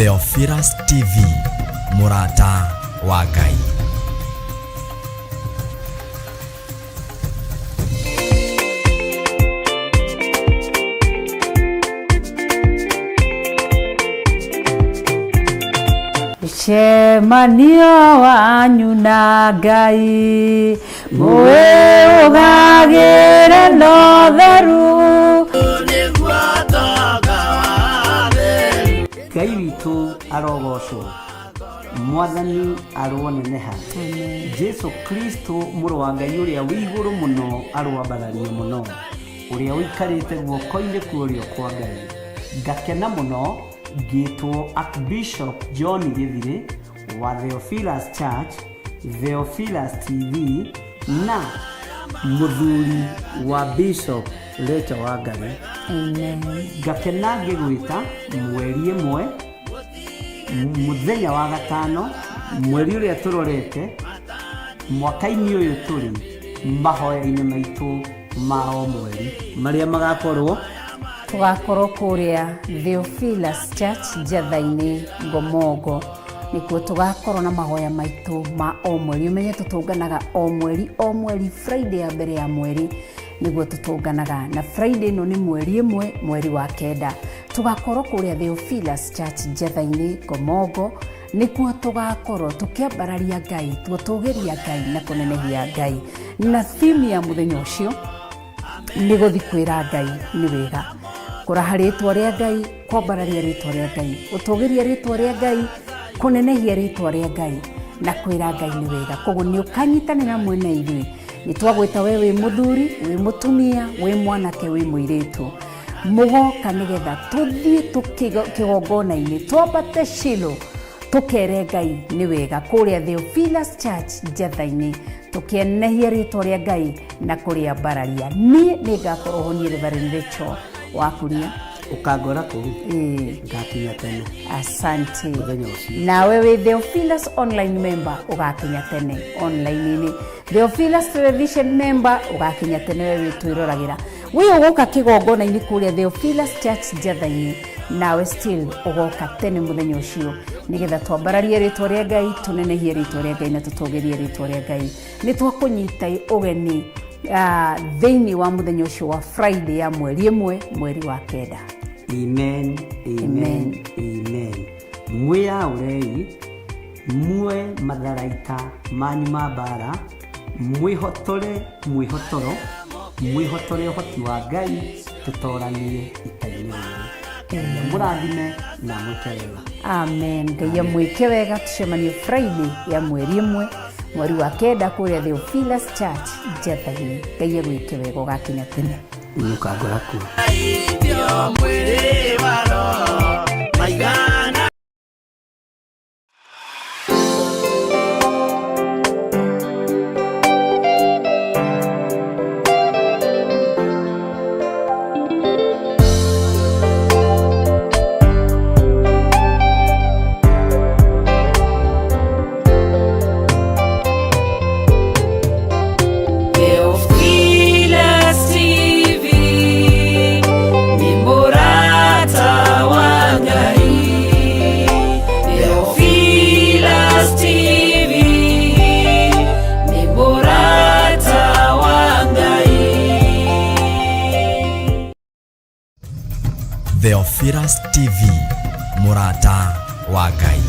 Theophilus TV, mũrata wa Ngai. Cemanio wanyu na Ngai mwĩũgagĩre na ũtheru. Ngai witũ arogocwo, Mwathani aroneneha, Jesu Kristo mũrũ wa Ngai ũrĩa wĩ igũrũ mũno aroambarario mũno, ũrĩa ũikarĩte guoko-inĩ kwa ũrĩo kwa Ngai. Ngakena mũno ngĩtwo Archbishop John Gĩthirĩ wa Theophilus Church, Theophilus TV na mũthuri wa Bishop Rachel Wangari. Amen. Ngakena ngĩgwĩta mweri ĩmwe mũthenya wa gatano mweri ũrĩa tũrorete mwaka-inĩ ũyũ tũrĩ mahoya-inĩ maitũ ma o mweri marĩa magakorwo Tũgakorwo kũrĩa Theophilus Church Njatha-inĩ Ngomongo, nĩkuo tũgakorwo na mahoya maitũ ma o mweri. Ũmenye tũtũnganaga o mweri o mweri Friday ya mbere ya mweri nĩguo tũtũnganaga, na Friday ĩno nĩ mweri ĩmwe mweri wa kenda. Tũgakorwo kũrĩa Theophilus Church Njatha-inĩ Ngomongo, nĩkuo tũgakorwo tũkĩambararia Ngai, tũgũtũgĩria Ngai na kũnenehia Ngai. Na theme ya mũthenya ũcio nĩ gũthi kwĩra Ngai nĩ wega, kũraha rĩtwa rĩa Ngai, kwambararia rĩtwa rĩa Ngai, gũtũgĩria rĩtwa rĩa Ngai, kũnenehia rĩtwa rĩa Ngai na kwĩra Ngai nĩ wega. Koguo nĩ ũkanyitanĩra hamwe na ithuĩ, nĩ twagwĩta we wĩ mũthuri, wĩ mũtumia, wĩ mwanake, wĩ mũirĩtu, mũgoka nĩgetha tũthiĩ kĩgongona-inĩ, twambate Shilo tũkere Ngai nĩ wega kũrĩa Theophilus Church Njatha-inĩ, tũkĩenehia rĩtwa rĩa Ngai na kũrĩambararia. Niĩ nĩ ngakorwo ho, niĩ Reverend Rachel Wakuria. Ũkangora kũu. Ĩĩ. Ngakinya tene. Asante. Mũthenya ũcio. Nawe wĩ Theophilus online member ũgakinya tene online-inĩ. Theophilus television member ũgakinya tene we wĩ twĩroragĩra. Wĩ ũgũka kĩgongona-inĩ kũrĩa Theophilus Church Njatha-inĩ, nawe still ũgoka tene mũthenya ũcio nĩgetha twambararie rĩtwa rĩa Ngai, tũnenehie rĩtwa rĩa Ngai na tũtũgĩrie rĩtwa rĩa Ngai. Nĩ twakũnyita ũgeni thĩinĩ wa mũthenya ũcio wa Friday ya mweri ĩmwe mweri wa kenda. Amen, amen, amen. Mwĩyaũrei muoe matharaita manyu ma mbara, mwĩhotore mwĩhotoro, mwĩhotore ũhoti wa Ngai, tũtoranie ita-inĩ rĩrĩ. Ngai amũrathime na amwĩke wega. Amen. Ngai amwĩke wega, tũcemanie Friday ya mweri ĩmwe mweri wa kenda kũrĩa Theophilus Church Njatha-inĩ. Ngai agwĩke wega ũgakinya tene. Nĩũkangora kuo. Mwĩrĩ wa roho maigana. Theophilus TV nĩ mũrata wa Ngai. Theophilus TV nĩ mũrata wa Ngai. Theophilus TV, mũrata wa Ngai.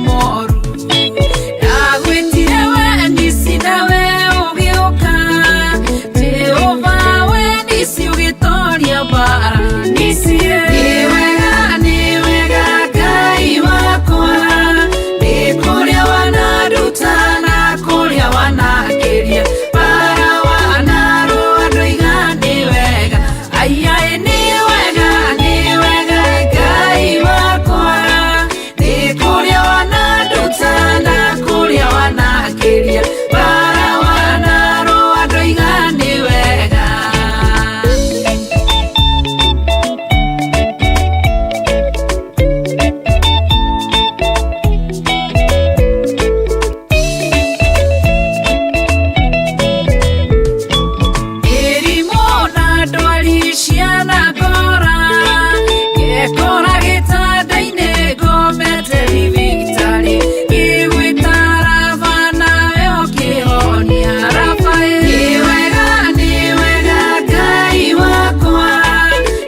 moru. Ndagwĩtire we Nisi nawe ũgĩũka, Jehova we Nisi ũgĩtoria mbara. Nisi nĩ wega, nĩ wega Ngai wakwa, nĩ kũrĩa wananduta na kũrĩa wanakĩria, bara wanarũa ndoiga nĩ wega. Aiaĩ nĩ wega, nĩ wega Ngai wakwa, nĩ kũrĩa wananduta na kũrĩa wanakĩria, bara wanarũa ndoiga nĩ wega. Mĩrimũ na ndwari cianangora, ngekora gĩtanda-inĩ ngomete thibitarĩ, ngĩgwĩta Raba nawe ũkĩhonia. Raba nĩ wega, nĩ wega Ngai wakwa,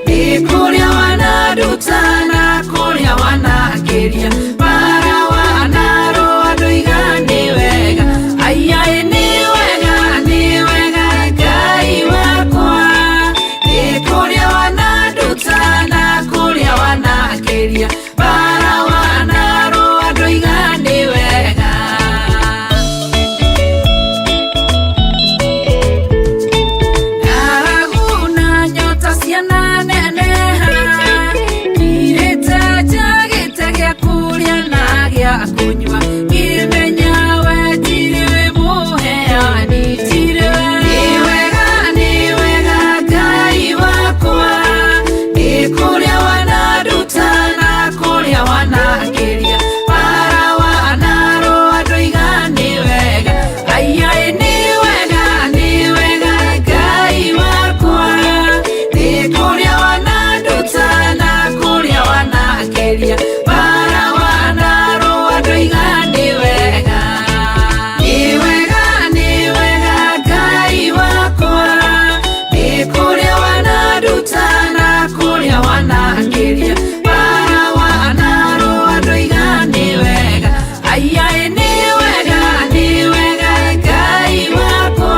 nĩ kũrĩa wananduta na kũrĩa wanakĩria, bara wanarũa ndoiga nĩ wega. Aiaĩ nĩ wega, nĩ wega Ngai wakwa, nĩ kũrĩa wananduta na kũrĩa wanakĩria, bara wanarũa ndoiga nĩ wega. Ng'aragu na nyota ciananeneha, ngirĩte njagĩte gĩa kũrĩa na gĩa kũnyua, ngĩmenya we tirĩ we mũheani, tirĩ we. Nĩ wega, nĩ wega Ngai wakwa, nĩ kũrĩa wananduta na kũrĩa wanakĩria, bara wanarũa ndoiga nĩ wega. Aiaĩ nĩ wega, nĩ wega Ngai wakwa, nĩ kũrĩa wananduta na kũrĩa wanakĩria, bara wanarũa ndoiga nĩ wega. Nĩ wega, nĩ wega Ngai wakwa, nĩ kũrĩa wananduta na kũrĩa wanakĩria, bara wanarũa ndoiga nĩ wega. Aiaĩ nĩ wega, nĩ wega Ngai wakwa,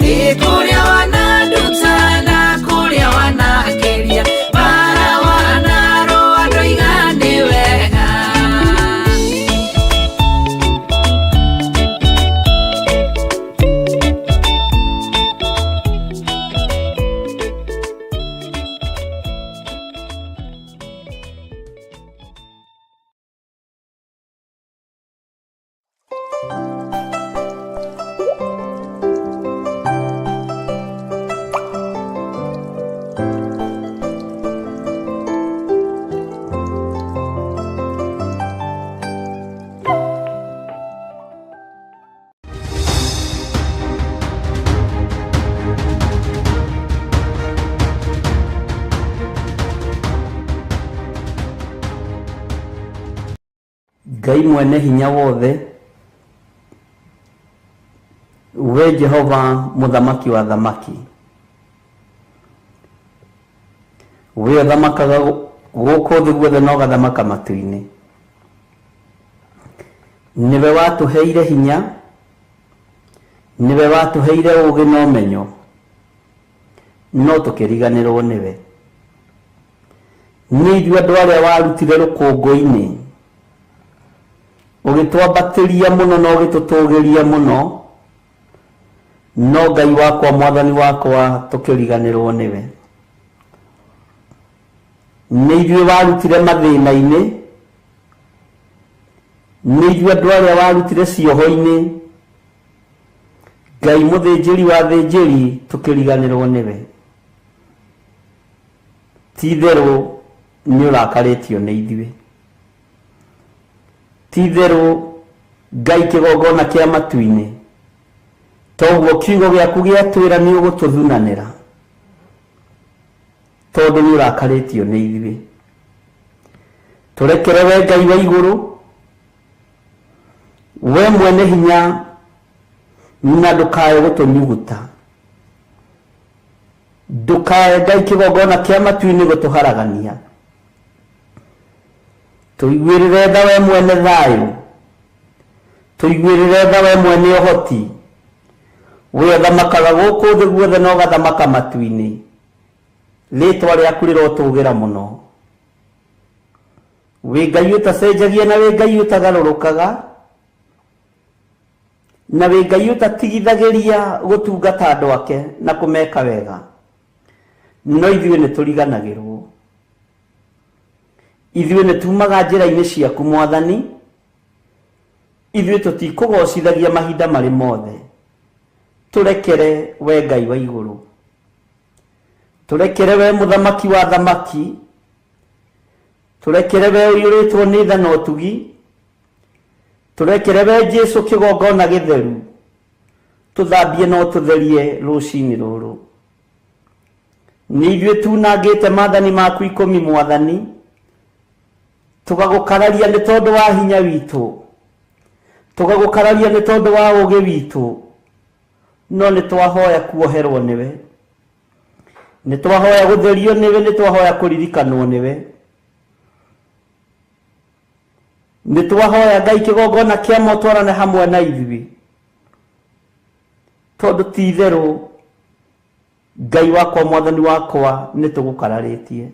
nĩ kũrĩa wananduta na kũrĩa wanakĩria, bara wanarũa ndoiga nĩ wega. Ngai mwene hinya wothe, we Jehova mũthamaki wa thamaki, we ũthamakaga gũkũ thĩ guothe na ũgathamaka matu-inĩ, nĩwe watũheire hinya, nĩwe watũheire ũũgĩ na ũmenyo, no tũkĩriganĩrwo nĩwe. Nĩ ithuĩ andũ arĩa warutire rũkũngũ-inĩ, ũgĩtwambatĩria mũno na ũgĩtũtũgĩria mũno, no Ngai wakwa mwathani wakwa tũkĩriganĩrwo nĩwe. Nĩ ithuĩ warutire mathĩna-inĩ, nĩ ithuĩ andũ arĩa warutire cioho-inĩ, Ngai mũthĩnjĩri wa thĩnjĩri tũkĩriganĩrwo nĩwe. Ti itherũ nĩ ũrakarĩtio nĩ ithuĩ. Ti itherũ Ngai kĩgongona kĩa matu-inĩ, toguo kiugo gĩaku gĩatwĩra nĩ ũgũtũthunanĩra, tondũ nĩ ũrakarĩtio nĩ ithuĩ. Tũrekere we Ngai wa igũrũ, we mwene hinya, na ndũkae gũtũnyuguta, ndũkae Ngai kĩgongona kĩa matu-inĩ gũtũharagania. Tũiguĩrĩre tha we mwene thayũ, tũiguĩrĩre tha we mwene ũhoti, we ũthamakaga gũkũ thĩ guothe na ũgathamaka matu-inĩ. Rĩtwa rĩaku rĩrotũgĩra mũno. Wĩ Ngai ũtacenjagia na wĩ Ngai ũtagarũrũkaga, na wĩ Ngai ũtatigithagĩria gũtungata andũ ake na kũmeka wega, no ithuĩ nĩ tũriganagĩrwo. Ithuĩ nĩ tumaga njĩra-inĩ ciaku Mwathani, ithuĩ tũtikũgocithagia mahinda marĩ mothe. Tũrekere we Ngai wa igũrũ, tũrekere we mũthamaki wa thamaki, tũrekere we ũiyũrĩtwo nĩ tha na ũtugi, tũrekere we Jesu kĩgongona gĩtheru, tũthambie na ũtũtherie rũcinĩ rũrũ. Nĩ ithuĩ tunangĩte maathani maku 10 Mwathani, tũgagũkararia nĩ tondũ wa hinya witũ, tũgagũkararia nĩ tondũ wa ũũgĩ witũ, no nĩ twahoya kuoherwo nĩwe, nĩ twahoya gũtherio nĩwe, nĩ twahoya kũririkanwo nĩwe, nĩ twahoya Ngai kĩgongona kĩa motwarane hamwe na ithuĩ, tondũ ti itherũ Ngai wakwa Mwathani wakwa nĩ tũgũkararĩtie.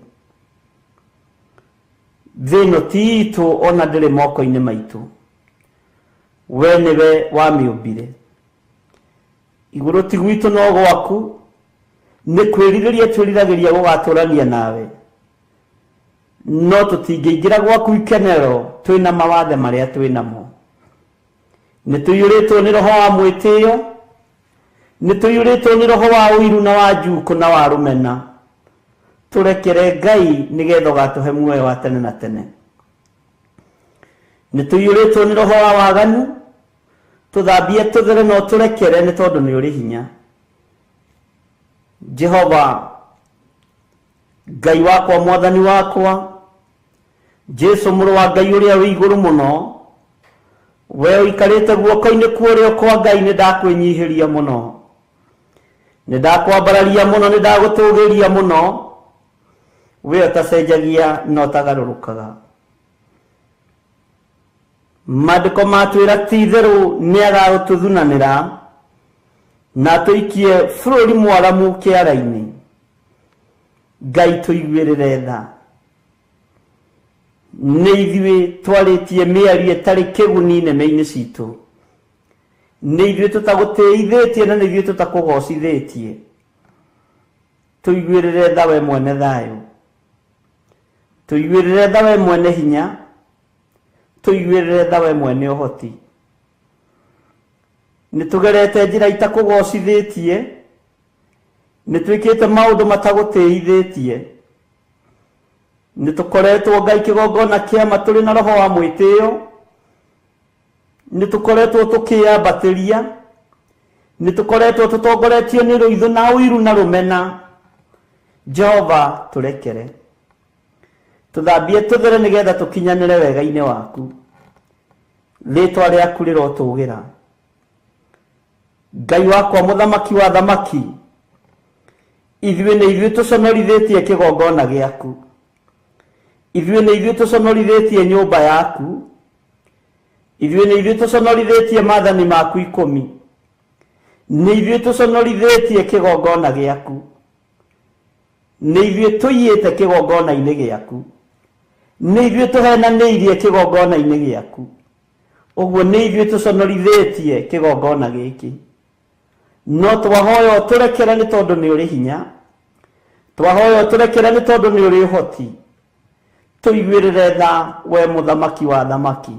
Thĩ ĩno ti itũ ona ndĩrĩ moko-inĩ maitũ, we nĩwe wamĩũmbire. Igũrũ ti gwitũ no gwaku, nĩ kwĩrirĩria twĩriragĩria gũgatũrania nawe, no tũtingĩingĩra gwaku ikenero twĩna mawathe marĩa twĩnamo. Nĩ tũiyũrĩtwo nĩ roho wa mwĩtĩo, nĩ tũiyũrĩtwo nĩ roho wa ũiru na wa njukũ na wa rũmena. Tũrekere Ngai nĩgetha ũgatũhe muoyo wa tene na tene. Nĩ tũiyũrĩtwo nĩ roho wa waganu, tũthambie tũthere na ũtũrekere nĩ tondũ nĩ ũrĩ hinya. Jehova Ngai wakwa Mwathani wakwa, Jesu mũrũ wa Ngai ũrĩa wĩ igũrũ mũno, we ũikarĩte guoko-inĩ kwa ũrĩo kwa Ngai, nĩ ndakwĩnyihĩria mũno, nĩ ndakwambararia mũno, nĩ ndagũtũgĩria mũno, we ũtacenjagia na ũtagarũrũkaga. Maandĩko matwĩra ti itherũ nĩ agagũtũthunanĩra na atũikie bũrũri mwaramu kĩara-inĩ. Ngai tũiguĩrĩre tha. Nĩ ithuĩ twarĩtie mĩario ĩtarĩ kĩguni neme-inĩ citũ, nĩ ithuĩ tũtagũtĩithĩtie na nĩ ithuĩ tũtakũgocithĩtie. Tũiguĩrĩre tha we mwene thayũ, tũiguĩrĩre tha we mwene hinya, tũiguĩrĩre tha we mwene ũhoti. Nĩ tũgerete njĩra itakũgocithĩtie, nĩ twĩkĩte maũndũ matagũtĩithĩtie, nĩ tũkoretwo Ngai kĩgongona kĩama tũrĩ na roho wa mwĩtĩo, nĩ tũkoretwo tũkĩambatĩria, nĩ tũkoretwo tũtongoretio nĩ rũithũ na ũiru na rũmena. Jehova tũrekere, tũthambie tũthere nĩgetha tũkinyanĩre wega-inĩ waku. Rĩtwa rĩaku rĩrotũgĩra. Ngai wakwa mũthamaki wa thamaki, ithuĩ nĩ ithuĩ tũconorithĩtie kĩgongona gĩaku, ithuĩ nĩ ithuĩ tũconorithĩtie nyũmba yaku, ithuĩ nĩ ithuĩ tũconorithĩtie maathani maku 10, nĩ ithuĩ tũconorithĩtie kĩgongona gĩaku, nĩ ithuĩ tũiyĩte kĩgongona-inĩ gĩaku, nĩ ithuĩ tũhenanĩirie kĩgongona-inĩ gĩaku. Ũguo nĩ ithuĩ tũconorithĩtie kĩgongona gĩkĩ. No twahoya ũtũrekere nĩ tondũ nĩ ũrĩ hinya, twahoya ũtũrekere nĩ tondũ nĩ ũrĩ ũhoti. Tũiguĩrĩre tha we mũthamaki wa thamaki.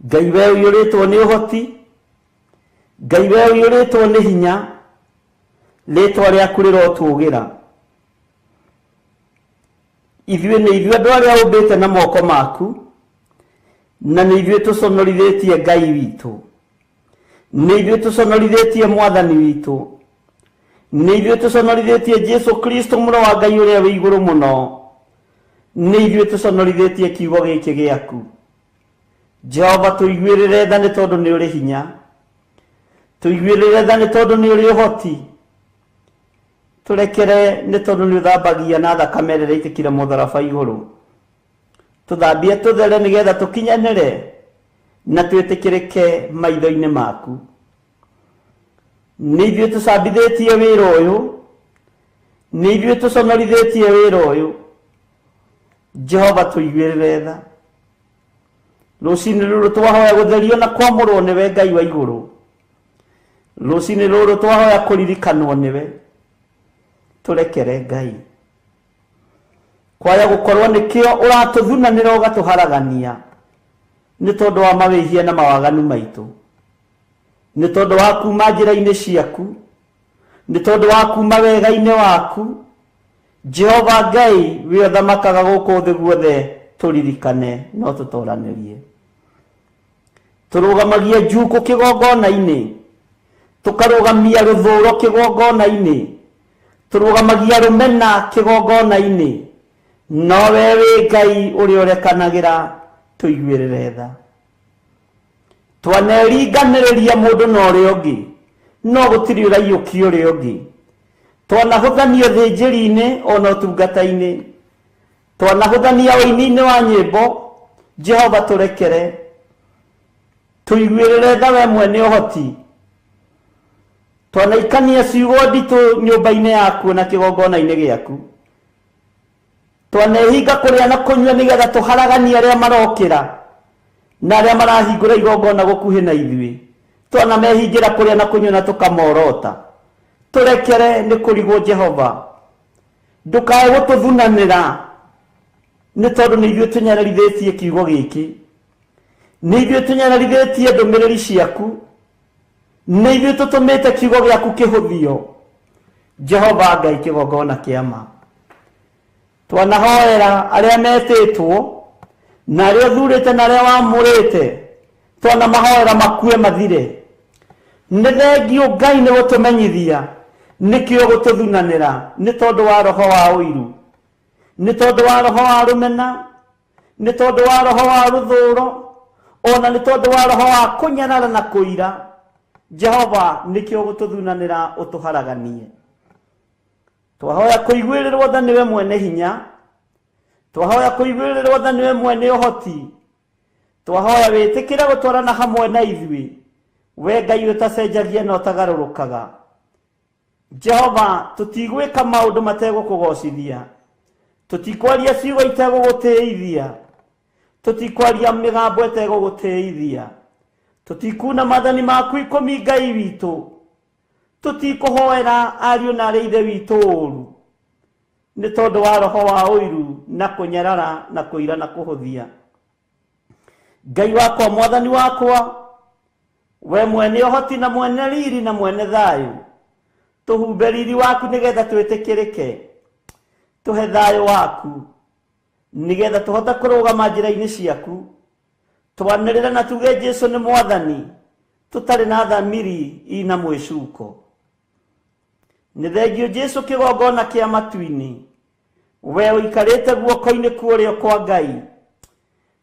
Ngai we ũiyũrĩtwo nĩ ũhoti, Ngai we ũiyũrĩtwo nĩ hinya, rĩtwa rĩaku rĩrotũgĩra. Ithuĩ nĩ ithuĩ andũ arĩa ũmbĩte na moko maku, na nĩ ithuĩ tũconorithĩtie Ngai witũ, nĩ ithuĩ tũconorithĩtie Mwathani witũ, nĩ ithuĩ tũconorithĩtie Jesu Kristo mũrũ wa Ngai ũrĩa wĩ igũrũ mũno, nĩ ithuĩ tũconorithĩtie kiugo gĩkĩ gĩaku. Jehova tũiguĩrĩre tha nĩ tondũ nĩ ũrĩ hinya, tũiguĩrĩre tha nĩ tondũ nĩ ũrĩ ũhoti, tũrekere nĩ tondũ nĩ ũthambagia na thakame ĩrĩa ĩitĩkire mũtharaba igũrũ. Tũthambie tũthere nĩgetha tũkinyanĩre na twĩtĩkĩrĩke maitho-inĩ maku. Nĩ ithuĩ tũcambithĩtie wĩra ũyũ, nĩ ithuĩ tũconorithĩtie wĩra ũyũ. Jehova tũiguĩrĩre tha. Rũcinĩ rũrũ twahoya gũtherio na kwamũrwo nĩwe Ngai wa igũrũ. Rũcinĩ rũrũ twahoya kũririkanwo nĩwe. Tũrekere Ngai. Kwaya gũkorwo nĩkĩo ũratũthunanĩra ũgatũharagania nĩ tondũ wa mawĩhia na mawaganu maitũ, nĩ tondũ wa kuma njĩra-inĩ ciaku, nĩ tondũ wa kuma wega-inĩ waku. Jehova Ngai wĩ ũthamakaga gũkũ thĩ guothe, tũririkane no tũtoranĩrie. Tũrũgamagia njukũ kĩgongona-inĩ, tũkarũgamia rũthũro kĩgongona-inĩ, tũrũgamagia rũmena kĩgongona-inĩ, no we wĩ Ngai ũrĩa ũrekanagĩra, tũiguĩrĩre tha. Twaneringanĩrĩria mũndũ na ũrĩa ũngĩ, no gũtirĩ ũraiyũkia ũrĩa ũngĩ. Twanahũthania ũthĩnjĩri-inĩ ona ũtungata-inĩ, twanahũthania ũini-inĩ wa nyĩmbo. Jehova tũrekere, tũiguĩrĩre tha we mwene ũhoti. Twanaikania ciugo nditũ nyũmba-inĩ yaku na kĩgongona-inĩ gĩaku, twanehinga kũrĩa na kũnyua nĩgetha tũharaganie arĩa marokĩra na arĩa marahingũra igongona gũkuhĩ na ithuĩ. Twanamehingĩra kũrĩa na kũnyua na tũkamorota. Tũrekere nĩ kũrigwo Jehova, ndũkae gũtũthunanĩra nĩ tondũ nĩ ithuĩ tũnyararithĩtie kiugo gĩkĩ, nĩ ithuĩ tũnyararithĩtie ndũmĩrĩri ciaku, nĩ ithuĩ tũtũmĩte kiugo gĩaku kĩhũthio. Jehova Ngai kĩgongona kĩa ma, twanahoera arĩa metĩtwo na arĩa ũthurĩte na arĩa wamũrĩte, twanamahoera makue mathire. Nĩ thengio Ngai nĩ gũtũmenyithia nĩkĩo gũtũthunanĩra nĩ tondũ wa roho wa ũiru, nĩ tondũ wa roho wa rũmena, nĩ tondũ wa roho wa rũthũro, ona nĩ tondũ wa roho wa kũnyarara na kũira. Jehova nĩkĩo gũtũthunanĩra ũtũharaganie. Twahoya kũiguĩrĩrwo tha nĩwe mwene hinya, twahoya kũiguĩrĩrwo tha nĩwe mwene ũhoti, twahoya wĩtĩkĩre gũtwarana hamwe na ithuĩ, we Ngai ũtacenjagia na ũtagarũrũkaga. Jehova tũtigwĩka maũndũ mategũkũgocithia, tũtikwaria ciugo itegũgũtĩithia, tũtikwaria mĩgambo ĩtegũgũtĩithia, tũtikuna maathani maku ikũmi Ngai witũ, tũtikũhoera ariũ na arĩa ithe witũ ũru nĩ tondũ wa roho wa ũiru na kũnyarara na kũira na kũhũthia. Ngai wakwa, mwathani wakwa, we mwene ũhoti na mwene riri na mwene thayũ, tũhumbe riri waku nĩgetha twĩtĩkĩrĩke, tũhe thayũ waku nĩgetha tũhote kũrũgama njĩra-inĩ ciaku, twanĩrĩre na tuge Jesu nĩ mwathani, tũtarĩ na thamiri ina mwĩcuko. Nĩ thengio Jesu kĩgongona kĩa matu-inĩ, we ũikarĩte guoko-inĩ kwa ũrĩo kwa Ngai,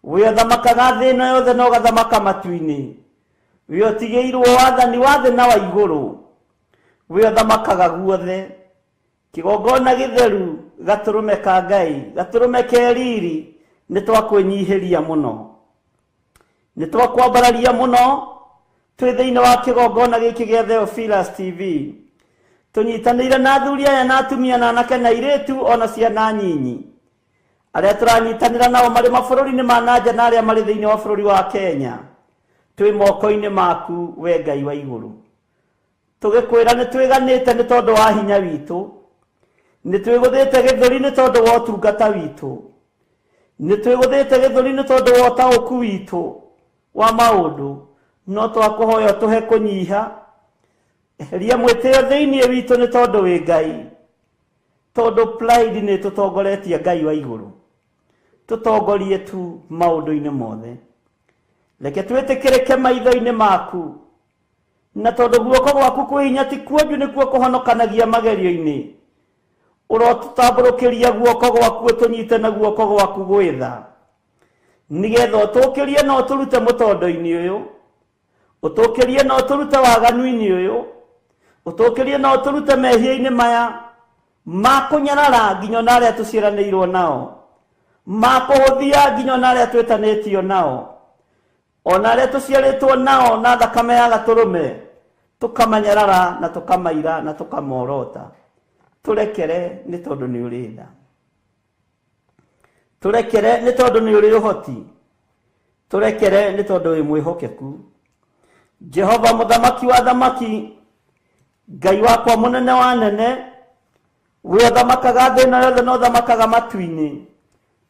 we ũthamakaga thĩ ĩno yothe na ũgathamaka matu-inĩ, we ũtigĩirwo wathani wa thĩ na wa igũrũ, we ũthamakaga guothe. Kĩgongona gĩtheru, gatũrũme ka Ngai, gatũrũme ke riri, nĩ twakwĩnyihĩria mũno, nĩ twakwambararia mũno twĩ thĩinĩ wa kĩgongona gĩkĩ gĩa Theophilus TV, tũnyitanĩire na athuri aya na atumia na anake na airĩtu ona ciana nyinyi arĩa tũranyitanĩra nao marĩ mabũrũri-inĩ ma na nja na arĩa marĩ thĩinĩ wa bũrũri wa Kenya. Twĩ moko-inĩ maku we Ngai wa igũrũ, tũgĩkwĩra nĩ twĩganĩte nĩ tondũ wa hinya witũ, nĩ twĩgũthĩte gĩthũri nĩ tondũ wa ũtungata witũ, nĩ twĩgũthĩte gĩthũri nĩ tondũ wa ũtaũku witũ wa maũndũ, no twakũhoya ũtũhe kũnyiha. Eheria mwĩtĩo thĩinĩ witũ nĩ tondũ wĩ Ngai, tondũ pride nĩ tũtongoretie Ngai wa igũrũ, tũtongorie tu maũndũ-inĩ mothe. Reke twĩtĩkĩrĩke maitho-inĩ maku, na tondũ guoko gwaku kwĩ hinya ti kuonju nĩkuo kũhonokanagia magerio-inĩ, ũrotũtambũrũkĩria guoko gwaku ũtũnyite na guoko gwaku gwĩtha, nĩgetha ũtũkĩrie na ũtũrute mũtondo-inĩ ũyũ, ũtũkĩrie na ũtũrute waganu-inĩ ũyũ, ũtũkĩrie na ũtũrute mehia-inĩ maya ma kũnyarara nginya ona arĩa tũciaranĩirwo nao. Makũhũthia nginya ona arĩa twĩtanĩtio nao, ona arĩa tũciarĩtwo nao na thakame ya gatũrũme, tũkamanyarara na tũkamaira na tũkamorota. Tũrekere nĩ tondũ nĩ ũrĩ tha, tũrekere nĩ tondũ nĩ ũrĩ ũhoti, tũrekere nĩ tondũ wĩ mwĩhokeku. Jehova mũthamaki wa thamaki, Ngai wakwa mũnene wa nene, we ũthamakaga thĩ ĩno yothe na ũthamakaga matu-inĩ,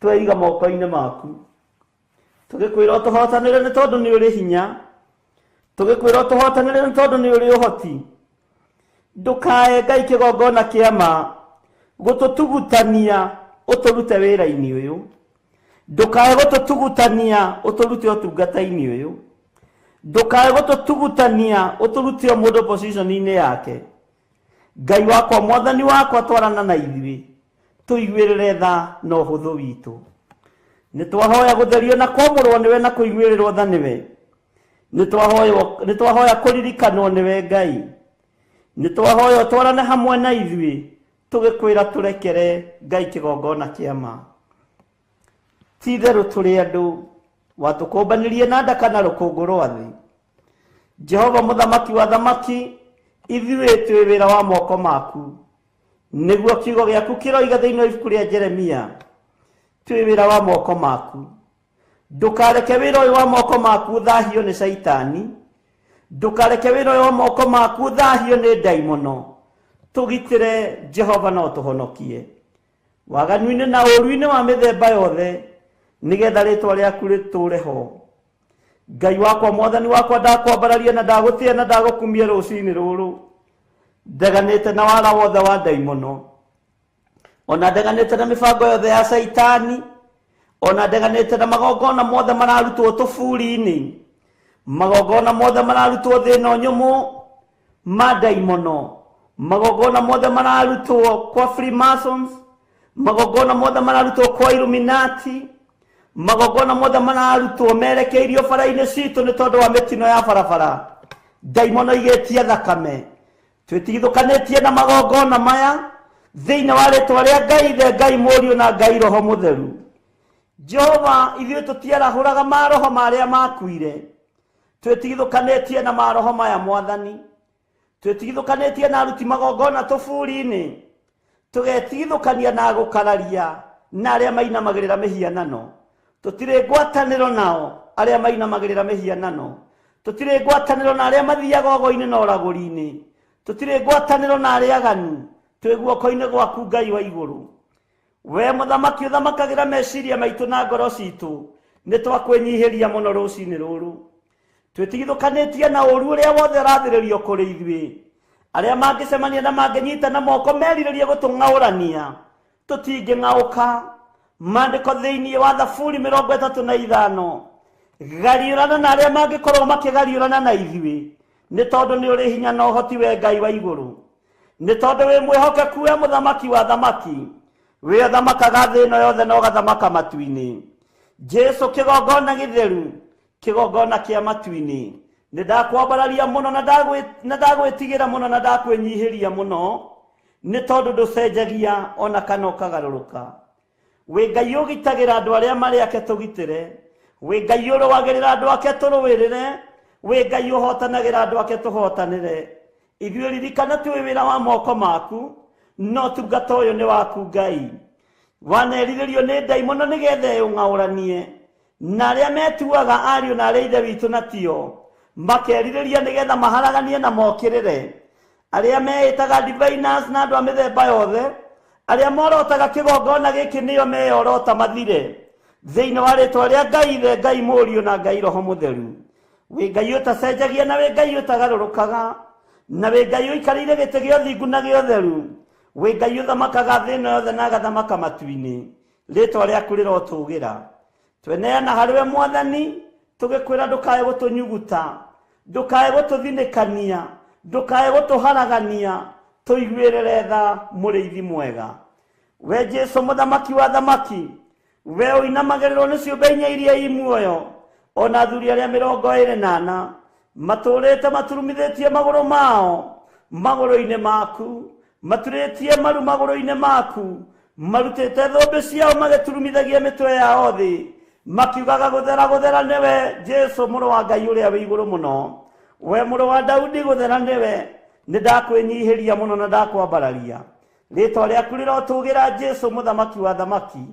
tweiga moko-inĩ maku. Tũgĩkwĩra ũtũhotanĩre nĩ tondũ nĩ ũrĩ hinya, tũgĩkwĩra ũtũhotanĩre nĩ tondũ nĩ ũrĩ ũhoti. Ndũkae Ngai kĩgongona kĩa ma gũtũtugutania ũtũrute wĩra-inĩ ũyũ, ndũkae gũtũtugutania ũtũrute ũtungata-inĩ ũyũ, ndũkae gũtũtugutania ũtũrute o mũndũ position-inĩ yake. Ngai wakwa, mwathani wakwa, twarana na ithuĩ, tũiguĩrĩre tha na ũhũthũ witũ. Nĩ twahoya gũtherio na kwamũrwo nĩwe na kũiguĩrĩrwo tha nĩwe. Nĩ twahoya kũririkanwo nĩwe Ngai. Nĩ twahoya ũtwarane hamwe na ithuĩ, tũgĩkwĩra tũrekere Ngai kĩgongona kĩa ma. Ti itherũ tũrĩ andũ, watũkũmbanirie na ndaka na rũkũngũ rwa thĩ. Jehova mũthamaki wa thamaki, ithuĩ twĩ wĩra wa moko maku, nĩguo kiugo gĩaku kĩroiga thĩinĩ wa ibuku rĩa Jeremia, twĩ wĩra wa moko maku. Ndũkareke wĩra ũyũ wa moko maku ũthahio nĩ Caitani, ndũkareke wĩra ũyũ wa moko maku ũthahio nĩ ndaimono. Tũgitĩre Jehova na ũtũhonokie waganu-inĩ na ũũru-inĩ wa mĩthemba yothe, nĩgetha rĩtwa rĩaku rĩtũũre ho. Ngai wakwa, mwathani wakwa, ndakwambararia na ndagũtĩa na ndagũkumia rũcinĩ rũrũ. Ndeganĩte na wara wothe wa ndaimono, ona ndeganĩte na mĩbango yothe ya Caitani, ona ndeganĩte na magongona mothe mararutwo tũburi-inĩ, magongona mothe mararutwo thĩ ĩno nyũmũ ma ndaimono, magongona mothe mararutwo kwa Freemasons, magongona mothe mararutwo kwa Illuminati, magongona mothe mararutwo merekeirio bara-inĩ citũ nĩ tondũ wa mĩtino ya barabara. Ndaimono igĩtia thakame, twĩtigithũkanĩtie na magongona maya thĩinĩ wa rĩtwa rĩa Ngai Ithe, Ngai Mũriũ na Ngai Roho Mũtheru. Jehova, ithuĩ tũtiarahũraga maroho marĩa makuire, twĩtigithũkanĩtie na maroho maya mwathani, twĩtigithũkanĩtie na aruti magongona tũburi-inĩ, tũgetigithũkania na gũkararia na arĩa mainamagĩrĩra mĩhianano. Tũtirĩ ngwatanĩro nao arĩa mainamagĩrĩra mĩhianano, tũtirĩ ngwatanĩro na arĩa mathiaga ogo-inĩ na ũragũri-inĩ, tũtirĩ ngwatanĩro na arĩa aganu. Twĩ guoko-inĩ gwaku Ngai wa igũrũ. We mũthamaki ũthamakagĩra meciria maitũ na ngoro citũ, nĩ twakwĩnyihĩria mũno rũcinĩ rũrũ. Twĩtigithũkanĩtie na ũũru ũrĩa wothe ũrathĩrĩrio kũrĩ ithuĩ. Arĩa mangĩcemania na mangĩnyita na moko merirĩrie gũtũng'aũrania, tũtingĩng'aũka. Maandĩko thĩinĩ wa Thaburi 35, gariũrana na arĩa mangĩkorwo makĩgariũrana na ithuĩ, nĩ tondũ nĩ ũrĩ hinya na ũhoti we Ngai wa igũrũ, nĩ tondũ wĩ mwĩhokeku we mũthamaki wa thamaki, we ũthamakaga thĩ ĩno yothe na ũgathamaka matu-inĩ. Jesu kĩgongona gĩtheru, kĩgongona kĩa matu-inĩ, nĩ ndakwambararia mũno na ndagwĩtigĩra mũno na ndakwĩnyihĩria mũno, nĩ tondũ ndũcenjagia ona kana ũkagarũrũka. Wĩ Ngai ũgitagĩra andũ arĩa marĩ ake tũgitĩre, wĩ Ngai ũrũagĩrĩra andũ ake tũrũĩrĩre, wĩ Ngai ũhotanagĩra andũ ake tũhotanĩre. Ithuĩ ririkana twĩ wĩra wa moko maku, no tungata ũyũ nĩ waku Ngai. Wanerirĩrio nĩ ndaimono nĩgetha ĩũng'aũranie na arĩa metuaga ariũ na arĩa ithe witũ na tio, makerirĩria nĩgetha maharaganie na mokĩrĩre arĩa meĩtaga diviners na andũ a mĩthemba yothe, arĩa morotaga kĩgongona gĩkĩ nĩo meyorota mathire thĩinĩ wa rĩtwa rĩa Ngai Ithe, Ngai Mũriũ na Ngai Roho Mũtheru. Wĩ Ngai ũtacenjagia na wĩ Ngai ũtagarũrũkaga, na wĩ Ngai ũikarĩire gĩtĩ gĩa ũthingu na gĩa ũtheru, wĩ Ngai ũthamakaga thĩ ĩno yothe na agathamaka matu-inĩ. Rĩtwa rĩaku rĩrotũgĩra. Tweneana harĩ we mwathani, tũgĩkwĩra ndũkae gũtũnyuguta, ndũkae gũtũthinĩkania, ndũkae gũtũharagania, tũiguĩrĩre tha mũrĩithi mwega. We Jesu mũthamaki wa thamaki, we ũinamagĩrĩrwo nĩ ciũmbe inya iria i muoyo, ona athuri arĩa 24 matũrĩte maturumithĩtie magũrũ mao magũrũ-inĩ maku, maturĩtie maru magũrũ-inĩ maku, Marutĩte thũmbĩ ciao magĩturumithagia mĩtwe yao thĩ, makiugaga gũthera gũthera nĩwe Jesu mũrũ wa Ngai ũrĩa wĩ igũrũ mũno. We mũrũ wa Daudi gũthera nĩwe, nĩ ndakwĩnyihĩria mũno na ndakwambararia. Rĩtwa rĩaku rĩrotũgĩra Jesu mũthamaki wa thamaki.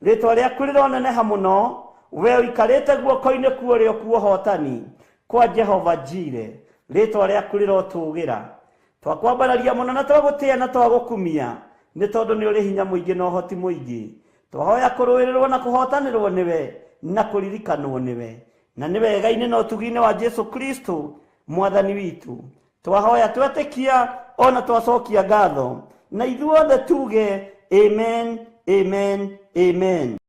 Rĩtwa rĩaku rĩroneneha mũno, we ũikarĩte guoko-inĩ kwa ũrĩo kwa ũhotani kwa Jehova Jire. Rĩtwa rĩaku rĩrotũgĩra. Twakwambararia mũno na twagũtĩa na twagũkumia, nĩ tondũ nĩ ũrĩ hinya mũingĩ na ũhoti mũingĩ. Twahoya kũrũĩrĩrwo na kũhotanĩrwo nĩwe na kũririkanwo nĩwe, na nĩ wega-inĩ na ũtugi-inĩ wa Jesu Kristo mwathani witũ. Twahoya twetĩkia ona twacokia ngatho, na ithuothe tuge amen, amen, amen.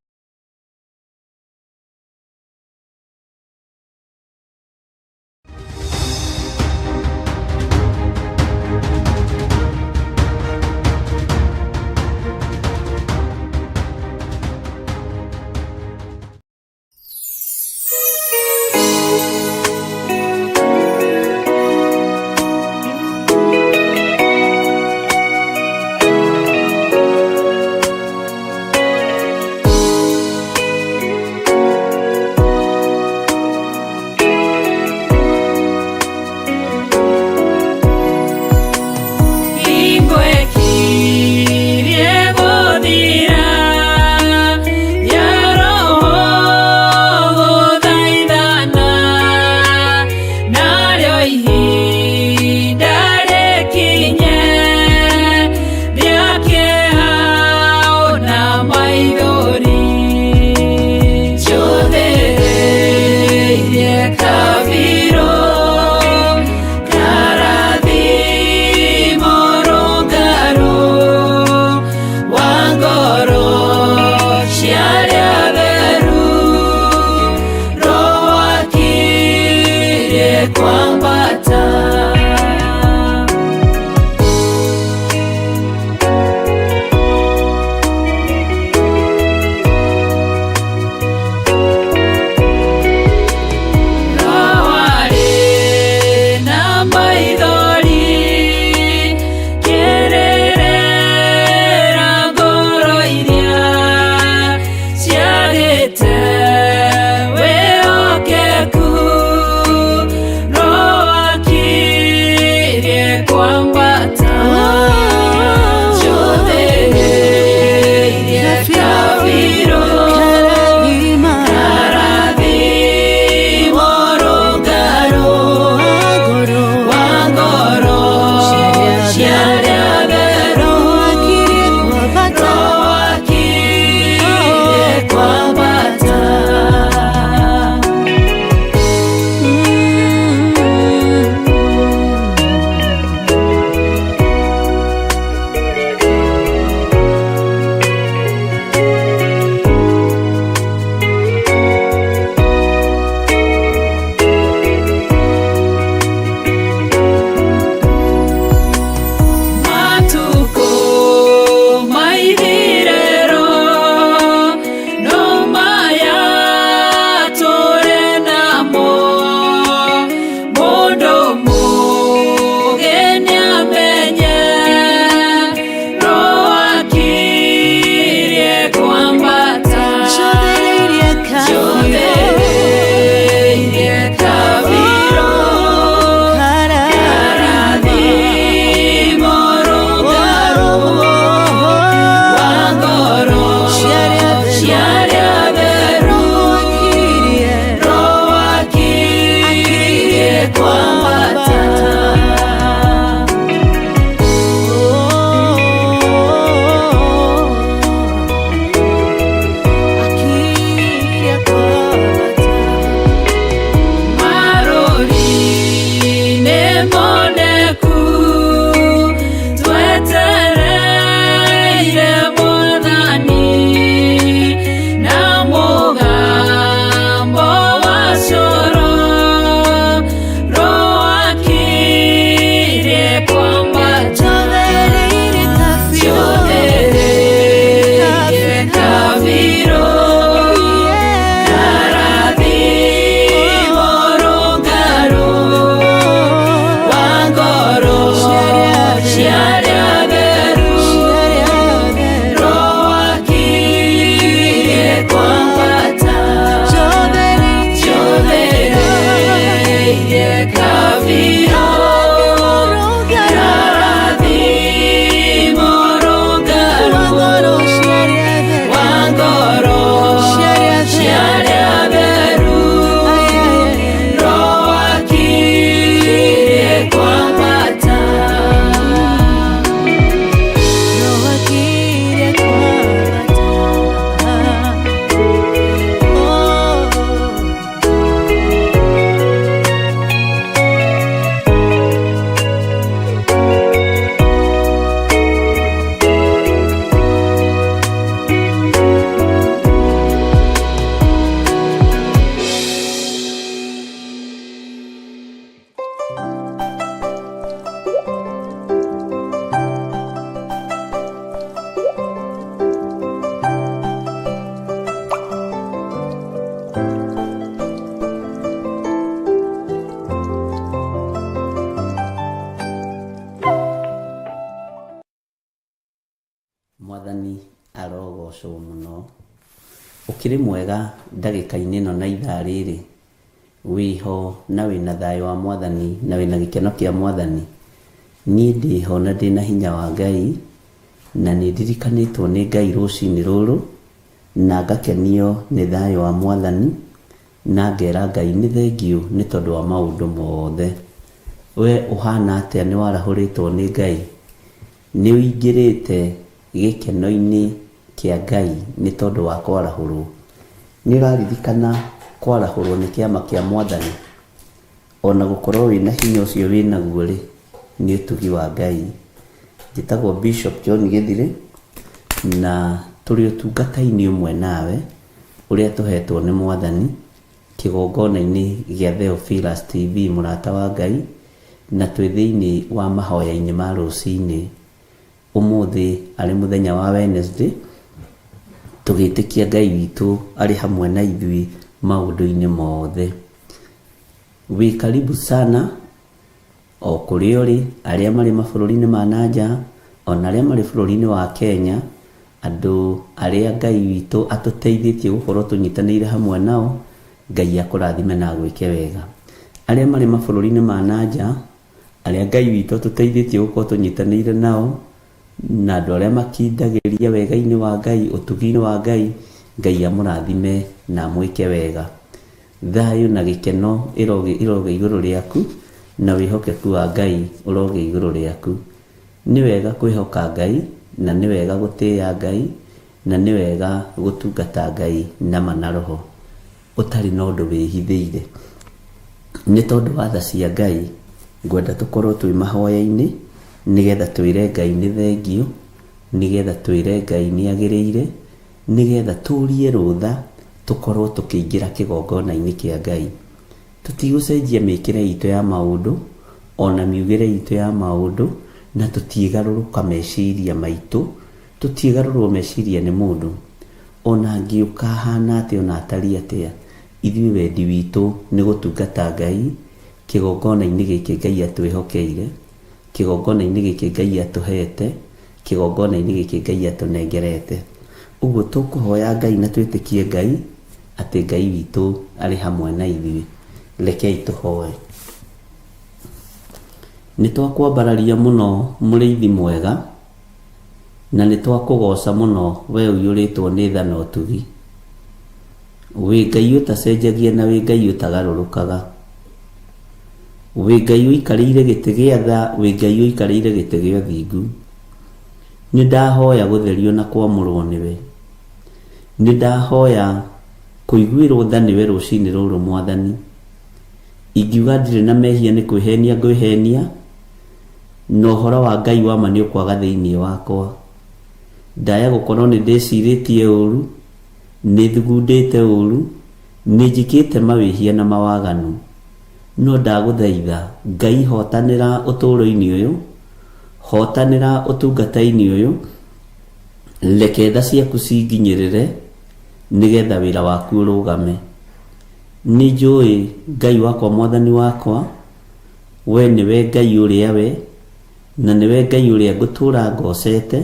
Kĩrathimo rũngarũ wa ngoro cia arĩa atheru, Roho akirie kwambata. Mwathani arogocwo mũno. Ũkĩrĩ mwega ndagĩka-inĩ ĩno na ithaa rĩrĩ, wĩho na wĩna thayũ wa Mwathani na wĩna gĩkeno kĩa Mwathani. Niĩ ndĩho na ndĩna hinya wa Ngai na nĩ ndirikanĩtwo nĩ Ngai rũcinĩ rũrũ na ngakenio nĩ thayũ wa Mwathani na ngera Ngai nĩ thengiũ nĩ tondũ wa maũndũ mothe. We ũhana atĩa? Nĩ warahũrĩtwo nĩ Ngai? Nĩ ũingĩrĩte gĩkeno-inĩ kĩa Ngai nĩ tondũ wa kwarahũrwo? Nĩ ũraririkana kwarahũrwo nĩ kĩama kĩa Mwathani? Ona gũkorwo wĩna hinya ũcio wĩnaguo rĩ, nĩ ũtugi wa Ngai. Njĩtagwo Bishop John Gĩthirĩ na tũrĩ ũtungata-inĩ ũmwe nawe ũrĩa tũhetwo nĩ Mwathani kĩgongona-inĩ gĩa Theophilus TV mũrata wa Ngai, na twĩ thĩinĩ wa mahoya-inĩ ma rũcinĩ. Ũmũthĩ arĩ mũthenya wa Wednesday, tũgĩtĩkia Ngai witũ arĩ hamwe na ithuĩ maũndũ-inĩ mothe. Wĩ karibu sana o kũrĩa ũrĩ, arĩa marĩ mabũrũri-inĩ ma na nja, ona arĩa marĩ bũrũri-inĩ wa Kenya, andũ arĩa Ngai witũ atũteithĩtie gũkorwo tũnyitanĩire hamwe nao, Ngai akũrathime na agwĩke wega. Arĩa marĩ mabũrũri-inĩ ma na nja, arĩa Ngai witũ atũteithĩtie gũkorwo tũnyitanĩire nao, na andũ arĩa makindagĩria wega-inĩ wa Ngai, ũtugi-inĩ wa Ngai, Ngai amũrathime na amwĩke wega. Thayũ na gĩkeno irogĩa igũrũ rĩaku, na wĩhokeku wa Ngai ũrogĩa igũrũ rĩaku. Nĩ wega kwĩhoka Ngai, na nĩ wega gũtĩĩa Ngai, na nĩ wega gũtungata Ngai na ma na roho, ũtarĩ na ũndũ wĩhithĩire. Nĩ tondũ wa tha cia Ngai, ngwenda tũkorwo twĩ mahoya-inĩ, nĩgetha twĩre Ngai nĩ thengiũ, nĩgetha twĩre Ngai nĩ agĩrĩire, nĩgetha tũrie rũtha tũkorwo tũkĩingĩra kĩgongona-inĩ kĩa Ngai. Tũtigũcenjia mĩkĩre itũ ya maũndũ, ona miugĩre itũ ya maũndũ, na tũtiĩgarũrũka meciria maitũ, tũtiĩgarũrwo meciria nĩ mũndũ. Ona angĩũka ahana atĩa, ona atariĩ atĩa, ithuĩ wendi witũ nĩ gũtungata Ngai kĩgongona-inĩ gĩkĩ Ngai atwĩhokeire, kĩgongona-inĩ gĩkĩ Ngai atũhete, kĩgongona-inĩ gĩkĩ Ngai atũnengerete. Ũguo tũkũhoya Ngai na twĩtĩkie Ngai atĩ Ngai witũ arĩ hamwe na ithuĩ. Rekei tũhoe. Nĩ twakwambararia mũno mũrĩithi mwega, na nĩ twakũgoca mũno we ũiyũrĩtwo nĩ tha na ũtugi. Wĩ Ngai ũtacenjagia na wĩ Ngai ũtagarũrũkaga. Wĩ Ngai ũikarĩire gĩtĩ gĩa tha, wĩ Ngai ũikarĩire gĩtĩ gĩa ũthingu. Nĩ ndahoya gũtherio na kwamũrwo nĩwe. Nĩ ndahoya kũiguĩrwo tha nĩwe rũcinĩ rũrũ Mwathani. Ingiuga ndirĩ na mehia nĩ kwĩhenia ngwĩhenia, na ũhoro wa Ngai wa ma nĩ ũkwaga thĩinĩ wakwa. Ndaya gũkorwo nĩ ndĩcirĩtie ũru, nĩ thugundĩte ũru, nĩ njĩkĩte mawĩhia na mawaganu. No ndagũthaitha Ngai, hotanĩra ũtũũro-inĩ ũyũ, hotanĩra ũtungata-inĩ ũyũ, reke tha ciaku cinginyĩrĩre nĩgetha wĩra waku ũrũgame. Nĩ njũĩ Ngai wakwa, Mwathani wakwa, we nĩwe Ngai ũrĩa we, na nĩwe Ngai ũrĩa ngũtũũra ngocete,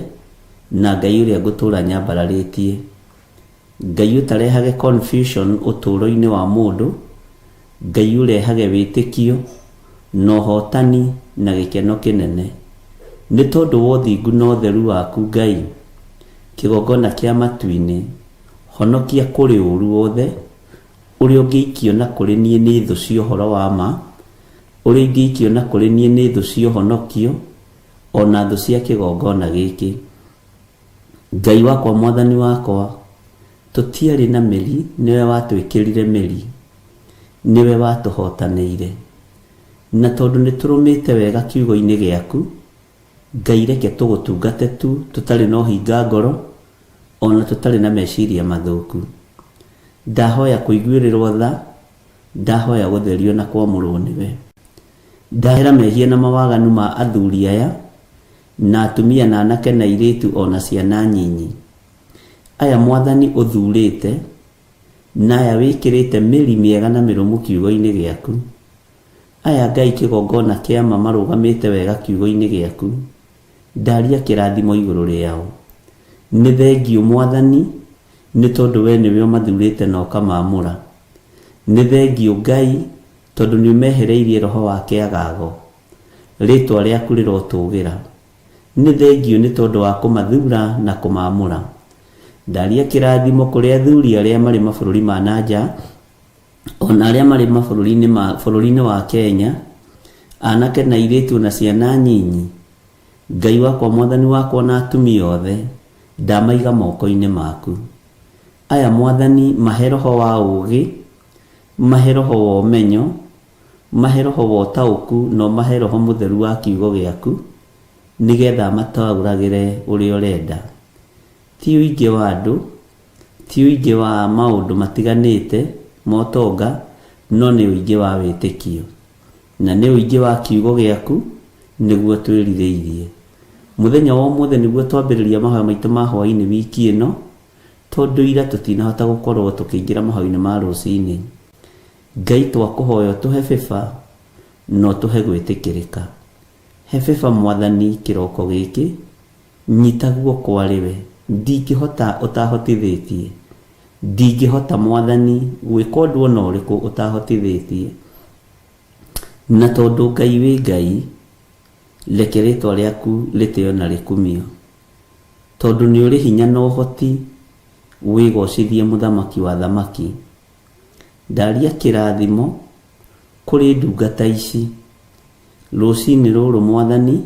na Ngai ũrĩa ngũtũũra nyambararĩtie. Ngai ũtarehage confusion ũtũũro-inĩ wa mũndũ, Ngai ũrehage wĩtĩkio, Na ũhotani na gĩkeno kĩnene. Nĩ tondũ wa ũthingu na ũtheru waku Ngai, kĩgongona kĩa matu-inĩ, honokia kũrĩ ũũru wothe ũrĩa ũngĩikio na kũrĩ niĩ nĩ thũ cia ũhoro wa ma, ũrĩa ingĩikio na kũrĩ niĩ nĩ thũ cia ũhonokio, o na thũ cia kĩgongona gĩkĩ. Ngai wakwa Mwathani wakwa, tũtiarĩ na mĩri nĩwe watwĩkĩrire mĩri, nĩwe watũhotanĩire. Na tondũ nĩ tũrũmĩte wega kiugo-inĩ gĩaku, Ngai reke tũgũtungate tu tũtarĩ na ũhinga ngoro, o na tũtarĩ na meciria mathũku. Ndahoya kũiguĩrĩrwo tha, ndahoya gũtherio na kwamũrwo nĩwe. Ndahera mehia na mawaganu ma athuri aya, na atumia na anake na airĩtu o na ciana nyinyi. Aya Mwathani ũthurĩte, na aya wĩkĩrĩte mĩri mĩega na mĩrũmu kiugo-inĩ gĩaku. Aya Ngai kĩgongona kĩa ma marũgamĩte wega kiugo-inĩ gĩaku, ndaria kĩrathimo igũrũ rĩao. Nĩ thengiũ Mwathani nĩ tondũ wee nĩwe ũmathurĩte na ũkamaamũra. Nĩ thengiũ Ngai tondũ nĩũmehereirie roho wa kĩagago. Rĩtwa rĩaku rĩrotũgĩra. Nĩ thengiũ nĩ tondũ wa kũmathura na kũmaamũra. Ndaria kĩrathimo kũrĩ athuri arĩa marĩ mabũrũri ma na nja, o na arĩa marĩ mabũrũri-inĩ ma bũrũri-inĩ wa Kenya, anake na airĩtu na ciana nyinyi. Ngai wakwa Mwathani wakwa na atumia othe, ndamaiga moko-inĩ maku. Aya Mwathani mahe roho wa ũũgĩ, mahe roho wa ũmenyo, mahe roho wa ũtaũku na ũmahe roho mũtheru wa kiugo gĩaku, nĩgetha mataũragĩre ũrĩa ũrenda. Ti ũingĩ wa andũ, ti ũingĩ wa maũndũ matiganĩte ma ũtonga, no nĩ ũingĩ wa wĩtĩkio. Na nĩ ũingĩ wa kiugo gĩaku nĩguo twĩrirĩirie. Mũthenya wa ũmũthĩ nĩguo twambĩrĩria mahoya maitũ ma hwaĩ-inĩ wiki ĩno, tondũ ira tũtinahota gũkorwo tũkĩingĩra mahoya-inĩ ma rũcinĩ. Ngai twakũhoya ũtũhe bĩba na ũtũhe gwĩtĩkĩrĩka. He bĩba Mwathani kĩroko gĩkĩ, nyita guoko arĩ we. Ndingĩhota ũtahotithĩtie. Ndingĩhota Mwathani gwĩka ũndũ ona ũrĩkũ ũtahotithĩtie. Na tondũ Ngai wĩ Ngai, reke rĩtwa rĩaku rĩtĩo na rĩkumio. Tondũ nĩ ũrĩ hinya na ũhoti, wĩgocithie mũthamaki wa athamaki. Ndaria kĩrathimo kũrĩ ndungata ici, rũcinĩ rũrũ Mwathani,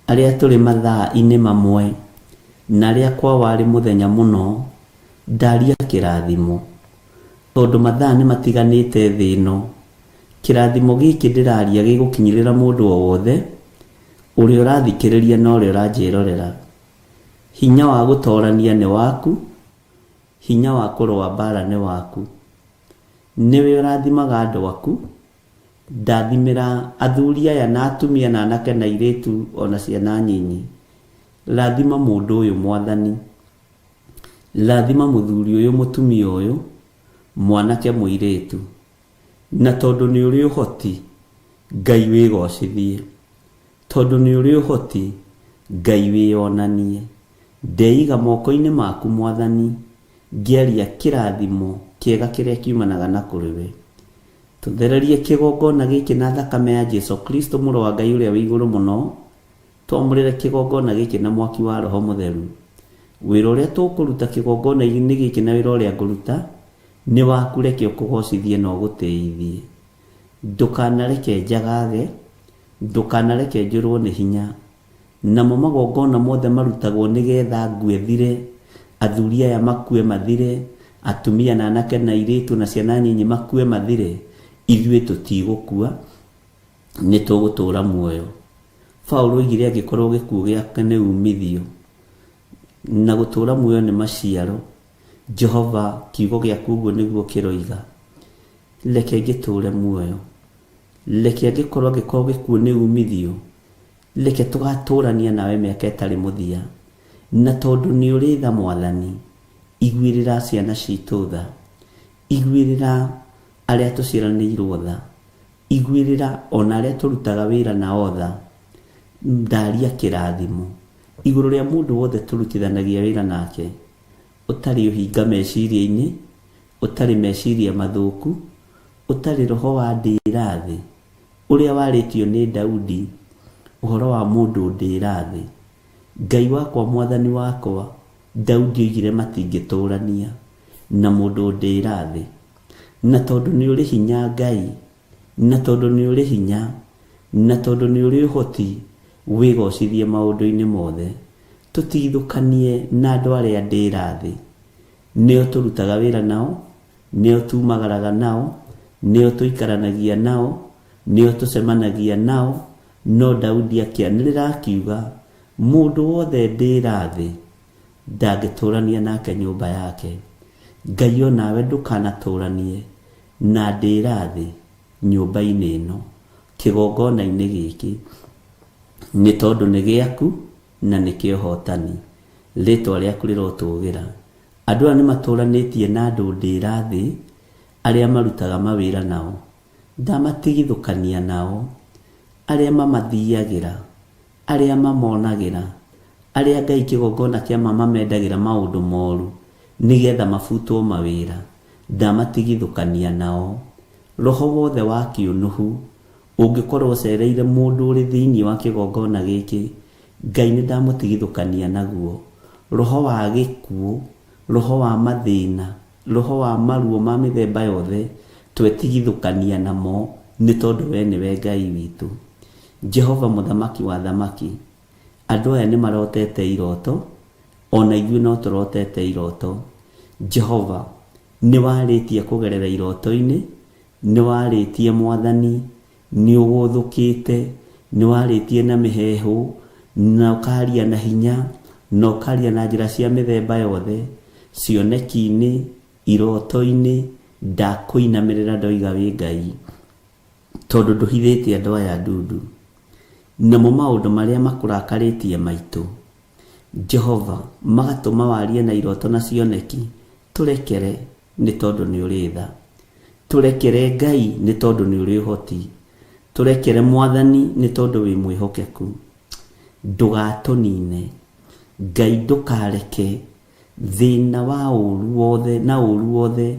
arĩa tũrĩ mathaa-inĩ mamwe, na arĩa kwao arĩ mũthenya mũno, ndaria kĩrathimo. Tondũ mathaa nĩ matiganĩte thĩ ĩno, kĩrathimo gĩkĩ ndĩraria gĩgũkinyĩrĩra mũndũ o wothe, ũrĩa ũrathikĩrĩria na ũrĩa ũranjĩrorera. Hinya wa gũtorania nĩ waku, hinya wa kũrũa mbara nĩ waku. Nĩwe ũrathimaga andũ aku, ndathimĩra athuri aya na atumia na anake na airĩtu o na ciana nyinyi. Rathima mũndũ ũyũ Mwathani. Rathima mũthuri ũyũ, mũtumia ũyũ, mwanake, mũirĩtu. Na tondũ nĩ ũrĩ ũhoti, Ngai wĩgocithie. Tondũ nĩ ũrĩ ũhoti, Ngai wĩyonanie. Ndeiga moko-inĩ maku Mwathani, ngĩaria kĩrathimo kĩega kĩrĩa kiumanaga na kũrĩ we. Tũthererie kĩgongona gĩkĩ na thakame ya Jesu Kristo mũrũ wa Ngai ũrĩa wĩ igũrũ mũno. Twamũrĩre kĩgongona gĩkĩ na mwaki wa Roho Mũtheru. Wĩra ũrĩa tũkũruta kĩgongona-inĩ gĩkĩ na wĩra ũrĩa ngũruta, nĩ waku reke ũkũgocithie na ũgũtĩithie. Ndũkanareke njagage, ndũkanareke njũrwo nĩ hinya. Namo magongona mothe marutagwo nĩ getha ngue thire, athuri aya makue mathire, atumia na anake na airĩtu na ciana nyinyi makue mathire, ithuĩ tũtigũkua, nĩ tũgũtũũra muoyo. Paulo oigire angĩkorwo gĩkuũ gĩake nĩ umithio, na gũtũũra muoyo nĩ maciaro, Jehova kiugo gĩaku ũguo nĩguo kĩroiga, reke ngĩtũũre muoyo. Reke angĩkorwo angĩkorwo gĩkuũ nĩ umithio, reke tũgatũrania nawe mĩaka ĩtarĩ mũthia. Na tondũ nĩ ũrĩ tha Mwathani, iguĩrĩra ciana citũ tha. Iguĩrĩra arĩa tũciaranĩirwo tha. Iguĩrĩra ona arĩa tũrutaga wĩra nao tha. Ndaria kĩrathimo igũrũ rĩa mũndũ wothe tũrutithanagia wĩra nake, ũtarĩ ũhinga meciria-inĩ, ũtarĩ meciria mathũku, ũtarĩ roho wa ndĩra thĩ. Ũrĩa warĩtio nĩ Daudi ũhoro wa mũndũ ndĩra thĩ. Ngai wakwa mwathani wakwa, Daudi oigire matingĩtũrania na mũndũ ndĩra thĩ. Na tondũ nĩ ũrĩ hinya Ngai, na tondũ nĩ ũrĩ hinya, na tondũ nĩ ũrĩ ũhoti, wĩgocithie maũndũ-inĩ mothe. Tũtigithũkanie na andũ arĩa ndĩra thĩ. Nĩo tũrutaga wĩra nao, nĩo tumagaraga nao, nĩo tũikaranagia nao, nĩo tũcemanagia nao, no Daudi akĩanĩrĩra akiuga, mũndũ wothe ndĩra thĩ ndangĩtũrania nake nyũmba yake. Ngai o nawe ndũkanatũranie na ndĩra thĩ nyũmba-inĩ ĩno, kĩgongona-inĩ gĩkĩ, nĩ tondũ nĩ gĩaku na nĩ kĩa ũhotani. Rĩtwa rĩaku rĩrotũgĩra. Andũ aya nĩ matũranĩtie na andũ ndĩra thĩ arĩa marutaga mawĩra nao. Ndamatigithũkania nao, arĩa mamathiagĩra, arĩa mamonagĩra, arĩa Ngai kĩgongona kĩa ma mamendagĩra maũndũ moru nĩgetha mabutwo mawĩra. Ndamatigithũkania nao. Roho wothe wa kĩũnũhu ũngĩkorwo ũcereire mũndũ ũrĩ thĩinĩ wa kĩgongona gĩkĩ, Ngai nĩ ndamũtigithũkania naguo. Roho wa gĩkuũ, roho wa mathĩna, roho wa maruo ma mĩthemba yothe, twetigithũkania namo nĩ tondũ we nĩwe Ngai witũ. Jehova mũthamaki wa thamaki, andũ aya nĩ marotete iroto, ona ithuĩ no tũrotete iroto. Jehova, nĩ warĩtie kũgerera iroto-inĩ, nĩ warĩtie mwathani, nĩ ũgũthũkĩte, nĩ warĩtie na mĩheehũ, na ũkaria na hinya, na ũkaria na njĩra cia mĩthemba yothe, cioneki-inĩ, iroto-inĩ, ndakũinamĩrĩra ndoiga wĩ Ngai, tondũ ndũhithĩte andũ aya ndundu. Namo maũndũ marĩa makũrakarĩtie maitũ, Jehova, magatũma warie na iroto na cioneki, tũrekere nĩ tondũ nĩ ũrĩ tha. Tũrekere Ngai nĩ tondũ nĩ ũrĩ ũhoti. Tũrekere Mwathani nĩ tondũ wĩ mwĩhokeku. Ndũgatũnine. Ngai ndũkareke thĩna wa ũru wothe na ũru wothe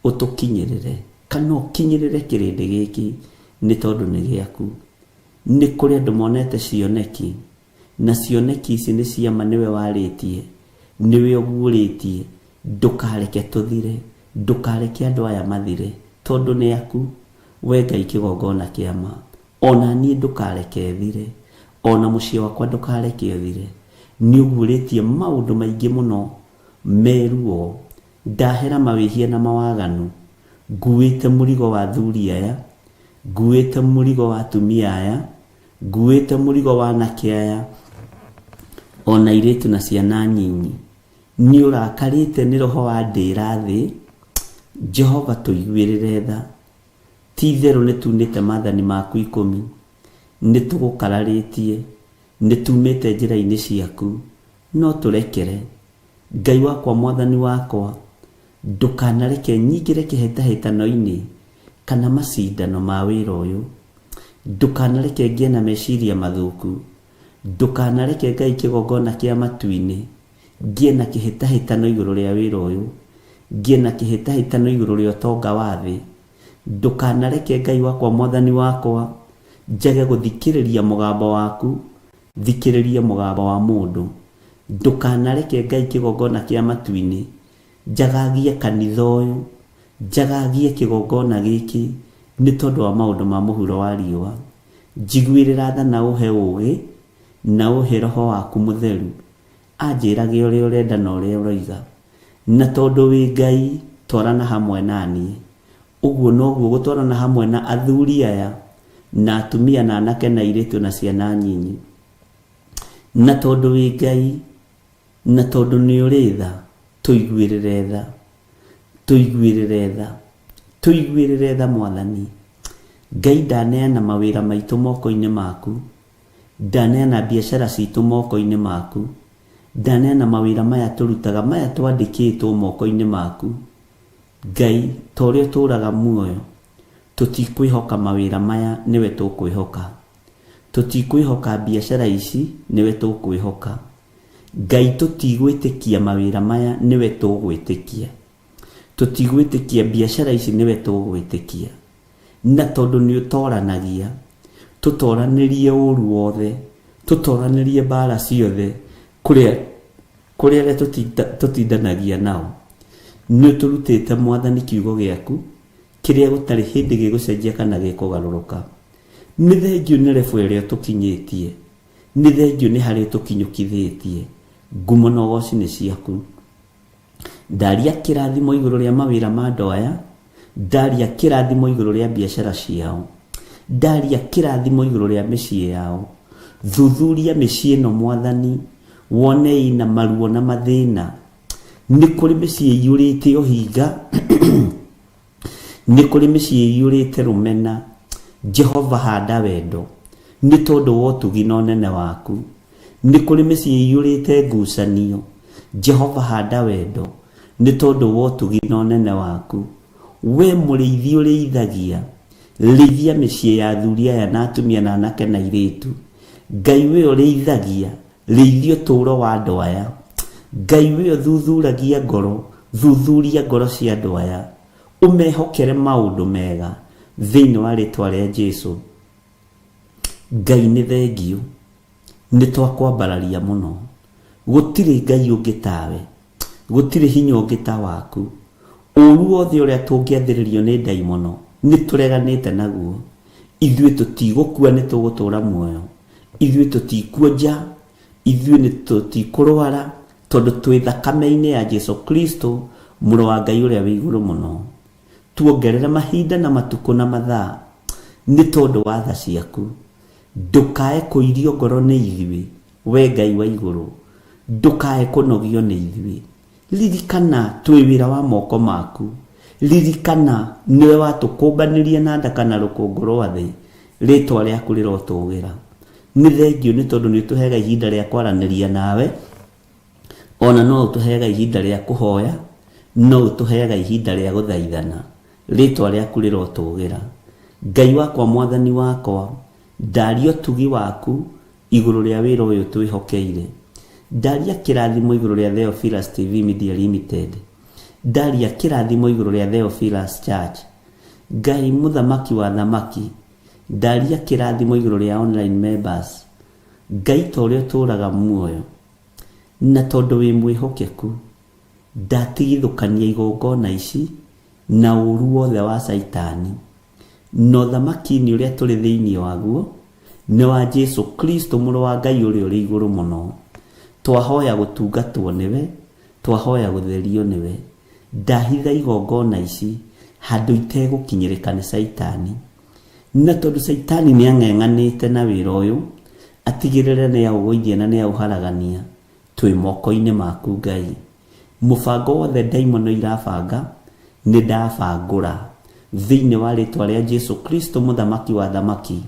ũtũkinyĩrĩre kana ũkinyĩrĩre kĩrĩndĩ gĩkĩ nĩ tondũ nĩ gĩaku. Nĩ kũrĩ andũ monete cioneki, na cioneki ici nĩ ciama nĩwe warĩtie, nĩwe ũguũrĩtie. Ndũkareke tũthire, ndũkareke andũ aya mathire, tondũ nĩ aku. We Ngai kĩgongona kĩa ma, ona niĩ ndũkareke thire, ona mũciĩ wakwa ndũkareke ũthire. Nĩ ũguũrĩtie maũndũ maingĩ mũno me ruo, ndahera mawĩhia na mawaganu, nguĩte mũrigo wa athuri aya, nguĩte mũrigo wa atumia aya, nguĩte mũrigo wa anake aya, ona airĩtu na ciana nyinyi. Nĩ ũrakarĩte nĩ roho wa ndĩra thĩ. Jehova tũiguĩrĩre tha. Ti itherũ nĩ tunĩte maathani maku ikũmi, nĩ tũgũkararĩtie, nĩ tumĩte njĩra-inĩ ciaku, no tũrekere. Ngai wakwa mwathani wakwa, ndũkanareke nyingĩre kĩhĩtahĩtano-inĩ kana macindano ma wĩra ũyũ. Ndũkanareke ngĩe na meciria mathũku. Ndũkanareke Ngai kĩgongona kĩa matu-inĩ ngĩe na kĩhĩtahĩtano igũrũ rĩa wĩra ũyũ, ngĩe na kĩhĩtahĩtano igũrũ rĩa ũtonga wa thĩ. Ndũkanareke Ngai wakwa mwathani wakwa njage gũthikĩrĩria mũgambo waku, thikĩrĩrie mũgambo wa mũndũ. Ndũkanareke Ngai kĩgongona kĩa matu-inĩ njagagie kanitha ũyũ, njagagie kĩgongona gĩkĩ nĩ tondũ wa maũndũ ma mũhuro wa riũa. Njiguĩrĩra tha na ũhe ũũgĩ na ũhe roho waku mũtheru anjĩrage ũrĩa ũrenda na ũrĩa ũroiga. Na tondũ wĩ Ngai, twarana hamwe na niĩ. Ũguo noguo gũtwarana hamwe na athuri aya na atumia na anake na airĩtu na ciana nyinyi. Na tondũ wĩ Ngai, na tondũ nĩ ũrĩ tha, tũiguĩrĩre tha. Tũiguĩrĩre tha. Tũiguĩrĩre tha Mwathani. Ngai ndaneana mawĩra maitũ moko-inĩ maku. Ndaneana biacara citũ moko-inĩ maku. Ndaneana mawĩra maya tũrutaga maya twandĩkĩtwo moko-inĩ maku. Ngai, ta ũrĩa ũtũũraga muoyo, tũtikwĩhoka mawĩra maya nĩwe tũkwĩhoka. Tũtikwĩhoka biacara ici nĩwe tũkwĩhoka. Ngai tũtigwĩtĩkia mawĩra maya nĩwe tũgwĩtĩkia. Tũtigwĩtĩkia biacara ici nĩwe tũgwĩtĩkia. Na tondũ nĩ ũtoranagia, tũtoranĩrie ũru wothe, tũtoranĩrie mbara ciothe kũrĩa kũrĩ arĩa tũtindanagia nao. Nĩ ũtũrutĩte Mwathani kiugo gĩaku kĩrĩa gũtarĩ hĩndĩ gĩgũcenjia kana gĩkũgarũrũka. Nĩ thengiũ nĩ level ĩrĩa ũtũkinyĩtie, nĩ thengiũ nĩ harĩa ũtũkinyũkithĩtie. Ngumo na ũgoci nĩ ciaku. Ndaria kĩrathimo igũrũ rĩa mawĩra ma andũ aya, ndaria kĩrathimo igũrũ rĩa biacara ciao, ndaria kĩrathimo igũrũ rĩa mĩciĩ yao. Thuthuria mĩciĩ ĩno Mwathani, wone ĩna maruo na mathĩna. Nĩ kũrĩ mĩciĩ ĩiyũrĩte ũhinga, Nĩ kũrĩ mĩciĩ ĩiyũrĩte rũmena. Jehova handa wendo, nĩ tondũ wa ũtugi na ũnene waku. Nĩ kũrĩ mĩciĩ ĩiyũrĩte ngucanio. Jehova handa wendo, nĩ tondũ wa ũtugi na ũnene waku. Wee mũrĩithi ũrĩithagia, rĩithia mĩciĩ ya athuri aya na atumia na anake na airĩtu. Ngai wee ũrĩithagia, Rĩithia ũtũũro wa andũ aya. Ngai we ũthuthuragia ngoro, thuthuria ngoro cia andũ aya. Ũmehokere maũndũ mega thĩinĩ wa rĩtwa rĩa Jesu. Ngai nĩ thengiũ. Nĩ twakwambararia mũno. Gũtirĩ Ngai ũngĩ tawe. Gũtirĩ hinya ũngĩ ta waku. Ũũru wothe ũrĩa tũngĩathĩrĩrio nĩ ndaimono, nĩ tũreganĩte naguo. Ithuĩ tũtigũkua nĩ tũgũtũũra muoyo. Ithuĩ tũtikuonja, ithuĩ nĩ tũtikũrwara, tondũ twĩ thakame-inĩ ya Jesu Kristo, Mũrũ wa Ngai ũrĩa wĩ igũrũ mũno. Tuongerere mahinda na matukũ na mathaa, nĩ tondũ wa tha ciaku. Ndũkae kũirio ngoro nĩ ithuĩ, Wee Ngai wa igũrũ, ndũkae kũnogio nĩ ithuĩ. Ririkana twĩ wĩra wa moko maku. Ririkana nĩwe watũkũmbanĩrie na ndaka na rũkũngũ rwa thĩ. Rĩtwa rĩaku rĩrotũgĩra. Nĩ thengiũ nĩ tondũ nĩ ũtũheaga ihinda rĩa kwaranĩria nawe, ona no ũtũheaga ihinda rĩa kũhoya, no ũtũheaga ihinda rĩa gũthaithana. Rĩtwa rĩaku rĩrotũgĩra. Ngai wakwa Mwathani wakwa, ndaria ũtugi waku igũrũ rĩa wĩra ũyũ twĩhokeire. Ndaria kĩrathimo igũrũ rĩa Theophilus TV Media Limited. Ndaria kĩrathimo igũrũ rĩa Theophilus Church. Ngai mũthamaki wa thamaki, ndaria kĩrathimo igũrũ rĩa online members. Ngai ta ũrĩa ũtũraga muoyo, na tondũ wĩ mwĩhokeku, ndatigithũkania igongona ici na ũru wothe wa Caitani. Na ũthamaki-inĩ ũrĩa tũrĩ thĩinĩ waguo nĩ wa Jesu Kristo mũrũ wa Ngai ũrĩa ũrĩ igũrũ mũno. Twahoya gũtungatwo nĩwe, twahoya gũtherio nĩwe. Ndahitha igongona ici handũ itegũkinyĩrĩka nĩ Caitani. Na tondũ Caitani nĩ ang'eng'anĩte na wĩra ũyũ, atigĩrĩre nĩ aũgũithia na nĩ aũharagania, twĩ moko-inĩ maku Ngai. Mũbango wothe ndaimono irabanga, nĩ ndabangũra. Thĩinĩ wa rĩtwa rĩa Jesu Kristo mũthamaki wa athamaki,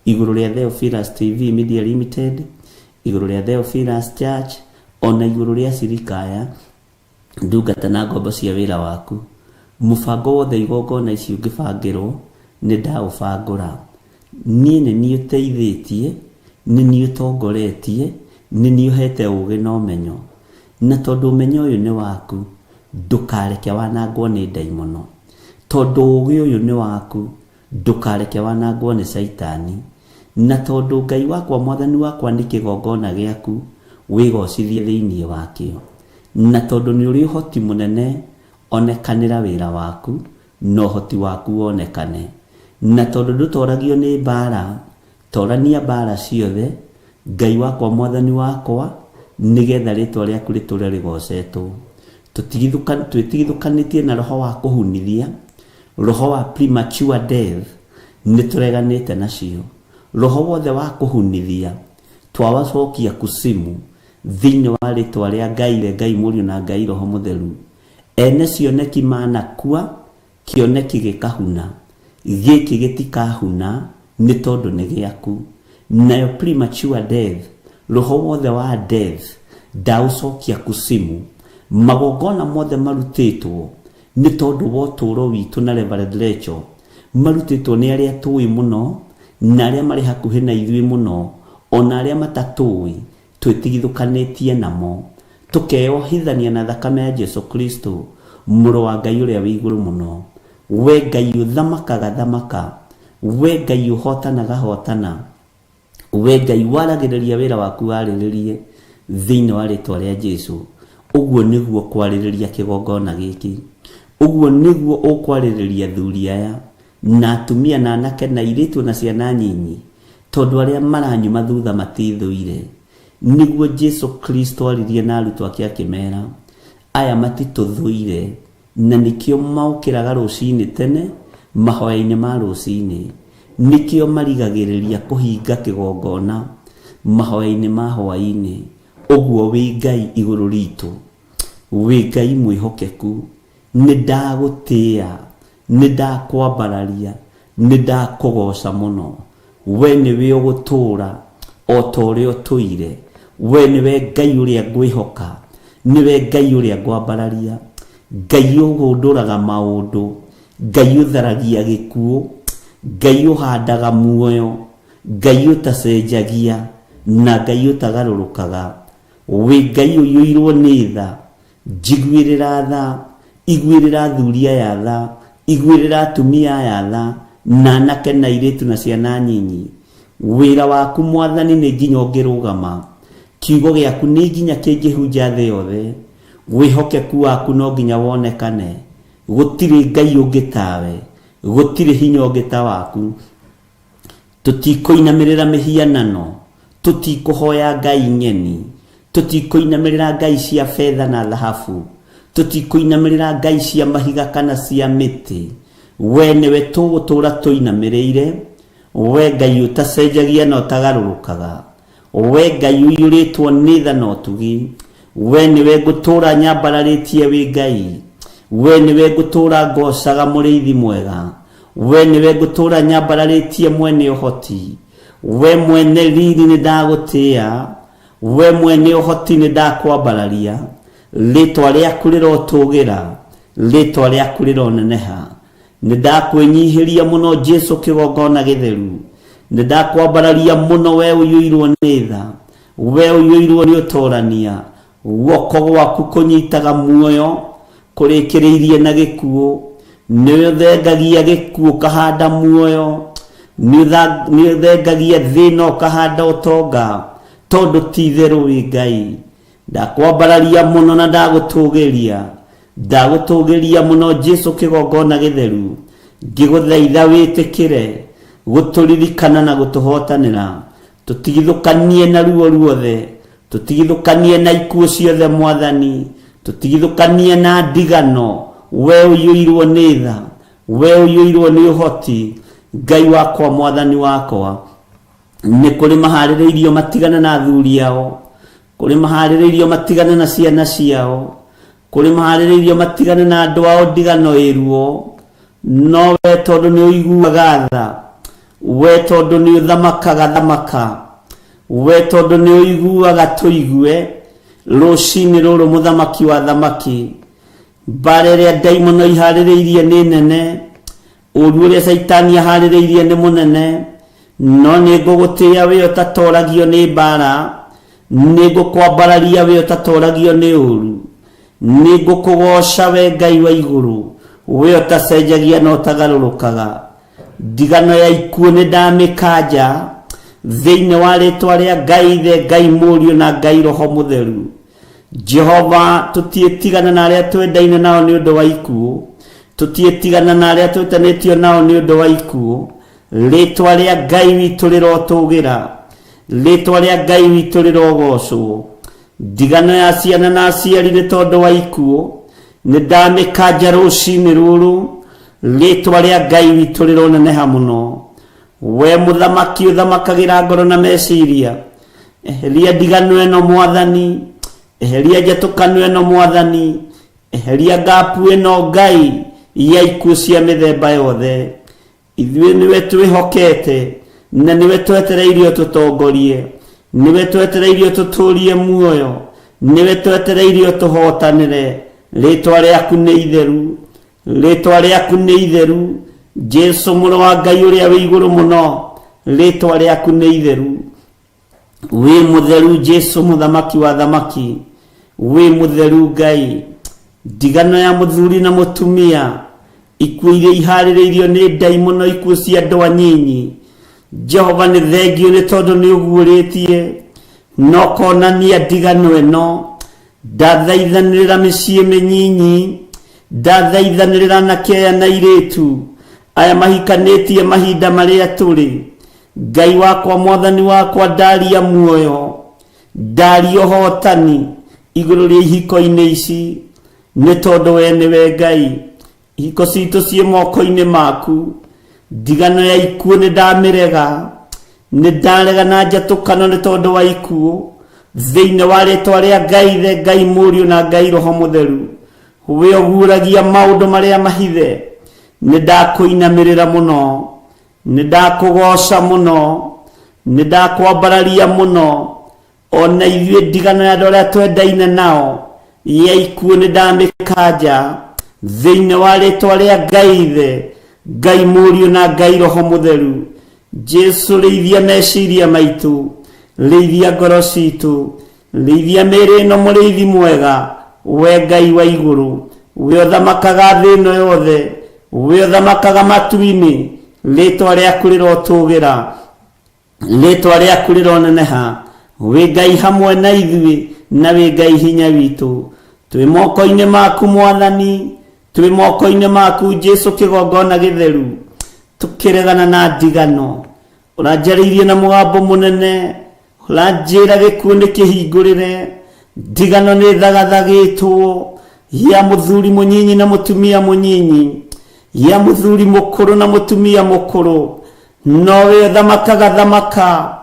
igũrũ rĩa Theophilus TV Media Limited, igũrũ rĩa Theophilus Church, ona igũrũ rĩa acirika aya, ndungata na ngombo cia wĩra waku. Mũbango wothe igongona ici ũngĩbangĩrwo, nĩ ndaũbangũra. Niĩ nĩ niĩ ũteithĩtie, nĩ niĩ ũtongoretie, nĩ niĩ ũhete ũũgĩ na ũmenyo. Na tondũ ũmenyo ũyũ nĩ waku, ndũkareke wanangwo nĩ ndaimono. Tondũ ũũgĩ ũyũ nĩ waku, ndũkareke wanangwo nĩ Caitani. Na tondũ Ngai wakwa Mwathani wakwa nĩ kĩgongona gĩaku, wĩgocithie thĩinĩ wakĩo. Na tondũ nĩ ũrĩ ũhoti mũnene, onekanĩra wĩra waku, na ũhoti waku wonekane. Na tondũ ndũtoragio nĩ mbaara, torania mbaara ciothe, Ngai wakwa Mwathani wakwa, nĩgetha rĩtwa rĩaku rĩtũre rĩgocetwo. Twĩtigithũkanĩtie na roho wa kũhunithia, roho wa premature death, nĩtũreganĩte nacio. Roho wothe wa kũhunithia, twawacokia kusimu, thĩinĩ wa rĩtwa rĩa Ngai we Ngai Mũriũ na Ngai Roho Mũtheru. Ene cioneki manakua, kĩoneki gĩkahuna. Gĩkĩ gĩtikahuna nĩ tondũ nĩ gĩaku. Nayo premature death, roho wothe wa death, ndaũcokia kusimu. Magongona mothe marutĩtwo nĩ tondũ wa ũtũũro witũ na Reverend Rachel, marutĩtwo nĩ arĩa tũĩ mũno, na arĩa marĩ hakuhĩ na ithuĩ mũno, ona arĩa matatũĩ, twĩtigithũkanĩtie namo, tũkeyohithania na thakame ya Jesu Kristo, Mũrũ wa Ngai ũrĩa wĩ igũrũ mũno. We Ngai ũthamakaga thamaka, we Ngai ũhotanaga hotana, we Ngai waragĩrĩria wĩra waku warĩrĩrie thĩinĩ wa rĩtwa rĩa Jesu. Ũguo nĩguo kwarĩrĩria kĩgongona gĩkĩ, ũguo nĩguo ũkwarĩrĩria athuri aya na atumia na anake na airĩtu na ciana nyinyi, tondũ arĩa maranyuma thutha matithũire. Nĩguo Jesu Kristo aririe na arutwo ake akĩmera, aya matitũthũire, na nĩkĩo maũkĩraga rũcinĩ tene mahoya-inĩ ma rũcinĩ, nĩkĩo marigagĩrĩria kũhinga kĩgongona mahoya-inĩ ma hwaĩ-inĩ. Ũguo wĩ Ngai igũrũ ritũ, wĩ Ngai mwĩhokeku, nĩ ndagũtĩĩa, nĩ ndakwambararia, nĩ ndakũgoca mũno. We nĩwe ũgũtũũra o ta ũrĩa ũtũire, we nĩwe Ngai ũrĩa ngwĩhoka, nĩwe Ngai ũrĩa ngwambararia, Ngai ũhũndũraga maũndũ, Ngai ũtharagia gĩkuũ, Ngai ũhandaga muoyo, Ngai ũtacenjagia na Ngai ũtagarũrũkaga. Wĩ Ngai ũiyũirwo nĩ tha, njiguĩrĩra tha, iguĩrĩra athuri aya tha, iguĩrĩra atumia aya tha, na anake na airĩtu na ciana nyinyi. Wĩra waku Mwathani nĩ nginya ũngĩrũgama, kiugo gĩaku nĩ nginya kĩngĩhunja thĩ yothe, wĩhokeku waku no nginya wonekane. Gũtirĩ Ngai ũngĩ tawe, gũtirĩ hinya ũngĩ ta waku. Tũtikũinamĩrĩra mĩhianano, tũtikũhoya ngai ng'eni, tũtikũinamĩrĩra ngai cia betha na thahabu, tũtikũinamĩrĩra ngai cia mahiga kana cia mĩtĩ. We nĩwe tũgũtũũra tũinamĩrĩire, we Ngai ũtacenjagia na ũtagarũrũkaga, we Ngai ũiyũrĩtwo nĩ tha na ũtugi, we nĩwe ngũtũũra nyambararĩtie wĩ Ngai, we nĩwe ngũtũũra ngocaga mũrĩithi mwega, we nĩwe ngũtũũra nyambararĩtie mwene ũhoti, we mwene riri nĩ ndagũtĩĩa, we mwene ũhoti nĩ ndakwambararia, rĩtwa rĩaku rĩrotũgĩra, rĩtwa rĩaku rĩroneneha. Nĩ ndakwĩnyihĩria mũno Jesu kĩgongona gĩtheru, nĩ ndakwambararia mũno we ũiyũirwo nĩ tha, we ũiyũirwo nĩ ũtorania, guoko gwaku kũnyitaga muoyo kũrĩkĩrĩirie na gĩkuũ, nĩ ũthengagia gĩkuũ ũkahanda muoyo, nĩ ũthengagia thĩna ũkahanda ũtonga, tondũ ti itherũ wĩ Ngai. Ndakwambararia mũno na ndagũtũgĩria, ndagũtũgĩria mũno Jesu kĩgongona gĩtheru, ngĩgũthaitha wĩtĩkĩre gũtũririkana na gũtũhotanĩra, tũtigithũkanie na ruo ruothe, tũtigithũkanie na ikuũ ciothe Mwathani, tũtigithũkanie na ndigano, we ũiyũirwo nĩ tha, we ũiyũirwo nĩ ũhoti, Ngai wakwa Mwathani wakwa. Nĩ kũrĩ maharĩrĩirio matigane na athuri ao, kũrĩ maharĩrĩirio matigane na ciana ciao, kũrĩ maharĩrĩirio matigane na andũ ao ndigano ĩruo, no we tondũ nĩ ũiguaga tha, we tondũ nĩ ũthamakaga thamaka, we tondũ nĩ ũiguaga tũigue, rũcinĩ rũrũ mũthamaki wa thamaki, mbara ĩrĩa ndaimono iharĩrĩirie nĩ nene, ũru ũrĩa caitani aharĩrĩirie nĩ mũnene, no nĩ ngũgũtĩĩa we ũtatoragio nĩ mbara, nĩ ngũkwambararia we ũtatoragio nĩ ũru, nĩ ngũkũgoca we Ngai wa igũrũ, we ũtacenjagia na ũtagarũrũkaga. Ndigano ya ikuũ nĩ ndamĩkanja thĩinĩ wa rĩtwa rĩa Ngai Ithe, Ngai Mũriũ na Ngai Roho Mũtheru. Jehova, tũtiĩtigana na arĩa twendaine nao nĩ ũndũ wa ikuũ, tũtiĩtigana na arĩa twĩtanĩtio nao nĩ ũndũ wa ikuũ. Rĩtwa rĩa Ngai witũ rĩrotũgĩra, rĩtwa rĩa Ngai witũ rĩrogocwo. Ndigano ya ciana na aciari nĩ tondũ wa ikuũ, nĩ ndamĩkanja rũcinĩ rũrũ, rĩtwa rĩa Ngai witũ rĩroneneha mũno. We mũthamaki ũthamakagĩra ngoro na meciria, eheria ndigano ĩno Mwathani, eheria njatũkano ĩno Mwathani, eheria ngapu ĩno Ngai ya ikuũ cia mĩthemba yothe. Ithuĩ nĩwe twĩhokete na nĩwe twetereirie ũtũtongorie, nĩwe twetereirie ũtũtũrie muoyo, nĩwe twetereirie ũtũhotanĩre. Rĩtwa rĩaku nĩ itheru, rĩtwa rĩaku nĩ itheru, Jesu mũrũ wa Ngai ũrĩa wĩ igũrũ mũno, rĩtwa rĩaku nĩ itheru. Wĩ mũtheru Jesu mũthamaki wa thamaki, wĩ mũtheru Ngai. Ndigano ya mũthuri na mũtumia Ikuũ iria iharĩrĩirio nĩ ndaimono, ikuũ cia andũ anyinyi. Jehova, nĩ thengio nĩ tondũ nĩ ũguũrĩtie na ũkonania ndigano ĩno. Ndathaithanĩrĩra mĩciĩ mĩnyinyi, ndathaithanĩrĩra anake aya na airĩtu aya mahikanĩtie mahinda marĩa tũrĩ. Ngai wakwa, Mwathani wakwa, ndaria muoyo, ndaria ũhotani igũrũ rĩa ihiko-inĩ ici, nĩ tondũ we nĩwe Ngai. Ihiko citũ ciĩ moko-inĩ maku. Ndigano ya ikuũ nĩ ndamĩrega, nĩ ndarega na njatũkano nĩ tondũ wa ikuũ, thĩinĩ wa rĩtwa rĩa Ngai Ithe, Ngai Mũriũ na Ngai Roho Mũtheru. We ũguũragia maũndũ marĩa mahithe, nĩ ndakũinamĩrĩra mũno, nĩ ndakũgooca mũno, nĩ ndakwambararia mũno. Ona ithuĩ ndigano ya andũ arĩa twendaine nao ya ikuũ nĩ ndamĩkanja, thĩinĩ wa rĩtwa rĩa Ngai Ithe, Ngai Mũriũ na Ngai Roho Mũtheru. Jesu, rĩithia meciria maitũ, rĩithia ngoro citũ, rĩithia mĩĩrĩ ĩno, mũrĩithi mwega, we Ngai wa igũrũ, we ũthamakaga thĩ ĩno yothe, we ũthamakaga matu-inĩ, rĩtwa rĩaku rĩrotũgĩra, rĩtwa rĩaku rĩroneneha. Wĩ Ngai hamwe na ithuĩ, na wĩ Ngai hinya witũ. Twĩ moko-inĩ maku, Mwathani, twĩ moko-inĩ maku, Jesu, kĩgongona gĩtheru, tũkĩregana na ndigano. Ũranjarĩirie na mũgambo mũnene, ũranjĩra gĩkuũ nĩ kĩhingũrĩre, ndigano nĩ thagathagĩtwo ya mũthuri mũnyinyi na mũtumia mũnyinyi, ya mũthuri mũkũrũ na mũtumia mũkũrũ. Nowe ũthamakaga thamaka,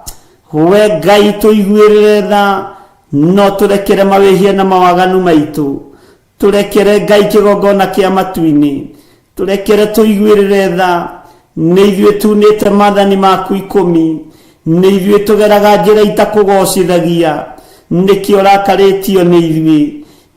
we Ngai, tũiguĩrĩre tha, no tũrekere mawĩhia na mawaganu maitũ. Tũrekere, Ngai kĩgongona kĩa matu-inĩ, tũrekere, tũiguĩrĩre tha. Nĩ ithuĩ tunĩte maathani maku 10, nĩ ithuĩ tũgeraga njĩra itakũgocithagia, nĩkĩo ũrakarĩtio nĩ ithuĩ.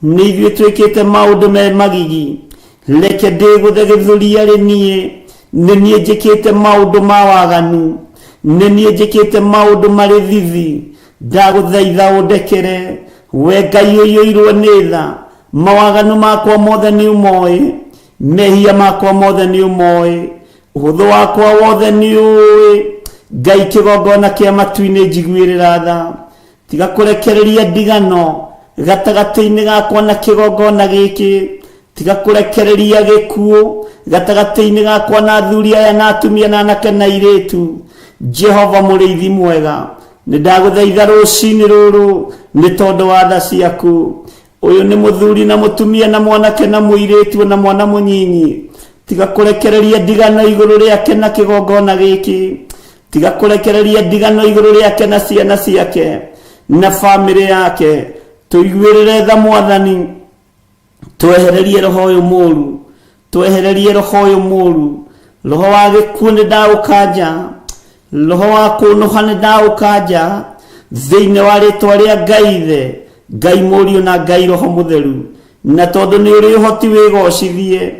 Nĩ ithuĩ twĩkĩte maũndũ me magigi. Reke ndĩgũthe gĩthũri arĩ niĩ, nĩ niĩ njĩkĩte maũndũ ma waganu, nĩ niĩ njĩkĩte maũndũ marĩ thithi. Ndagũthaitha ũndekere, we Ngai ũiyũirwo nĩ tha. Mawaganu makwa mothe nĩ ũmoĩ, mehia makwa mothe nĩ ũmoĩ, ũhũthũ wakwa wothe nĩ ũĩ. Ngai kĩgongona kĩa matu-inĩ, njiguĩrĩra tha. Tiga kũrekereria ndigano gatagatĩ-inĩ gakwa na kĩgongona gĩkĩ. Tiga kũrekereria gĩkuũ gatagatĩ-inĩ gakwa na athuri aya na atumia na anake na airĩtu. Jehova mũrĩithi mwega, nĩ ndagũthaitha rũcinĩ rũrũ nĩ tondũ wa tha ciaku. Ũyũ nĩ mũthuri na mũtumia na mwanake na mũirĩtu na mwana mũnyinyi. Tiga kũrekereria ndigano igũrũ rĩake na kĩgongona gĩkĩ. Tiga kũrekereria ndigano igũrũ rĩake na ciana ciake na bamĩrĩ yake. Tũiguĩrĩre tha, Mwathani, twehererie roho ũyũ mũru, twehererie roho ũyũ mũru. Roho wa gĩkuũ nĩ ndaũkanja, roho wa kũnũha nĩ ndaũkanja, thĩinĩ wa rĩtwa rĩa Ngai Ithe, Ngai Mũriũ na Ngai Roho Mũtheru. Na tondũ nĩ ũrĩ ũhoti, wĩgocithie.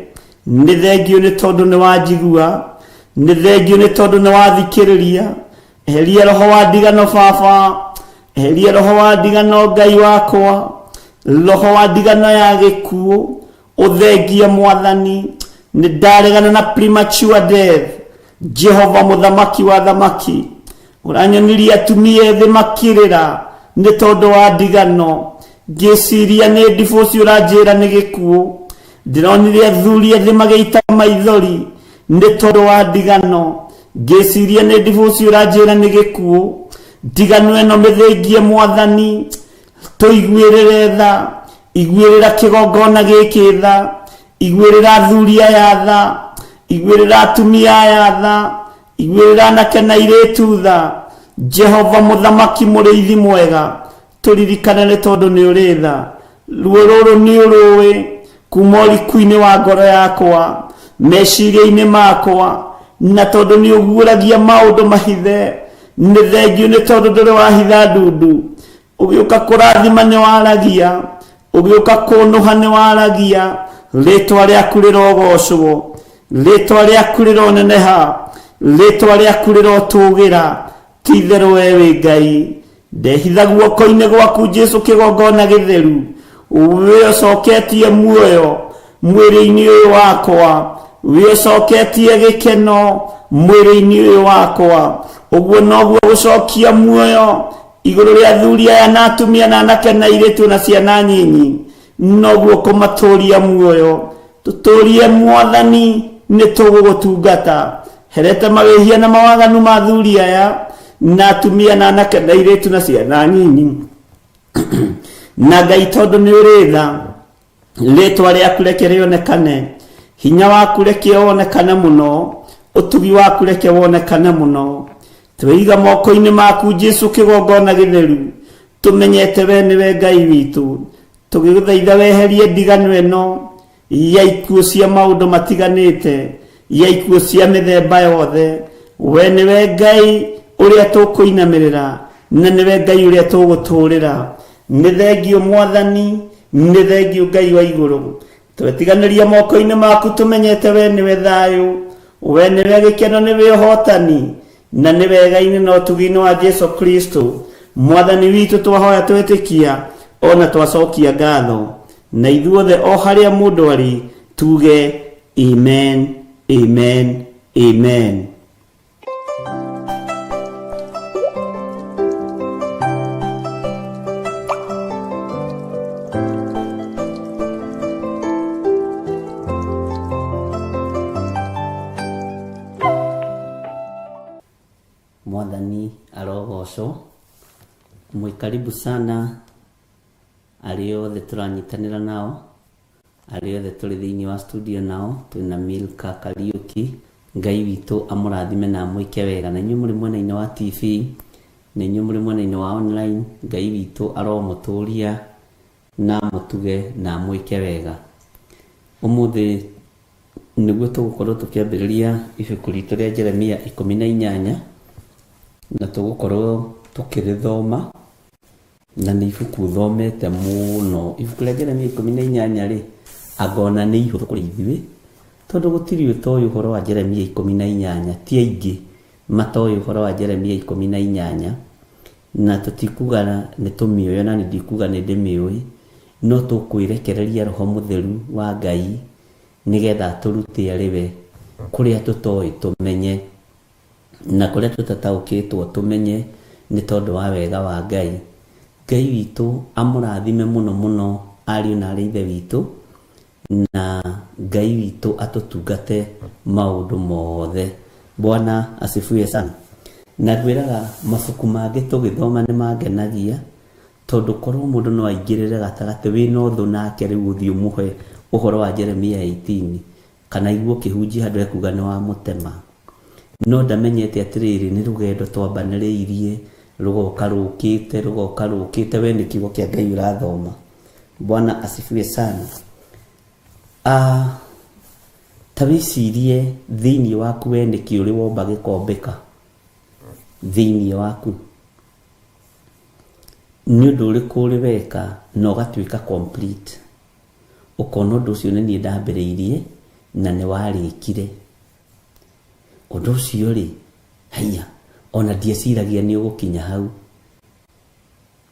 Nĩ thengio nĩ tondũ nĩ wanjigua, nĩ thengio nĩ tondũ nĩ wathikĩrĩria. Eheria roho wa ndigano, Baba, eheria roho wa ndigano, Ngai wakwa, roho wa ndigano ya gĩkuũ ũthengie, Mwathani. Nĩ ndaregana na premature death. Jehova mũthamaki wa thamaki, ũranyonirie atumia ethĩ makĩrĩra nĩ tondũ wa ndigano, ngĩciria nĩ divorce, ũranjĩra nĩ gĩkuũ. Ndĩronire athuri ethĩ magĩita maithori nĩ tondũ wa ndigano, ngĩciria nĩ divorce, ũranjĩra nĩ gĩkuũ. Ndigano ĩno mĩthengie, Mwathani, tũiguĩrĩre tha. Iguĩrĩra kĩgongona gĩkĩ tha, iguĩrĩra athuri aya tha, iguĩrĩra atumia aya tha, iguĩrĩra anake na airĩtu tha. Jehova mũthamaki mũrĩithi mwega, tũririkane nĩ tondũ nĩ ũrĩ tha. Ruo rũrũ nĩ ũrũĩ kuma ũriku-inĩ wa ngoro yakwa, meciria-inĩ makwa, na tondũ nĩ ũguũragia maũndũ mahithe, nĩ thengio nĩ tondũ ndũrĩ wahitha ndundu. Ũgĩũka kũrathima nĩ waragia, ũgĩũka kũnũha nĩ waragia. Rĩtwa rĩaku rĩrogocwo, rĩtwa rĩaku rĩroneneha, rĩtwa rĩaku rĩrotũgĩra. Ti itherũ we wĩ Ngai. Ndehitha guoko-inĩ gwaku, Jesu kĩgongona gĩtheru, we ũcoketie muoyo mwĩrĩ-inĩ ũyũ wakwa. We ũcoketie gĩkeno mwĩrĩ-inĩ ũyũ wakwa, ũguo noguo gũcokia muoyo igũrũ rĩa athuri aya na atumia na anake na airĩtu na ciana nyinyi, noguo kũmatũria muoyo. Tũtũrie Mwathani, nĩ tũgũgũtungata. Herete mawĩhia na mawaganu ma athuri aya na atumia na anake na airĩtu na ciana nyinyi. Na Ngai, tondũ nĩ ũrĩ tha, rĩtwa rĩaku reke rĩonekane, hinya waku reke wonekane mũno, ũtugi waku reke wonekane mũno. Twĩiga moko-inĩ maku Jesu, kĩgongona gĩtheru, tũmenyete we nĩwe Ngai witũ. Tũgĩgũthaitha weherie ndigano ĩno ya ikuũ cia maũndũ matiganĩte, ya ikuũ cia mĩthemba yothe. We nĩwe Ngai ũrĩa tũkũinamĩrĩra, na nĩwe Ngai ũrĩa tũgũtũrĩra. Nĩ thengio Mwathani, nĩ thengio Ngai wa igũrũ. Twetiganĩria moko-inĩ maku, tũmenyete we nĩwe thayũ, we nĩwe gĩkeno, nĩwe ũhotani, na nĩ wega-inĩ na ũtugi-inĩ wa Jesu Kristo Mwathani witũ twahoya, twetĩkia ona twacokia ngatho. Na ithuothe o harĩa mũndũ arĩ tuge amen, amen, amen. Mwathani arogocwo. Mwĩ karibu sana arĩa othe tũranyitanĩra nao, arĩa othe tũrĩ thĩinĩ wa studio nao, twĩna Milka Kariuki. Ngai witũ amũrathime na amwĩke wega. Na inyuĩ mũrĩ mwena-inĩ wa TV, na inyuĩ mũrĩ mwena-inĩ wa online, Ngai witũ aromũtũria na amũtuge na amwĩke wega. Ũmũthĩ nĩguo tũgũkorwo tũkĩambĩrĩria ibuku ritũ rĩa Jeremia 18, na tũgũkorwo tũkĩrĩthoma, na nĩ ibuku thomete mũno. Ibuku rĩa Jeremia 18 rĩ, angona nĩ ihũthũ kũrĩ ithuĩ, tondũ gũtirĩ ũtoĩ ũhoro wa Jeremia 18. Ti aingĩ matoĩ ũhoro wa Jeremia 18, na tũtikuga nĩ tũmĩũĩ, ona nĩ ndikuga nĩ ndĩmĩũĩ, no tũkwĩrekereria Roho Mũtheru wa Ngai nĩgetha atũrute arĩ we kũrĩa tũtoĩ tũmenye, na kũrĩa tũtataũkĩtwo tũmenye, nĩ tondũ wa wega wa Ngai. Ngai witũ amũrathime mũno mũno, ariũ na arĩ ithe witũ, na Ngai witũ atũtungate maũndũ mothe. Bwana asifiwe sana. Na ngwĩraga mabuku mangĩ tũgĩthoma nĩ mangenagia, tondũ korwo mũndũ no aingĩrĩre gatagatĩ wĩna ũthũ nake, rĩu ũthiĩ ũmũhe ũhoro wa Jeremia 18 kana aigua ũkĩhunjia handũ, ekuga nĩ wamũtema, no ndamenyete atĩrĩrĩ, nĩ rũgendo twambanĩrĩirie, rũgoka rũkĩte, rũgoka rũkĩte. We nĩ kiugo kĩa Ngai ũrathoma. Bwana asifiwe sana. Ta wĩcirie thĩinĩ waku, we nĩkĩ ũrĩ womba gĩkombĩka thĩinĩ waku? Nĩ ũndũ ũrĩkũ ũrĩ weka na ũgatuĩka complete, ũkona ũndũ ũcio nĩ niĩ ndambĩrĩirie na nĩ warĩkire ũndũ ũcio rĩ? Haiya, ona ndieciragia nĩ ũgũkinya hau.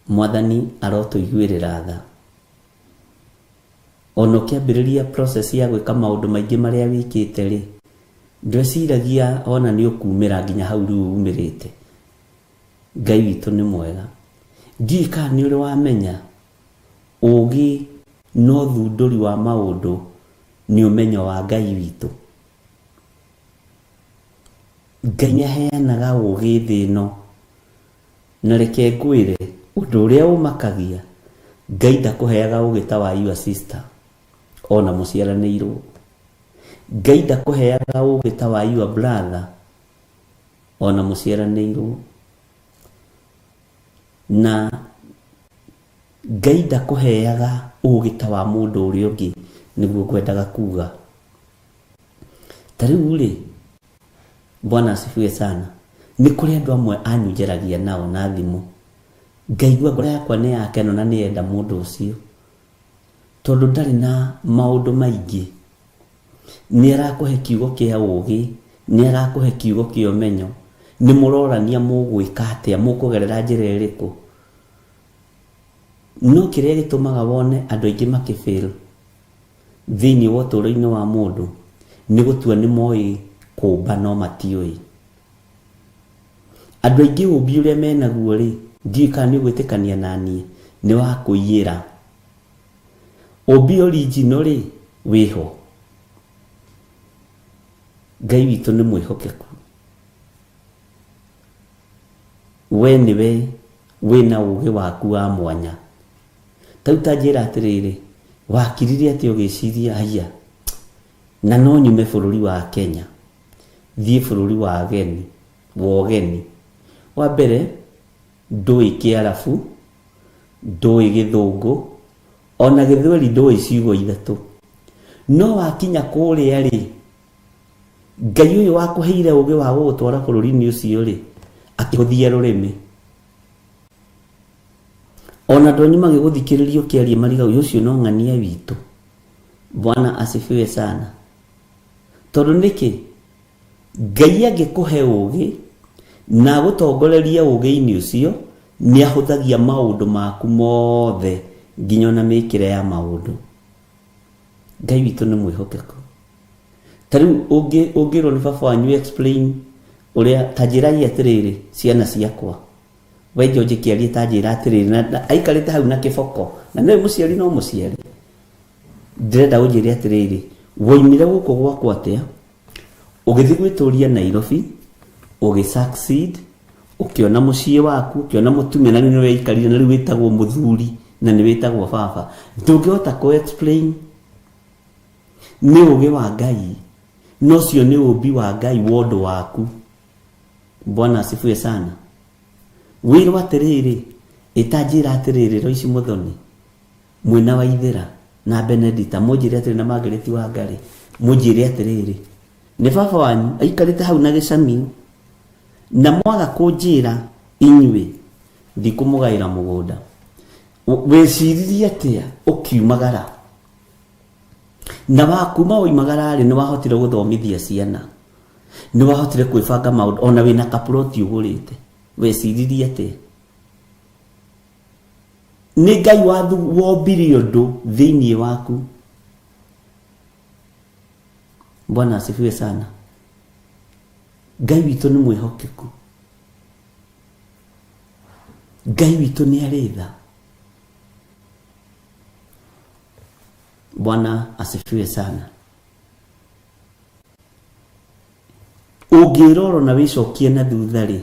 Mwathani arotũiguĩrĩra tha. Ona ũkĩambĩrĩria process ya gwĩka maũndũ maingĩ marĩa wĩkĩte rĩ, ndweciragia ona nĩ ũkumĩra nginya hau rĩu umĩrĩte. Ngai witũ nĩ mwega. Ndiũĩ kana nĩ ũrĩ wamenya ũũgĩ na ũthundũri wa maũndũ nĩ ũmenyo wa Ngai witũ. Ngai nĩ aheanaga ũũgĩ thĩ ĩno, na reke ngwĩre ũndũ ũrĩa ũmakagia, Ngai ndakũheaga ũũgĩ ta wa your sister ona mũciaranĩirwo. Ngai ndakũheaga ũũgĩ ta wa your brother ona mũciaranĩirwo. Na Ngai ndakũheaga ũũgĩ ta wa mũndũ ũrĩa ũngĩ, nĩguo ngwendaga kuga. Ta rĩu rĩ, Bwana asifiwe sana, nĩ kũrĩ andũ amwe anyu njaragia nao na thimũ, ngaigua ngoro yakwa nĩ yakeno na nĩyenda mũndũ ũcio, tondũ ndarĩ na maũndũ maingĩ. Nĩ arakũhe kiugo kĩa ũũgĩ, nĩ arakũhe kiugo kĩa ũmenyo, nĩ mũrorania mũgwĩka atĩa, mũkũgerera njĩra ĩrĩkũ. No kĩrĩa gĩtũmaga wone andũ aingĩ makĩfail thĩinĩ wa ũtũũro-inĩ wa mũndũ nĩ gũtua nĩ moĩ kũmba no matiũĩ. Andũ aingĩ ũmbi ũrĩa menaguo rĩ, ndiũĩ kana nĩ ũgwĩtĩkania naniĩ, nĩ wa kũiyĩra. Ũmbi original rĩ, wĩho. Ngai witũ nĩ mwĩhokeku. We nĩwe wĩna ũgĩ waku wa mwanya. Ta rĩu ta njĩra atĩrĩrĩ, wakirire atĩa ũgĩciria haiya, na no nyume bũrũri wa Kenya, thiĩ bũrũri wa ageni, wa ũgeni. Wa mbere, ndũĩ Kĩarabu, ndũĩ Gĩthũngũ, ona Gĩthweri ndũĩ ciugo ithatũ. No wakinya kũrĩa rĩ, Ngai ũyũ wakũheire ũgĩ wa gũgũtwara bũrũri-inĩ ũcio rĩ, akĩhũthia rũrĩmĩ. Ona andũ anyu magĩgũthikĩrĩria ũkĩaria mariga ũcio no ng'ania witũ. Bwana asifiwe sana. Tondũ nĩkĩ? Ngai angĩkũhe ũgĩ na agũtongorerie ũgĩ-inĩ ũcio, nĩ ahũthagia maũndũ maku mothe nginya ona mĩkĩre ya maũndũ. Ngai witũ nĩ mwĩhokeku. Ta rĩu ũngĩrwo nĩ baba wanyu explain ũrĩa, ta njĩrai atĩrĩrĩ ciana ciakwa, we George kĩarie ta njĩra atĩrĩrĩ, na aikarĩte hau na kĩboko, na nĩwe mũciari no mũciari. Ndĩrenda ũnjĩre atĩrĩrĩ, woimire gũkũ gwakwa atĩa, ũgĩthiĩ gwĩtũria Nairobi, ũgĩ succeed, ũkĩona mũciĩ waku, ũkĩona mũtumia na rĩu nĩwe aikarire na rĩu wĩtagwo mũthuri na nĩ wĩtagwo baba. Ndũngĩhota kũ explain. Nĩ ũgĩ wa Ngai, na ũcio nĩ ũmbi wa Ngai wa ũndũ waku. Bwana asifiwe sana. Wĩrwo atĩrĩrĩ, ĩta njĩra atĩrĩrĩ, Loice Muthoni, mwĩna Waithĩra na Benedita, mũnjĩre atĩrĩ na Margaret Wangari, mũnjĩre atĩrĩrĩ, nĩ baba wanyu aikarĩte hau na gĩcamio, na mwaga kũnjĩra inyuĩ, ndikũmũgaĩra mũgũnda. Weciririe atĩa ũkiumagara? Na wakuma woimagara rĩ, nĩ wahotire gũthomithia ciana, nĩ wahotire kwĩbanga maũndũ, ona wĩna kaploti ũgũrĩte. Weciririe atĩa? Nĩ Ngai wombire ũndũ thĩinĩ waku. Bwana asifiwe sana. Ngai witũ nĩ mwĩhokeku. Ngai witũ nĩ arĩ tha. Bwana asifiwe sana. Ũngĩrora na wĩcokie na thutha rĩ,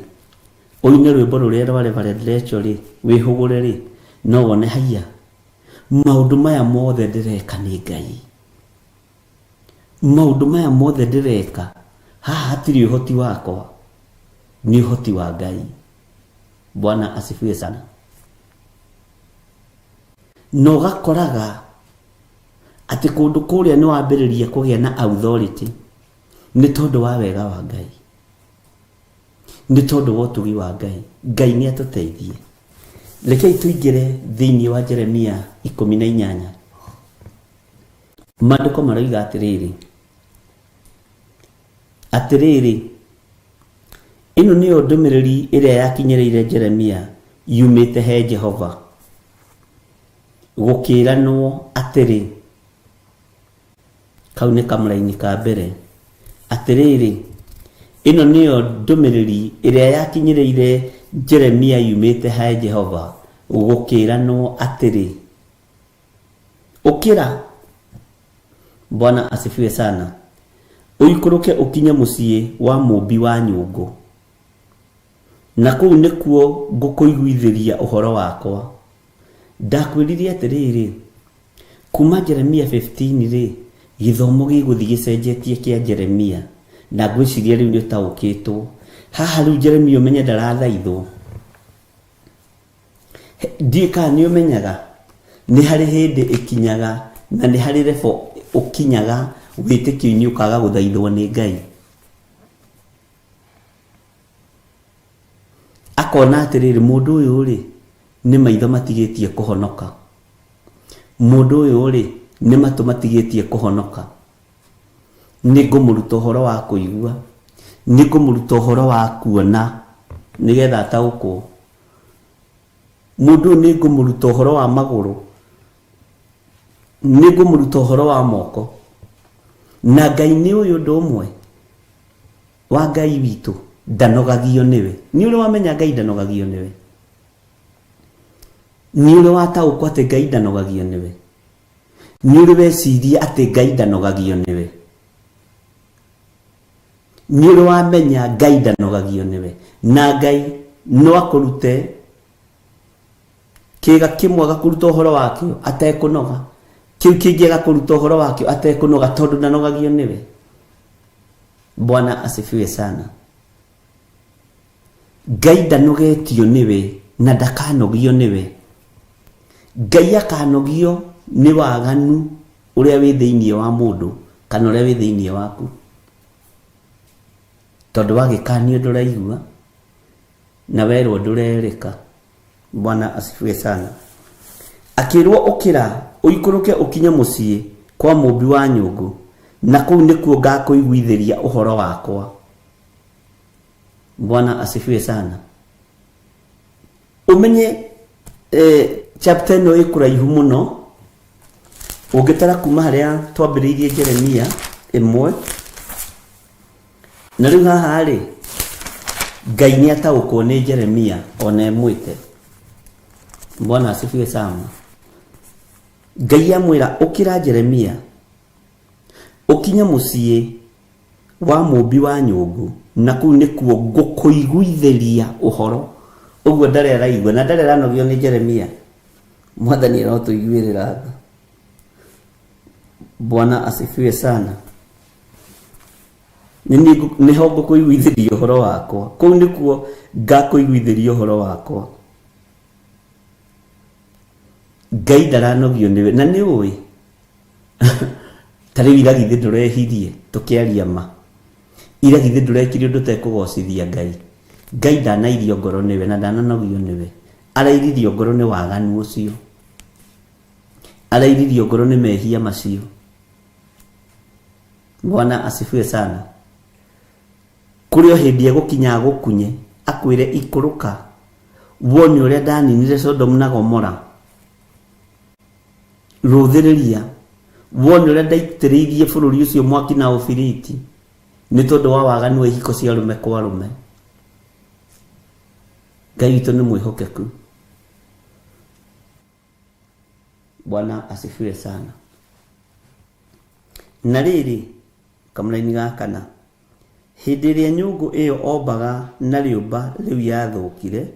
ũine rwĩmbo rũrĩa rwa Reverend Rachel rĩ, wĩhũgũre rĩ, no wone haiya, maũndũ maya mothe ndĩreka nĩ Ngai. Maũndũ maya mothe ndĩreka, haha hatirĩ ũhoti wakwa, nĩ ũhoti wa Ngai. Bwana asifiwe sana. Na ũgakoraga atĩ kũndũ kũrĩa nĩ wambĩrĩria kũgĩa na authority nĩ tondũ wa wega wa Ngai, nĩ tondũ wa ũtugi wa Ngai. Ngai nĩ atũteithie. Rekei tũingĩre thĩinĩ wa Jeremia 18. Maandĩko maroiga atĩrĩrĩ, atĩrĩrĩ, ĩno nĩyo ndũmĩrĩri ĩrĩa yakinyĩrĩire Jeremia yumĩte he Jehova, gũkĩĩranwo atĩrĩ, kau nĩ kamũraini ka mbere, atĩrĩrĩ, ĩno nĩyo ndũmĩrĩri ĩrĩa yakinyĩrĩire Jeremia yumĩte he Jehova, gũkĩĩranwo atĩrĩ, ũkĩra. Bwana asifiwe sana. Ũikũrũke ũkinye mũciĩ wa mũũmbi wa nyũngũ, na kũu nĩkuo ngũkũiguithĩria ũhoro wakwa. Ndakwĩrire atĩrĩrĩ, kuma Jeremia 15 rĩ, gĩthomo gĩgũthiĩ gĩcenjetie kĩa Jeremia, na ngwĩciria rĩu nĩ ũtaũkĩtwo. Haha rĩu Jeremia ũmenye ndarathaithwo. Ndiũĩ kana nĩ ũmenyaga nĩ harĩ hĩndĩ ĩkinyaga na nĩ harĩ level ũkinyaga wĩtĩkio-inĩ ũkaga gũthaithwo nĩ Ngai. Akona atĩrĩrĩ, mũndũ ũyũ rĩ, nĩ maitho matigĩtie kũhonoka. Mũndũ ũyũ rĩ, nĩ matũ matigĩtie kũhonoka. Nĩ ngũmũruta ũhoro wa kũigua, nĩ ngũmũruta ũhoro wa kuona, nĩgetha ataũkwo. Mũndũ ũyũ nĩ ngũmũruta ũhoro wa magũrũ, nĩ ngũmũruta ũhoro wa moko. Na Ngai nĩ ũyũ ũndũ ũmwe wa Ngai witũ, ndanogagio nĩwe. Nĩ ũrĩ wamenya Ngai ndanogagio nĩwe? Nĩ ũrĩ wataũkwo atĩ Ngai ndanogagio nĩwe? Nĩ ũrĩ weciria atĩ Ngai ndanogagio nĩwe? Nĩ ũrĩ wamenya Ngai ndanogagio nĩwe? Na Ngai no akũrute kĩga kĩmwe agakũruta ũhoro wakĩo atekũnoga, kĩu kĩngĩ agakũruta ũhoro wakĩo atekũnoga, tondũ ndanogagio nĩwe. Bwana asifiwe sana. Ngai ndanogetio nĩwe na ndakanogio nĩwe. Ngai akanogio nĩ waganu ũrĩa wĩ thĩinĩ wa mũndũ kana ũrĩa wĩ thĩinĩ waku, tondũ wagĩkanio ndũraigua na werwo ndũrerĩka. Bwana asifiwe sana. Akĩrwo ũkĩra ũikũrũke ũkinye mũciĩ kwa mũmbi wa nyũngũ, na kũu nĩkuo ngakũiguithĩria ũhoro wakwa. Bwana asifiwe sana. Ũmenye chapter ĩno ĩ kũraihu mũno, ũngĩtara kuma harĩa twambĩrĩirie Jeremia 1, na rĩu haha rĩ, Ngai nĩ ataũkwo nĩ Jeremia ona ĩmwĩte. Bwana asifiwe sana. Ngai amwĩra ũkĩra Jeremia ũkinye mũciĩ wa mũmbi wa nyũngũ, na kũu nĩkuo ngũkũiguithĩria ũhoro. Ũguo ndarĩ araigua na ndarĩ aranogio nĩ Jeremia. Mwathani arotũiguĩrĩra tha. Bwana asifiwe sana. Nĩho ngũkũiguithĩria ũhoro wakwa, kũu nĩkuo ngakũiguithĩria ũhoro wakwa. Ngai ndaranogio nĩwe, na nĩ ũĩ ta rĩu ira githĩ ndũrehirie tũkĩaria ma, ira githĩ ndũrekire ũndũ ũtekũgocithia Ngai. Ngai ndanairio ngoro nĩwe na ndananogio nĩwe, arairirio ngoro nĩ waganu ũcio, arairirio ngoro nĩ mehia macio. Bwana asifiwe sana. Kũrĩ o hĩndĩ egũkinya agũkunye akwĩre ikũrũka wone ũrĩa ndaninire Sodomu na Gomora, rũthĩrĩria wone ũrĩa ndaitĩrĩirie bũrũri ũcio mwaki na ũbiriti nĩ tondũ wa waganu wa ihiko cia arũme kwa arũme. Ngai witũ nĩ mwĩhokeku. Bwana asifiwe sana. Na rĩrĩ, kamũraini ga kana, hĩndĩ ĩrĩa nyũngũ ĩyo ombaga na rĩũmba rĩu yathũkire,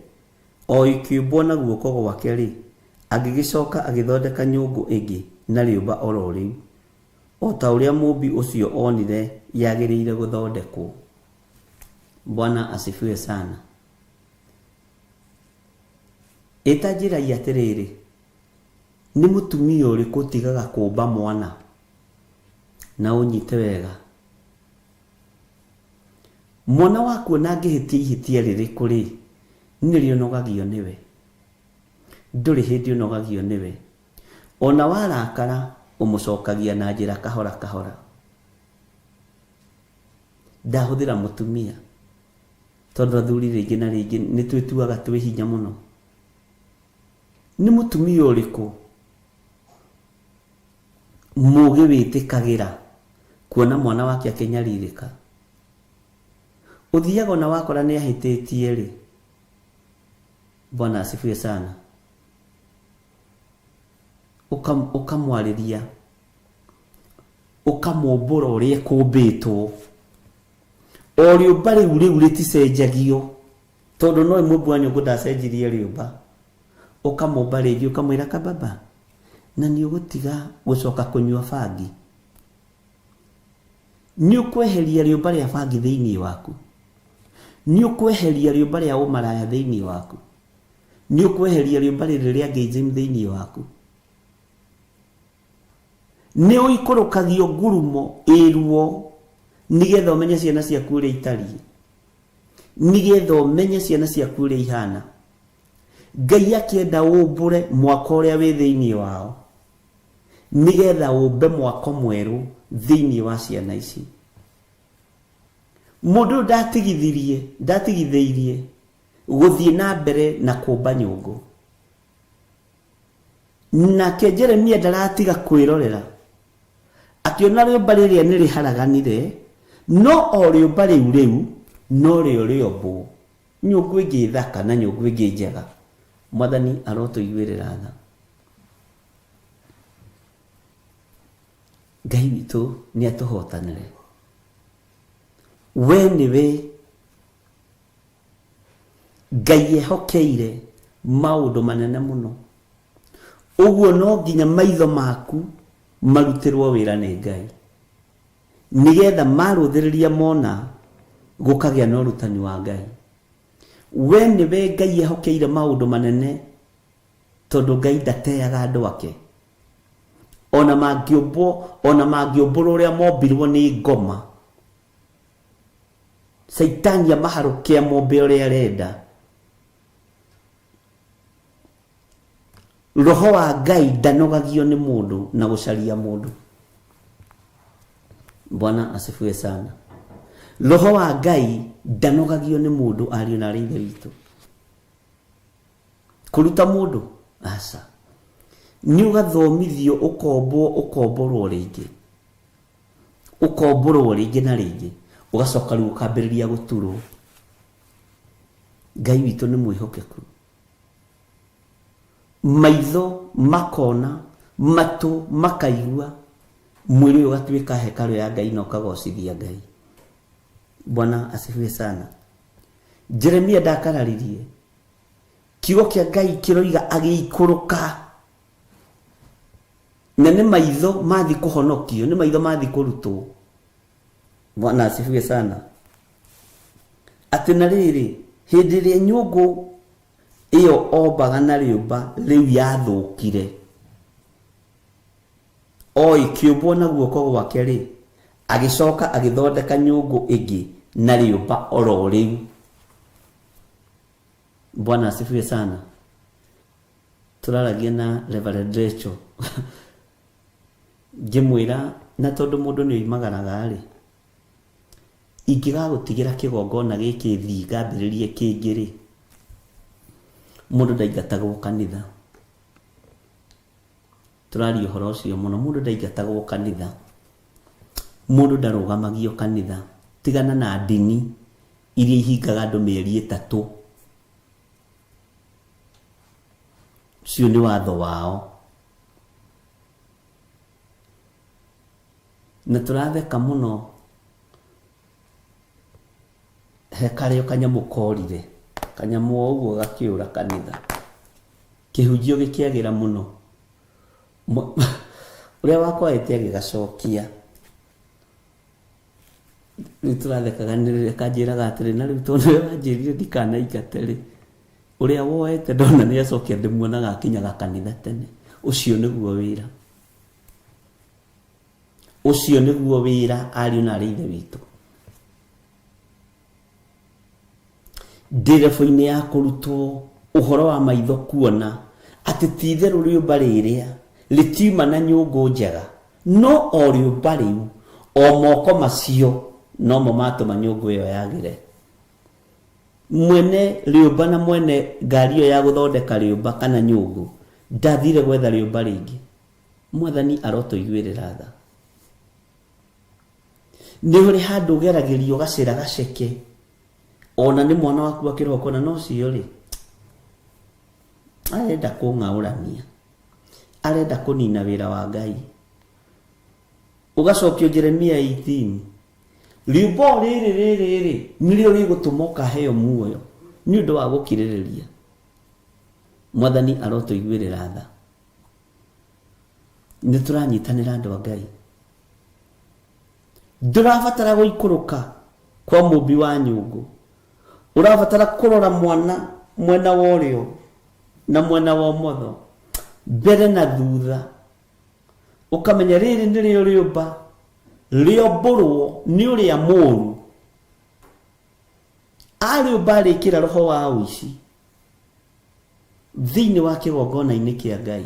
o ĩkĩũmbwo na guoko gwake-rĩ, agĩgĩcoka agĩthondeka nyũngũ ĩngĩ na rĩũmba o ro rĩu, o ta ũrĩa mũũmbi ũcio onire yagĩrĩire gũthondekwo. Bwana asifiwe sana. Ĩta njĩrai atĩrĩrĩ, nĩ mũtumia ũrĩkũ ũtigaga kũũmba mwana? Na ũnyite wega. Mwana waku ona angĩhĩtia ihĩtia rĩrĩkũ rĩ, nĩrĩo ũnogagio nĩwe. Ndũrĩ hĩndĩ ũnogagio nĩwe. Ona warakara, ũmũcokagia na njĩra kahora kahora. Ndahũthĩra mũtumia, tondũ athuri rĩngĩ na rĩngĩ nĩ twĩtuaga twĩ hinya mũno. Nĩ mũtumia ũrĩkũ mũgĩ wĩtĩkagĩra kuona mwana wake akĩnyarirĩka? Ũthiaga ona wakora nĩ ahĩtĩtie rĩ, Bwana asifiwe sana, ũkamwarĩria, ũkamũmbũra ũrĩa ĩkũmbĩtwo. O rĩũmba rĩu rĩu rĩticenjagio, tondũ no mũmbi wa nyũngũ ndacenjirie rĩũmba. Ũkamũmba rĩngĩ ũkamwĩra kababa, na nĩ ũgũtiga gũcoka kũnyua bangi. Nĩ ũkweheria rĩũmba rĩa bangi thĩinĩ waku. Nĩ ũkweheria rĩũmba rĩa ũmaraya thĩinĩ waku. Nĩ ũkweheria rĩũmba rĩrĩ rĩa gayism thĩinĩ waku. Nĩ ũikũrũkagio ngurumo ĩruo nĩgetha ũmenye ciana ciaku ũrĩa itariĩ, nĩgetha ũmenye ciana ciaku ũrĩa ihana. Ngai akĩenda ũmbũre mwako ũrĩa wĩ thĩinĩ wao, nĩgetha ũmbe mwako mwerũ thĩinĩ wa ciana ici. Mũndũ ũyũ ndatigithĩirie gũthiĩ na mbere na kũmba nyũngũ. Nake Jeremia ndaratiga kwĩrorera. Akĩona rĩũmba rĩrĩa nĩ rĩharaganire, no o rĩũmba rĩu rĩu no rĩo rĩombwo nyũngũ ĩngĩ thaka na nyũngũ ĩngĩ njega. Mwathani arotũiguĩrĩra tha. Ngai witũ nĩ atũhotanĩre. We nĩwe Ngai ehokeire maũndũ manene mũno. Ũguo no nginya maitho maku marutĩrwo wĩra nĩ Ngai, nĩgetha marũthĩrĩria mona gũkagĩa na ũrutani wa Ngai. We nĩwe Ngai ehokeire maũndũ manene, tondũ Ngai ndateaga andũ ake. Ona mangĩũmbwo, ona mangĩũmbũrwo ũrĩa mombirwo nĩ ngoma, Caitani amaharũke amombe ũrĩa arenda. Roho wa Ngai ndanogagio nĩ mũndũ na gũcaria mũndũ. Bwana asifiwe sana. Roho wa Ngai ndanogagio nĩ mũndũ, ariũ na arĩ ithe witũ. Kũruta mũndũ? Aca. Nĩ ũgathomithio, ũkombwo, ũkomborwo rĩngĩ. Ũkombũrwo rĩngĩ na rĩngĩ, ũgacoka rĩu ũkambĩrĩria gũturwo. Ngai witũ nĩ mwĩhokeku. Maitho makona, matũ makaigua, mwĩrĩ ũyũ ũgatuĩka hekarũ ya Ngai na ũkagocithia Ngai. Bwana asifiwe sana. Jeremia ndakararirie. Kiugo kĩa Ngai kĩroiga agĩikũrũka. Na nĩ maitho mathi kũhonokio, nĩ maitho mathi kũrutwo. Bwana asifiwe sana. Atĩ na rĩrĩ, hĩndĩ ĩrĩa nyũngũ ĩyo ombaga na rĩũmba rĩu yathũkire, o ĩkĩũmbwo na guoko gwake-rĩ, agĩcoka agĩthondeka nyũngũ ĩngĩ na rĩũmba oro rĩu. Bwana asifiwe sana. Tũraragia na Reverend Rachel ngĩmwĩra na tondũ mũndũ nĩ oimagaraga-rĩ, ingĩgagũtigĩra kĩgongona gĩkĩ thiĩ ngambĩrĩrie kĩngĩ-rĩ, mũndũ ndaingatagwo kanitha. Tũraria ũhoro ũcio mũno, mũndũ ndaingatagwo kanitha, mũndũ ndarũgamagio kanitha. Tigana na ndini iria ihingaga andũ mĩeri ĩtatũ. Ũcio nĩ watho wao. Na tũratheka mũno he karĩa kanyamũ korire, kanyamũ o ũguo gakĩũra kanitha. Kĩhunjio gĩkĩagĩra mũno. Ũrĩa wakwaĩte agĩgacokia. Rĩu tũrathekaga nĩ rĩrĩa kanjĩraga atĩrĩ, na rĩu tondũ nĩwe wanjĩrire ndikanaingate rĩ, ũrĩa woete ndona nĩ acokia ndĩmuonaga akinyaga kanitha tene. Ũcio nĩguo wĩra. Ũcio nĩguo wĩra ariũ na arĩ ithe witũ. Ndĩrebo-inĩ ya kũrutwo ũhoro wa maitho kuona atĩ ti itherũ rĩũmba rĩrĩa rĩtiuma na nyũngũ njega, no o rĩũmba rĩu, o moko macio nomo matũma nyũngũ ĩyo yagĩre. Mwene rĩũmba na mwene ngari ĩyo ya gũthondeka rĩũmba kana nyũngũ ndathire gwetha rĩũmba rĩngĩ. Mwathani arotũiguĩrĩra tha. Nĩ ũrĩ handũ ũgeragĩrio gacĩra gaceke, ona nĩ mwana waku wa kĩroho kona no ũcio rĩ, arenda kũng'aũrania, arenda kũnina wĩra wa Ngai. Ũgacokio Jeremia 18, rĩũmba o rĩrĩ rĩrĩ rĩ, nĩrĩo rĩgũtũma ũkaheo muoyo nĩ ũndũ wa gũkirĩrĩria. Mwathani arotũiguĩrĩra tha. Nĩ tũranyitanĩra andũ a Ngai. Ndũrabatara gũikũrũka kwa mũmbi wa nyũngũ, ũrabatara kũrora mwana mwena wa ũrĩo na mwena wa ũmotho, mbere na thutha, ũkamenya rĩrĩ nĩrĩo rĩũmba rĩombũrwo nĩ ũrĩa mũũru. Arĩũmba arĩkĩra roho wa ũici thĩinĩ wa kĩgongona-inĩ kĩa Ngai.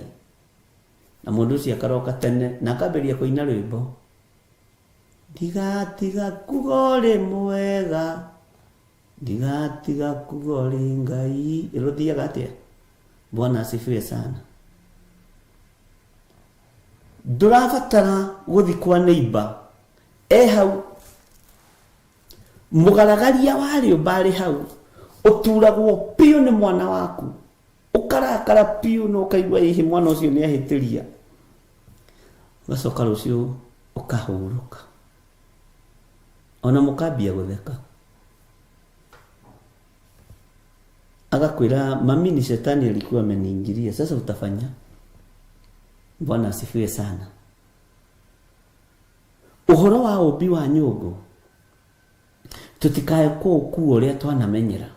Na mũndũ ũcio akaroka tene na akambĩrĩria kũina rwĩmbo, ndigatiga kuga ũrĩ mwega, ndigatiga kuga ũrĩ Ngai. Rũthiaga atĩa? Bwana asifiwe sana. Ndũrabatara gũthi kwa neighbor, e hau mũgaragaria wa rĩũmba arĩ hau, ũturagwo biũ nĩ mwana waku, ũkarakara biũ na ũkaigua ĩhĩ mwana ũcio nĩ ahĩtĩria, ũgacoka rũciũ ũkahurũka ona mũkambia gũtheka. Agakwĩra mami ni shetani alikuwa ameniingilia, sasa utafanya? Bwana asifiwe sana. Ũhoro wa ũmbi wa nyũngũ tũtikae kũũkua ũrĩa twanamenyera.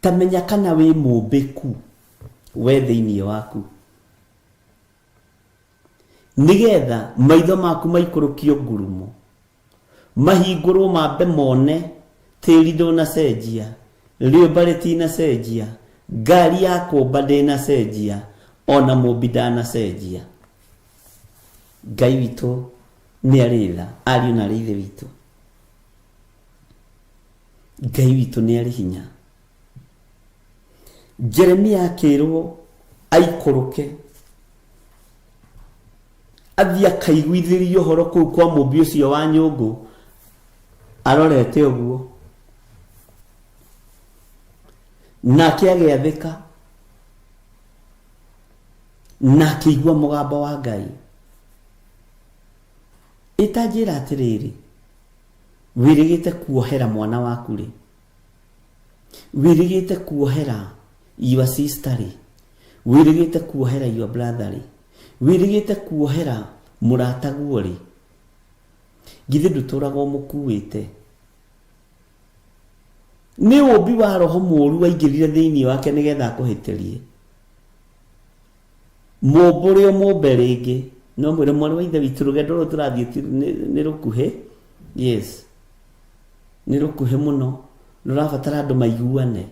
Ta menya kana wĩ mũmbĩku we thĩinĩ waku, nĩgetha maitho maku maikũrũkio ngurumo, mahingũrwo mambe mone tĩri ndũnacenjia, rĩũmba rĩtinacenjia, ngari ya kũmba ndĩnacenjia, ona mũmbi ndanacenjia. Ngai witũ nĩ arĩ tha, ariũ na arĩ ithe witũ. Ngai witũ nĩ arĩ hinya. Jeremia akĩrwo aikũrũke athiĩ akaiguithĩrie ũhoro kũu kwa mũmbi ũcio wa nyũngũ arorete ũguo, nake agĩathĩka na akĩigua mũgambo wa Ngai. Ĩtanjĩra atĩrĩrĩ, wĩrĩgĩte kuohera mwana waku rĩ, wĩrĩgĩte kuohera your sister rĩ, wĩrĩgĩte kuohera your brother rĩ, wĩrĩgĩte kuohera mũrataguo rĩ, githĩ ndũtũraga ũmũkuĩte? Nĩ ũmbi wa roho mũũru waingĩrire thĩinĩ wake nĩgetha akũhĩtĩrie. Mũmbũre ũmũmbe rĩngĩ, no mwĩre mwarĩ wa ithe witũ rũgendo rũrũ tũrathiĩ nĩ rũkuhĩ, yes, nĩ rũkuhĩ mũno, rũrabatara andũ maiguane.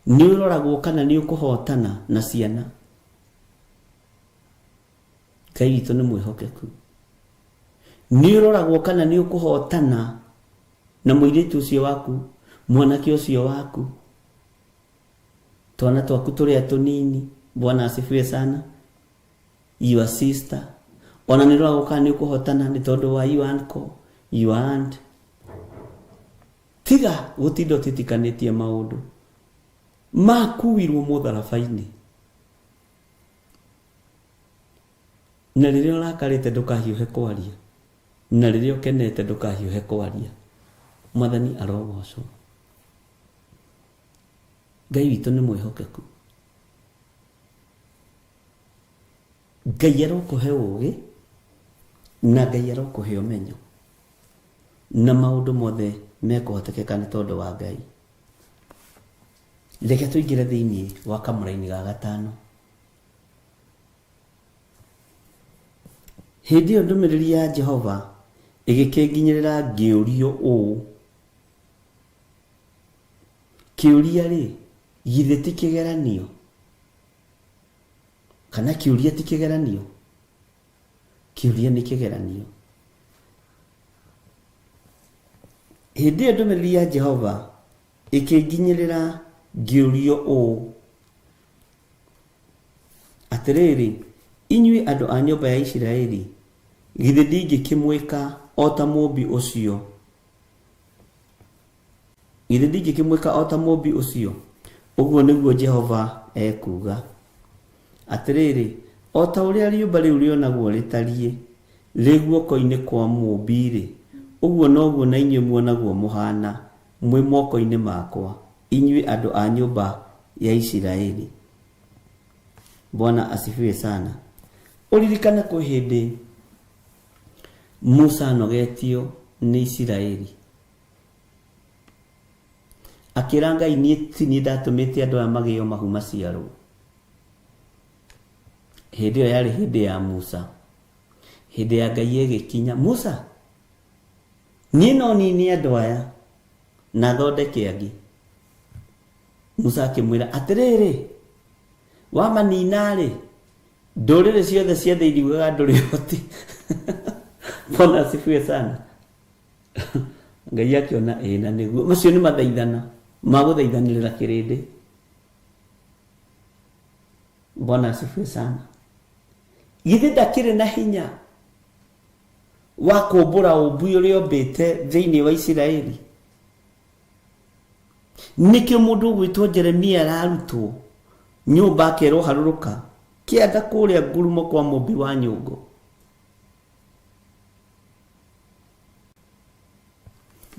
Nĩ ũroragwo kana nĩ ũkũhotana na ciana. Ngai witũ nĩ mwĩhokeku. Nĩ ũroragwo kana nĩ ũkũhotana na mũirĩtu ũcio waku, mwanake ũcio waku, twana twaku tũrĩa tũnini. Bwana asifiwe sana. Your sister, ona nĩ ũroragwo kana nĩ ũkũhotana nĩ tondũ wa your uncle, your aunt. Tiga gũtinda ũtitikanĩtie maũndũ makuirwo mũtharaba-inĩ. Na rĩrĩa ũrakarĩte ndũkahiũhe kwaria, na rĩrĩa ũkenete ndũkahiũhe kwaria. Mwathani arogocwo. Ngai witũ nĩ mwĩhokeku. Ngai arokũhe ũũgĩ na Ngai arokũhe ũmenyo, na maũndũ mothe mekũhotekeka nĩ tondũ wa Ngai. Reke tũingĩre thĩinĩ wa kamũraini ga gatano. Hĩndĩ ĩyo ndũmĩrĩri ya Jehova ĩgĩkĩnginyĩrĩra ngĩũrio ũũ, Kĩũria-rĩ, githĩ ti kĩgeranio? Kana kĩũria ti kĩgeranio? Kĩũria nĩ kĩgeranio. Hĩndĩ ĩyo ndũmĩrĩri ya Jehova ĩkĩnginyĩrĩra ngĩũrio ũũ, Atĩrĩrĩ, inyuĩ andũ a nyũmba ya Isiraeli, githĩ ndingĩkĩmwĩka o ta mũũmbi ũcio? Githĩ ndingĩkĩmwĩka o ta mũũmbi ũcio? Ũguo nĩguo Jehova ekuuga. Atĩrĩrĩ, o ta ũrĩa rĩũmba rĩu rĩonagwo rĩtariĩ rĩ guoko-inĩ kwa mũũmbi-rĩ, ũguo noguo na inyuĩ muonagwo mũhaana mwĩ moko-inĩ makwa, inyuĩ andũ a nyũmba ya Isiraeli. Bwana asifiwe sana. Ũririkane kwĩ hĩndĩ Musa anogetio nĩ Isiraeli. Akĩra Ngai niĩ ti niĩ ndatũmĩte andũ aya magĩo mahu maciarwo. Hĩndĩ ĩyo yarĩ hĩndĩ ya Musa. Hĩndĩ ya Ngai ĩgĩkinya, Musa, niĩ no nine andũ aya na thondeke angĩ. Musa akĩmwĩra atĩrĩrĩ, wamanina-rĩ, ndũrĩrĩ ciothe cia thĩ iriugaga ndũrĩ ũhoti. Bwana asifiwe sana. Ngai akĩona ĩĩ na nĩguo. Macio nĩ mathaithana. Ma gũthaithanĩrĩra kĩrĩndĩ. Bwana asifiwe sana. Githĩ ndakĩrĩ na hinya wa kũmbũra ũmbi ũrĩa ombĩte thĩinĩ wa Isiraeli? Nĩkĩo mũndũ ũgwĩtwo Jeremia ararutwo nyũmba akerwo harũrũka kĩanda kũrĩa ngurumo kwa mũmbi wa nyũngũ.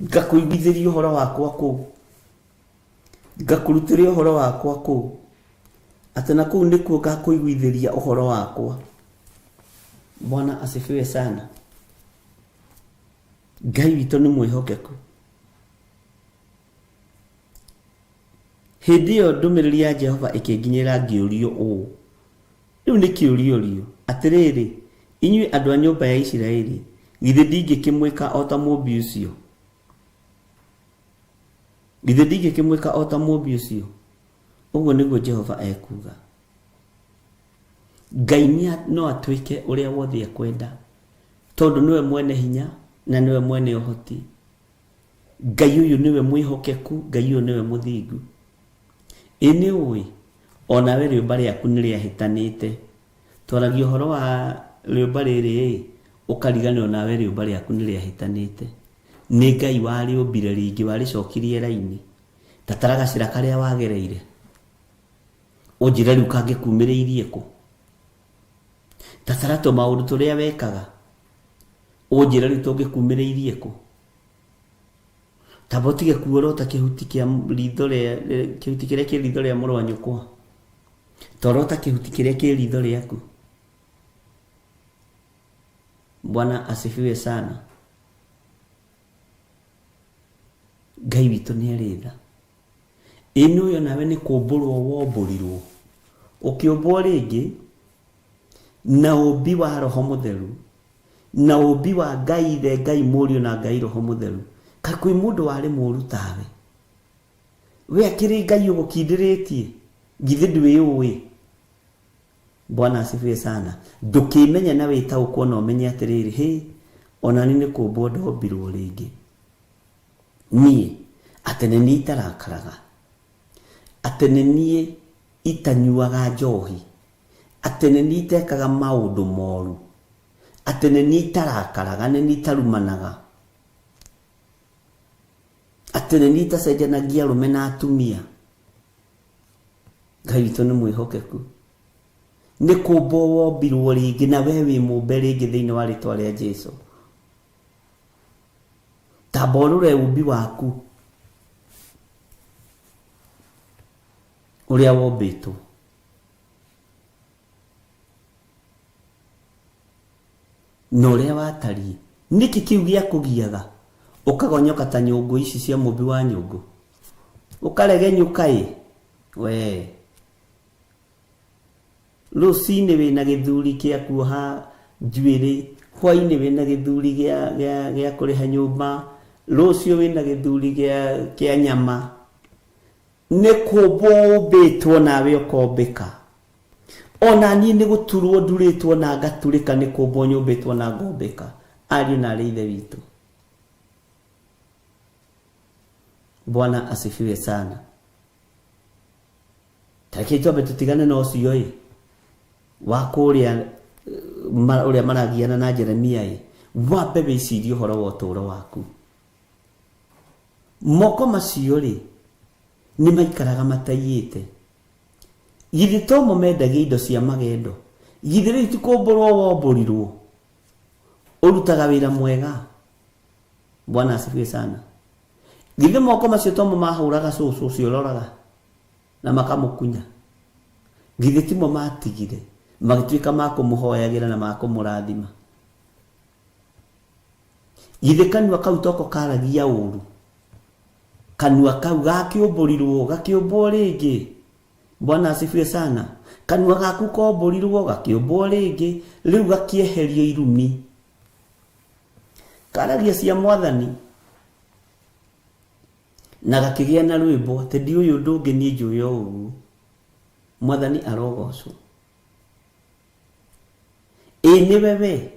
Ngakũiguithĩria ũhoro wakwa kũu, ngakũrutĩra ũhoro wakwa kũu, atĩ na kũu nĩkuo ngakũiguithĩria ũhoro wakwa. Bwana asifiwe sana. Ngai witũ nĩ mwĩhokeku. Hĩndĩ ĩyo ndũmĩrĩri ya Jehova ĩkĩnginyĩra ngĩũrio ũũ, Rĩu nĩ kĩũriũrio, atĩrĩrĩ, inyuĩ andũ a nyũmba ya Isiraeli, githĩ ndingĩkĩmwĩka o ta mũũmbi ũcio? Githĩ ndingĩkĩmwĩka o ta mũũmbi ũcio? Ũguo nĩguo Jehova ekuuga. Ngai no atwĩke ũrĩa wothe ekwenda, tondũ nĩwe mwene hinya na nĩwe mwene ũhoti. Ngai ũyũ nĩwe mwĩhokeku, Ngai ũyũ nĩwe mũthingu. Ĩ nĩ ũĩ, o nawe rĩũmba rĩaku nĩ rĩahĩtanĩte. Twaragia ũhoro wa rĩũmba rĩrĩ-ĩ, ũkariganĩrwo nawe rĩũmba rĩaku nĩ rĩahĩtanĩte. Nĩ Ngai warĩũmbire rĩngĩ, warĩcokirie raini. Ta tara gacĩra karĩa wagereire, ũnjĩre rĩu kangĩkumĩrĩirie kũ. Ta tara tũmaũndũ tũrĩa wekaga, ũnjĩre rĩu tũngĩkumĩrĩirie kũ. Tamba ũtige kuorota kĩhuti kĩa ritho rĩa kĩhuti kĩrĩa kĩ ritho rĩa mũrũ wa nyũkwa. Torota kĩhuti kĩrĩa kĩ ritho rĩaku. Bwana asifiwe sana. Ngai witũ nĩ arĩ tha. Ĩ nĩ ũyũ nawe nĩ kũmbũrwo wombũrirwo. Ũkĩũmbwo rĩngĩ na ũmbi wa Roho Mũtheru, na ũmbi wa Ngai Ithe, Ngai Mũriũ na Ngai Roho Mũtheru. Kaĩ kwĩ mũndũ warĩ mũru tawe? We akĩrĩ Ngai ũgũkindĩrĩtie? Githĩ ndwĩũĩ? Bwana asifiwe sana. Ndũkĩmenye na wĩtaũkwo na ũmenye atĩrĩrĩ, hĩ, ona niĩ nĩ kũmbwo ndombirwo rĩngĩ. Niĩ, atĩ nĩ niĩ itarakaraga, atĩ nĩ niĩ itanyuaga njohi, atĩ nĩ niĩ itekaga maũndũ moru, atĩ nĩ niĩ itarakaraga, nĩ niĩ itarumanaga, atĩ nĩ niĩ itacenjanagia arũme na atumia. Ngai witũ nĩ mwĩhokeku. Nĩ kũmbwo wombirwo rĩngĩ na we wĩ mũmbe rĩngĩ thĩinĩ wa rĩtwa rĩa Jesu. Tamba ũrore ũmbi waku ũrĩa wombĩtwo. Na ũrĩa watariĩ. Nĩkĩ kĩu gĩakũgiaga ũkagonyoka ta nyũngũ ici cia mũmbi wa nyũngũ? Ũkaregenyũka ĩ? Wee. Rũcinĩ wĩna gĩthuri kĩa kuoha njuĩrĩ, hwainĩ wĩna gĩthuri gĩa, gĩa, gĩa kũrĩha nyũmba, rũciũ wĩna gĩthuri gĩa, kĩa nyama. Nĩ kũmbwo ũmbĩtwo nawe ũkombĩka. Ona niĩ nĩ gũturwo ndurĩtwo na ngaturĩka nĩ kũmbwo nyũmbĩtwo na ngombĩka. Ariũ na arĩ ithe witũ. Bwana asifiwe sana. Tareke twambe tũtigane na ũcio ĩ wa kũrĩa ũrĩa maragiana na Jeremia ĩ, wambe wĩcirie ũhoro wa ũtũũro waku. Moko macio rĩ nĩ maikaraga mataiyĩte. Githĩ to mo mendagia indo cia magendo? Githĩ rĩu ti kũmbũrwo wombũrirwo? Ũrutaga wĩra mwega. Bwana asifiwe sana. Githĩ moko macio to mo mahũraga cũcũ ũcio ũroraga na makamũkunya? Githĩ timo matigire magĩtuĩka ma kũmũhoyagĩra na ma kũmũrathima? Githĩ kanua kau toko karagia ũru? Kanua kau gakĩũmbũrirwo gakĩũmbwo rĩngĩ. Bwana asifiwe sana. Kanua gaku kombũrirwo gakĩũmbwo rĩngĩ, rĩu gakĩeherio irumi. Karagia cia mwathani na gakĩgĩa na rwĩmbo atĩ ndiũĩ ũndũ ũngĩ niĩ njũĩ o ũguo. Mwathani arogocwo. Ĩ nĩwe we,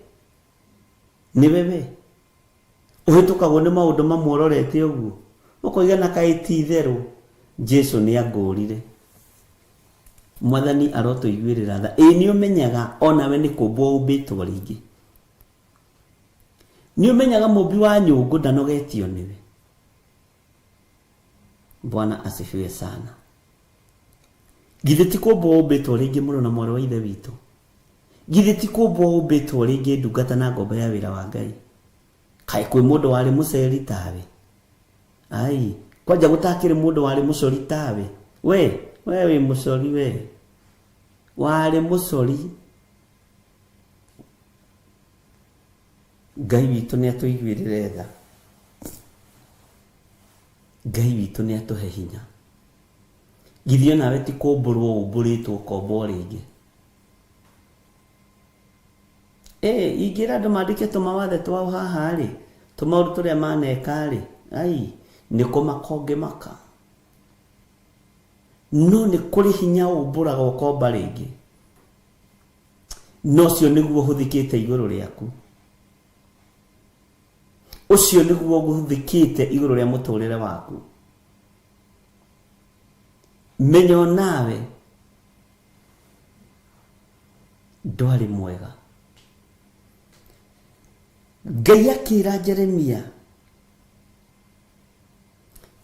nĩwe we ũhĩtũkagwo nĩ maũndũ mamwe ũrorete ũguo. Ũkoiga na kaĩ ti itherũ Jesu nĩ angũrire. Mwathani arotũiguĩrĩra tha. Ĩĩ nĩ ũmenyaga onawe nĩ kũmbwo ũmbĩtwo rĩngĩ. Nĩ ũmenyaga mũmbi wa nyũngũ ndanogetio nĩwe. Bwana asifiwe sana. Githĩ ti kũmbwo ũmbĩtwo rĩngĩ mũrũ na mwarĩ wa ithe witũ? Githĩ ti kũmbwo ũmbĩtwo rĩngĩ ndungata na ngombo ya wĩra wa Ngai? Kaĩ kwĩ mũndũ warĩ mũceri tawe? Ai, kwanja gũtakĩrĩ mũndũ warĩ mũcori tawe? We, we wĩ mũcori we. Warĩ mũcori. Ngai witũ nĩ atũiguĩrĩre tha. Ngai witũ nĩ atũhe hinya. Githĩ onawe ti kũmbũrwo ũmbũrĩtwo ũkombwo rĩngĩ? Ĩ, ingĩra andũ mandĩke tũmawathe twao haha rĩ, tũmaũndũ tũrĩa maneka rĩ, ai, nĩ kũmaka ũngĩmaka. No nĩ kũrĩ hinya ũmbũraga ũkomba rĩngĩ. Na ũcio nĩguo ũhũthĩkĩte igũrũ rĩaku. Ũcio nĩguo ũhũthĩkĩte igũrũ rĩa mũtũrĩre waku. Menya onawe ndwarĩ mwega. Ngai akĩra Jeremia,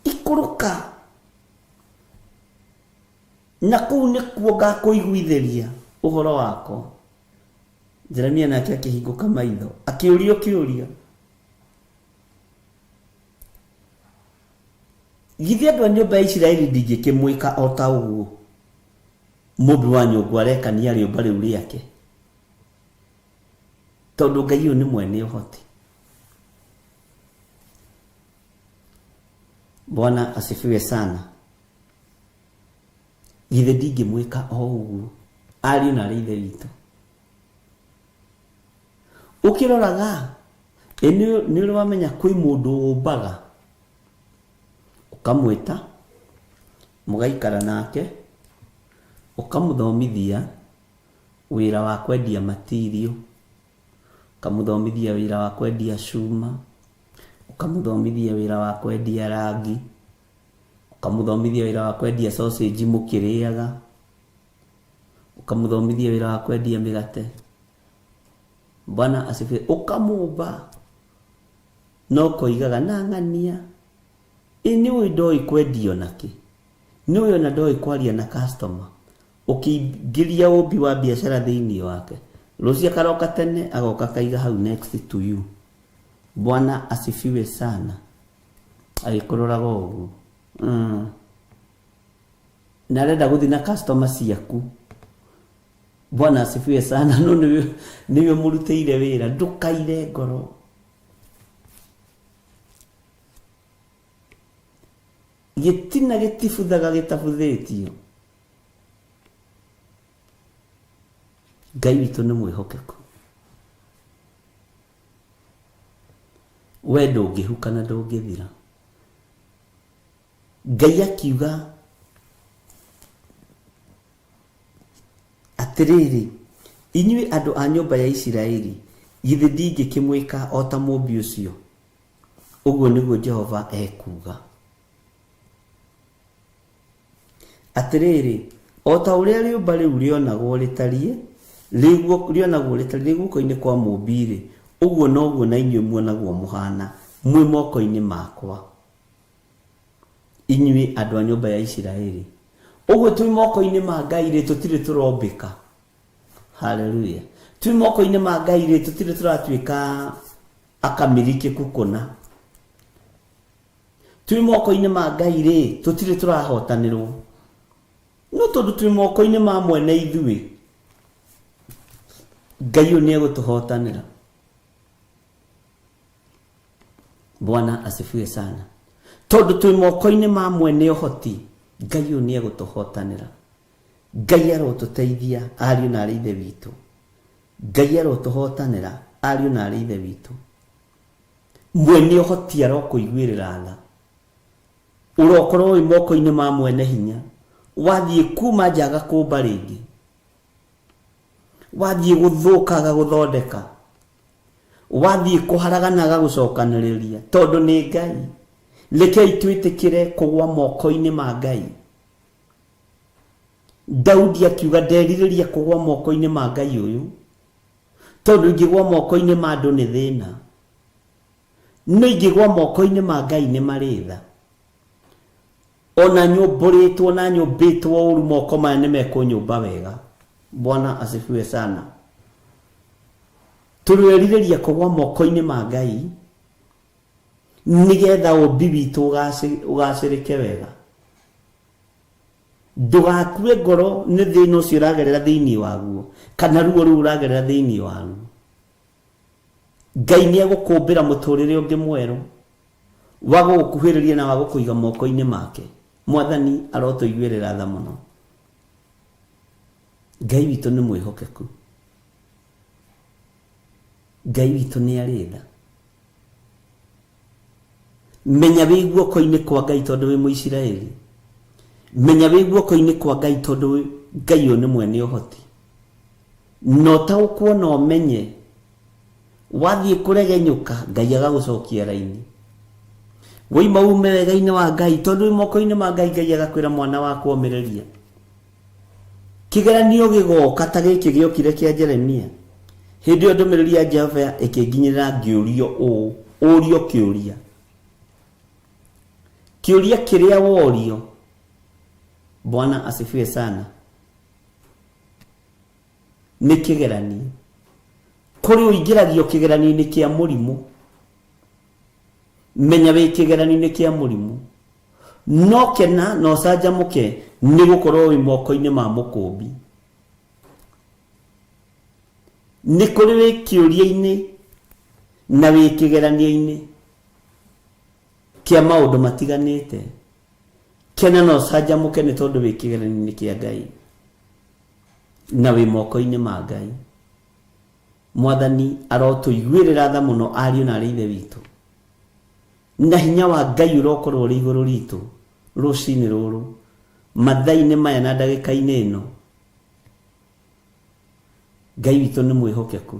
ikũrũka na kũu nĩkuo ngakũiguithĩria ũhoro wakwa. Jeremia nake akĩhingũka maitho akĩũrio kĩũria, githĩ andũ a nyũmba ya Isiraeli ndingĩkĩmwĩka o ta ũguo mũmbi wa nyũngũ arekania rĩũmba rĩu rĩake? Tondũ Ngai ũyũ nĩ mwene ũhoti. Bwana asifiwe sana. Githĩ ndingĩmwĩka o ũguo ariũ na arĩ ithe witũ? Ũkĩroraga ĩ nĩ ũrĩ wamenya kwĩ mũndũ ũmbaga, ũkamwĩta mũgaikara nake, ũkamũthomithia wĩra wa kwendia matirio, ũkamũthomithia wĩra wa kwendia cuma, ũkamũthomithia wĩra wa kwendia rangi, ũkamũthomithia wĩra wa kwendia sausage mũkĩrĩaga, ũkamũthomithia wĩra wa kwendia mĩgate. Bwana asifiwe. Ũkamũmba no koigaga na ng'ania, ĩ nĩ ũĩ ndoĩ kwendio nakĩ, nĩ ũĩ ona ndoĩ kwaria na customer. Ũkĩingĩria ũmbi wa biacara thĩinĩ wake, rũciũ akaroka tene agoka akaiga hau next to you. Bwana asifiwe sana. Agĩkũroraga ũguo. Na arenda gũthiĩ na customer ciaku. Bwana asifiwe sana. No nĩwe mũrutĩire wĩra, ndũkaire ngoro. Gĩtina gĩtibuthaga gĩtabuthĩtio. Ngai witũ nĩ mwĩhokeku. We ndũngĩhuka na ndũngĩthira. Ngai akiuga atĩrĩrĩ, inyuĩ andũ a nyũmba ya Isiraeli, githĩ ndingĩkĩmwĩka o ta mũmbi ũcio? Ũguo nĩguo Jehova ekuuga. Atĩrĩrĩ, o ta ũrĩa rĩũmba rĩu rĩonagwo rĩtariĩ, rĩonagwo rĩtariĩ rĩ guoko-inĩ kwa mũmbi-rĩ, ũguo noguo na inyuĩ muonagwo mũhaana mwĩ moko-inĩ makwa, inyuĩ andũ a nyũmba ya Isiraeli. Ũguo twĩ moko-inĩ ma Ngai-rĩ, tũtirĩ tũrombĩka. Haleluya. Twĩ moko-inĩ ma Ngai-rĩ, tũtirĩ tũratuĩka akamĩrikĩku kũna. Twĩ moko-inĩ ma Ngai rĩ, tũtirĩ tũrahotanĩrwo. No tondũ twĩ moko-inĩ ma mwene ithuĩ, Ngai ũyũ nĩ egũtũhotanĩra. Bwana asifiwe sana. Tondũ twĩ moko-inĩ ma mwene ũhoti, Ngai ũyũ nĩ egũtũhotanĩra. Ngai arotũteithia ariũ na arĩ ithe witũ. Ngai arotũhotanĩra ariũ na arĩ ithe witũ. Mwene ũhoti arokũiguĩrĩra tha. Ũrokorwo wĩ moko-inĩ ma mwene hinya. Wathiĩ kuma nja agakũmba rĩngĩ. Wathiĩ gũthũka agagũthondeka. Wathiĩ kũharagana agagũcokanĩrĩria. Tondũ nĩ Ngai. Rekei twĩtĩkĩre kũgwa moko-inĩ ma Ngai. Daudi akiuga nderirĩria kũgwa moko-inĩ ma Ngai ũyũ, tondũ ingĩgwa moko-inĩ ma andũ nĩ thĩna, no ingĩgwa moko-inĩ ma Ngai nĩ marĩ tha. Ona nyũmbũrĩtwo na nyũmbĩtwo ũru, moko maya nĩ mekũnyũmba wega. Bwana asifiwe sana. Tũrerirĩria kũgwa moko-inĩ ma Ngai nĩgetha ũmbi witũ ũgacĩrĩke wega. Ndũgakue ngoro nĩ thĩna ũcio ũragerera thĩinĩ waguo, kana ruo rũu ũragerera thĩinĩ waruo. Ngai nĩ egũkũmbĩra mũtũrĩre ũngĩ mwerũ wa gũgũkuhĩrĩria na wa gũkũiga moko-inĩ make. Mwathani arotũiguĩrĩra tha mũno. Ngai witũ nĩ mwĩhokeku. Ngai witũ nĩ arĩ tha. Menya wĩ guoko-inĩ kwa Ngai tondũ wĩ Mũisiraeli. Menya wĩ guoko-inĩ kwa Ngai tondũ Ngai ũyũ nĩ mwene ũhoti. Na ũtaũkwo na ũmenye wathiĩ kũregenyũka Ngai agagũcokia raini. Woima ume wega-inĩ wa Ngai tondũ wĩ moko-inĩ ma Ngai, Ngai agakwĩra mwana wakwa ũmĩrĩria. Kĩgeranio gĩgoka ta gĩkĩ gĩokire kĩa Jeremia. Hĩndĩ ĩyo ndũmĩrĩri ya Jehova ĩkĩnginyĩrĩra ngĩũrio ũũ, ũrio kĩũria. Kĩũria kĩrĩa worio, Bwana asifiwe sana, nĩ kĩgeranio. Kũrĩ ũingĩragio kĩgeranio-inĩ kĩa mũrimũ. Menya wĩ kĩgeranio-inĩ kĩa mũrimũ. No kena na ũcanjamũke nĩ gũkorwo wĩ moko-inĩ ma mũkũmbi. Nĩ kũrĩ wĩ kĩũria-inĩ na wĩ kĩgeranio-inĩ kĩa maũndũ matiganĩte. Kena na ũcanjamũke nĩ tondũ wĩ kĩgeranio-inĩ kĩa Ngai na wĩ moko-inĩ ma Ngai. Mwathani arotũiguĩrĩra tha mũno ariũ na arĩ ithe witũ. Na hinya wa Ngai ũrokorwo ũrĩ igũrũ ritũ rũcinĩ rũrũ, mathaa-inĩ maya na ndagĩka-inĩ ĩno. Ngai witũ nĩ mwĩhokeku.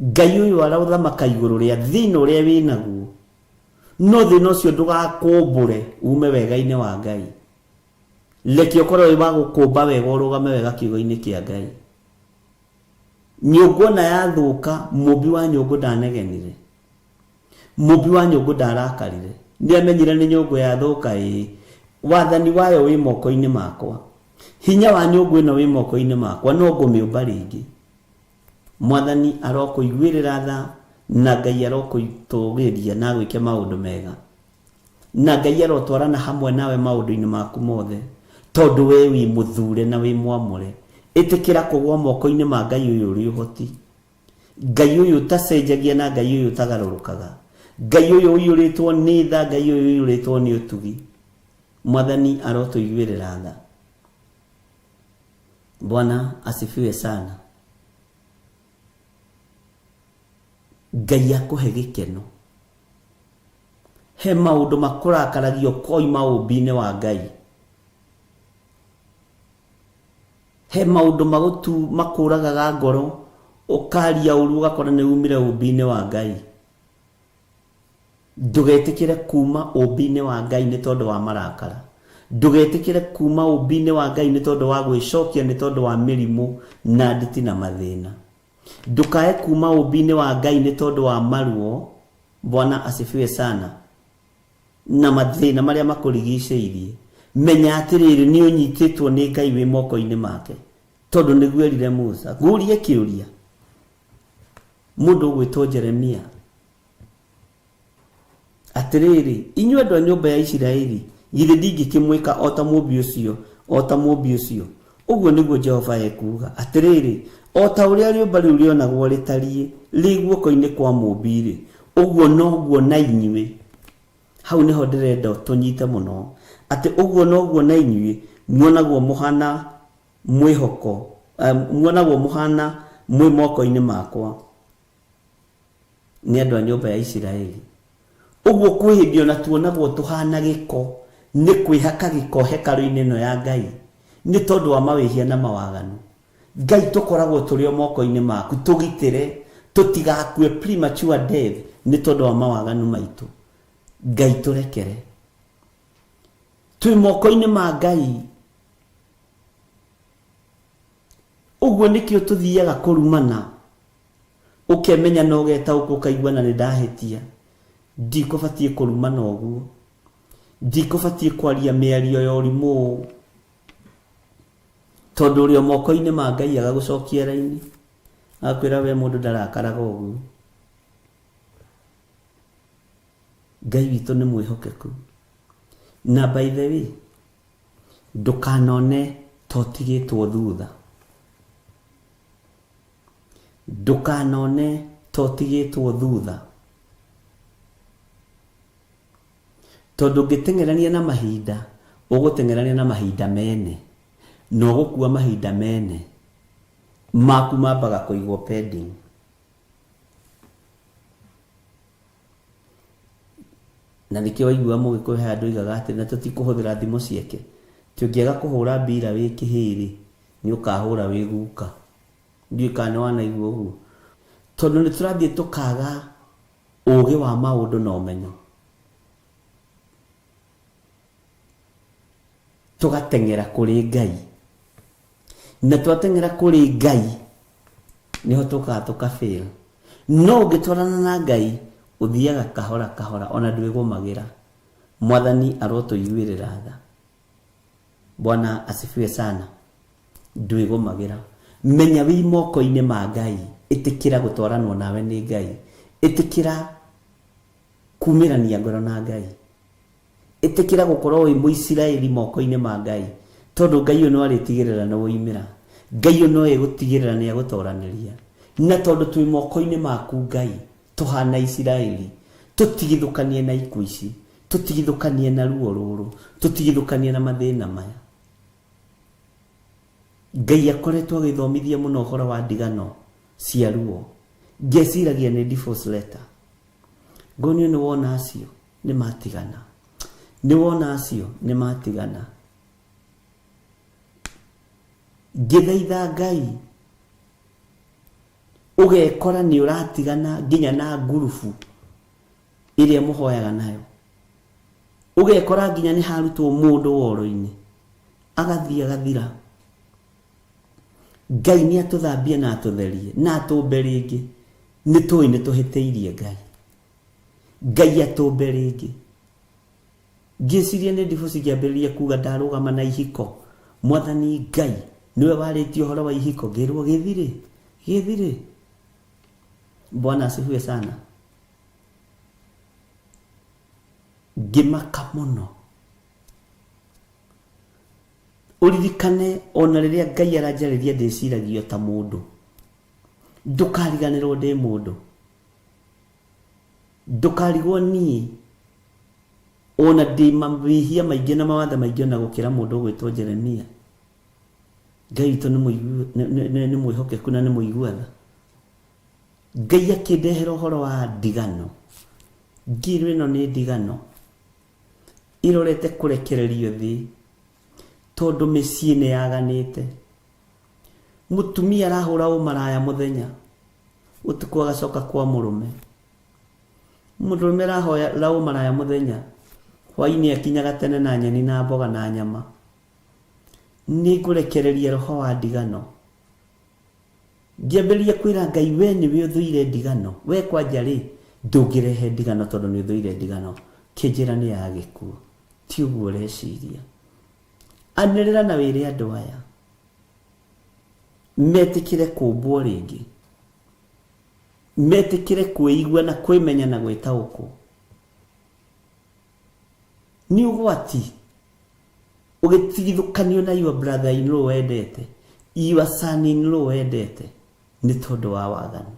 Ngai ũyũ arothamaka igũrũ rĩa thĩna ũrĩa wĩ naguo, no thĩna ũcio ndũgakũmbũre ume wega-inĩ wa Ngai. Reke ũkorwo wĩ wa gũkũmba wega ũrũgame wega kiugo-inĩ kĩa Ngai. Nyũngũ ona yathũka, mũmbi wa nyũngũ ndanegenire. Mũmbi wa nyũngũ ndarakarire. Nĩamenyire nĩ nyũngũ yathũka ĩĩ. Wathani wayo wĩ moko-inĩ makwa. Hinya wa nyũngũ ĩno wĩ moko-inĩ makwa, no ngũmĩũmba rĩngĩ. Mwathani arokũiguĩrĩra tha, na Ngai arokũtũgĩria na agwĩke maũndũ mega. Na Ngai arotwarana hamwe nawe maũndũ-inĩ maku mothe, tondũ we wĩ mũthure na wĩ mwamũre. Ĩtĩkĩra kũgwa moko-inĩ ma Ngai ũyũ ũrĩ ũhoti. Ngai ũyũ ũtacenjagia na Ngai ũyũ ũtagarũrũkaga. Ngai ũyũ ũiyũrĩtwo nĩ tha, Ngai ũyũ ũiyũrĩtwo nĩ ũtugi. Mwathani arotũiguĩrĩra tha. Bwana asifiwe sana. Ngai akũhe gĩkeno. He maũndũ makũrakaragia ũkoima ũmbi-inĩ wa Ngai. He maũndũ magũtu makũragaga ngoro ũkaria ũru ũgakora nĩ umire ũmbi-inĩ wa Ngai. Ndũgetĩkĩre kuma ũmbi-inĩ wa Ngai nĩ tondũ wa marakara. Ndũgetĩkĩre kuma ũmbi-inĩ wa Ngai nĩ tondũ wa gwĩcokia nĩ tondũ wa mĩrimũ na nditi na mathĩna. Ndũkae kuma ũmbi-inĩ wa Ngai nĩ tondũ wa maruo, Bwana asifiwe sana, na mathĩna marĩa makũrigicĩirie. Menya atĩrĩrĩ, nĩ ũnyitĩtwo nĩ Ngai wĩ moko-inĩ make, tondũ nĩguo erire Musa. Ngũrie kĩũria, mũndũ ũgwĩtwo Jeremia, Atĩrĩrĩ, inyuĩ andũ a nyũmba ya Isiraeli, githĩ ndingĩkĩmwĩka o ta mũũmbi ũcio, o ta mũũmbi ũcio? Ũguo nĩguo Jehova ekuuga. Atĩrĩrĩ, o ta ũrĩa rĩũmba rĩu rĩonagwo rĩtariĩ rĩ guoko-inĩ kwa mũũmbi-rĩ, ũguo noguo na inyuĩ, hau nĩho ndĩrenda tũnyite mũno, atĩ ũguo noguo na inyuĩ muonagwo mũhaana mwĩhoko, muonagwo mũhaana mwĩ moko-inĩ makwa. Nĩ andũ a nyũmba ya Isiraeli. Ũguo kwĩ hĩndĩ ona tuonagwo tũhana gĩko nĩ kwĩhaka gĩko hekarũ-inĩ ĩno ya Ngai nĩ tondũ wa mawĩhia na mawaganu. Ngai tũkoragwo tũrĩ o moko-inĩ maku, tũgitĩre tũtigakue premature death nĩ tondũ wa mawaganu maitũ. Ngai tũrekere. Twĩ moko-inĩ ma Ngai. Ũguo nĩkĩo tũthiaga kũrumana. Ũkemenya na ũgetaũkwo ũkaigua na nĩ ndahĩtia. Ndikũbatiĩ kũrumana ũguo. Ndikũbatiĩ kwaria mĩario ya ũrimũ ũũ. Tondũ ũrĩ o moko-inĩ ma Ngai agagũcokia raini. Agakwĩra we mũndũ ndarakaraga ũguo. Ngai witũ nĩ mwĩhokeku. Na by the way, ndũkanone ta ũtigĩtwo thutha. Ndũkanone ta ũtigĩtwo thutha. Tondũ ũngĩteng'erania na mahinda, ũgũteng'erania na mahinda mene. Na ũgũkua mahinda mene. Maku mambaga kũigwo pending. Na nĩkĩo waigua mũgĩkũyũ he andũ oigaga atĩ na tũtikũhũthĩra thimũ ciake. Ti ũngĩaga kũhũra mbira wĩ kĩhĩĩ-rĩ, nĩ ũkahũra wĩ guka. Ndiũĩ kana nĩ wanaigua ũguo. Tondũ nĩ tũrathiĩ tũkaga ũgĩ wa maũndũ na ũmenyo. Tũgateng'era kũrĩ Ngai. Na twateng'era kũrĩ Ngai, nĩho tũkaga tũka fail. No ũngĩtwarana na Ngai, ũthiaga kahora kahora ona ndwĩgũmagĩra. Mwathani arotũiguĩrĩra tha. Bwana asifiwe sana. Ndwĩgũmagĩra. Menya wĩ moko-inĩ ma Ngai. Ĩtĩkĩra gũtwaranwo nawe nĩ Ngai. Ĩtĩkĩra kumĩrania ngoro na Ngai. Ĩtĩkĩra gũkorwo wĩ Mũisiraeli moko-inĩ ma Ngai, tondũ Ngai ũyũ no arĩtigĩrĩra nĩ woimĩra. Ngai ũyũ no egũtigĩrĩra nĩ agũtoranĩria. Na tondũ twĩ moko-inĩ maku Ngai, tũhana Isiraeli, tũtigithũkanie na ikuũ ici, tũtigithũkanie na ruo rũrũ, tũtigithũkanie na mathĩna maya. Ngai akoretwo agĩthomithia mũno ũhoro wa ndigano cia ruo. Ngeciragia nĩ divorce letter. Ngonio nĩ wona acio nĩ matigana. Nĩ wona acio nĩ matigana. Ngĩthaitha Ngai ũgekora nĩ ũratigana nginya na ngurubu ĩrĩa mũhoyaga nayo. Ũgekora nginya nĩ harutwo mũndũ woro-inĩ agathiĩ agathira. Ngai nĩ atũthambie na atũtherie na atũmbe rĩngĩ. Nĩ tũĩ nĩ tũhĩtĩirie Ngai. Ngai atũmbe rĩngĩ. Ngĩciria nĩ divorce ngĩambĩrĩria kuga ndarũgama na ihiko. Mwathani Ngai nĩwe warĩtie ũhoro wa ihiko. Ngĩrwo gĩthirĩ, gĩthirĩ. Bwana asifiwe sana. Ngĩmaka mũno. Ũririkane ona rĩrĩa Ngai aranjarĩria ndĩciragia ta mũndũ. Ndũkariganĩrwo ndĩ mũndũ. Ndũkarigwo niĩ ona ndĩ mawĩhia maingĩ na mawathe maingĩ ona gũkĩra mũndũ ũgwĩtwo Jeremia. Ngai witũ nĩ mwĩhokeku na nĩ mũigua tha. Ngai akĩndehera ũhoro wa ndigano. Ngĩrwo ĩno nĩ ndigano ĩrorete kũrekererio thĩ tondũ mĩciĩ nĩ yaganĩte. Mũtumia arahũra ũmaraya mũthenya, ũtukũ agacoka kwa mũrũme. Mũndũrũme arahũra ũmaraya mũthenya, hwainĩ akinyaga tene na nyeni na mboga na nyama. Nĩngũrekereria roho wa ndigano. Ngĩambĩrĩria kwĩra Ngai, we nĩwe ũthũire ndigano, we kwanja rĩ, ndũngĩrehe ndigano tondũ nĩ ũthũire ndigano. Kĩnjĩra nĩ ya gĩkuũ. Ti ũguo ũreciria. Anĩrĩra na wĩre andũ aya metĩkĩre kũmbwo rĩngĩ, metĩkĩre kwĩigua na kwĩmenya na gwĩtaũkwo. Nĩ ũgwati ũgĩtigithũkanio na your brother in law wendete, your son in law wendete nĩ tondũ wa waganu.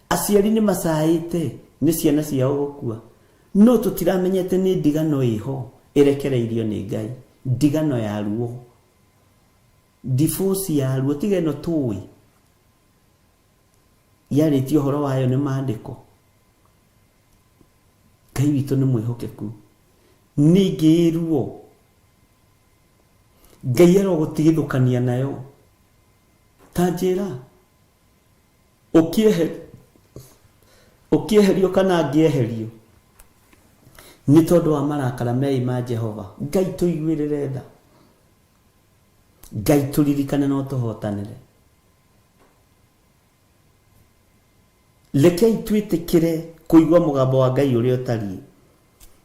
Aciari nĩ macaĩte nĩ ciana ciao gũkua, no tũtiramenyete nĩ ndigano ĩho ĩrekereirio nĩ Ngai, ndigano ya ruo, divorce ya ruo, tiga ĩno tũĩ yarĩtie ũhoro wayo nĩ maandĩko. Ngai witũ nĩ mwĩhokeku. Ningĩ ruo Ngai arogũtigithũkania nayo. Ta njĩra ũkĩeherio kana ngĩeherio. Nĩ tondũ wa marakara meĩ ma Jehova. Ngai tũiguĩrĩre tha. Ngai tũririkane na ũtũhotanĩre. Rekei twĩtĩkĩre kũigua mũgambo wa Ngai ũrĩa ũtariĩ.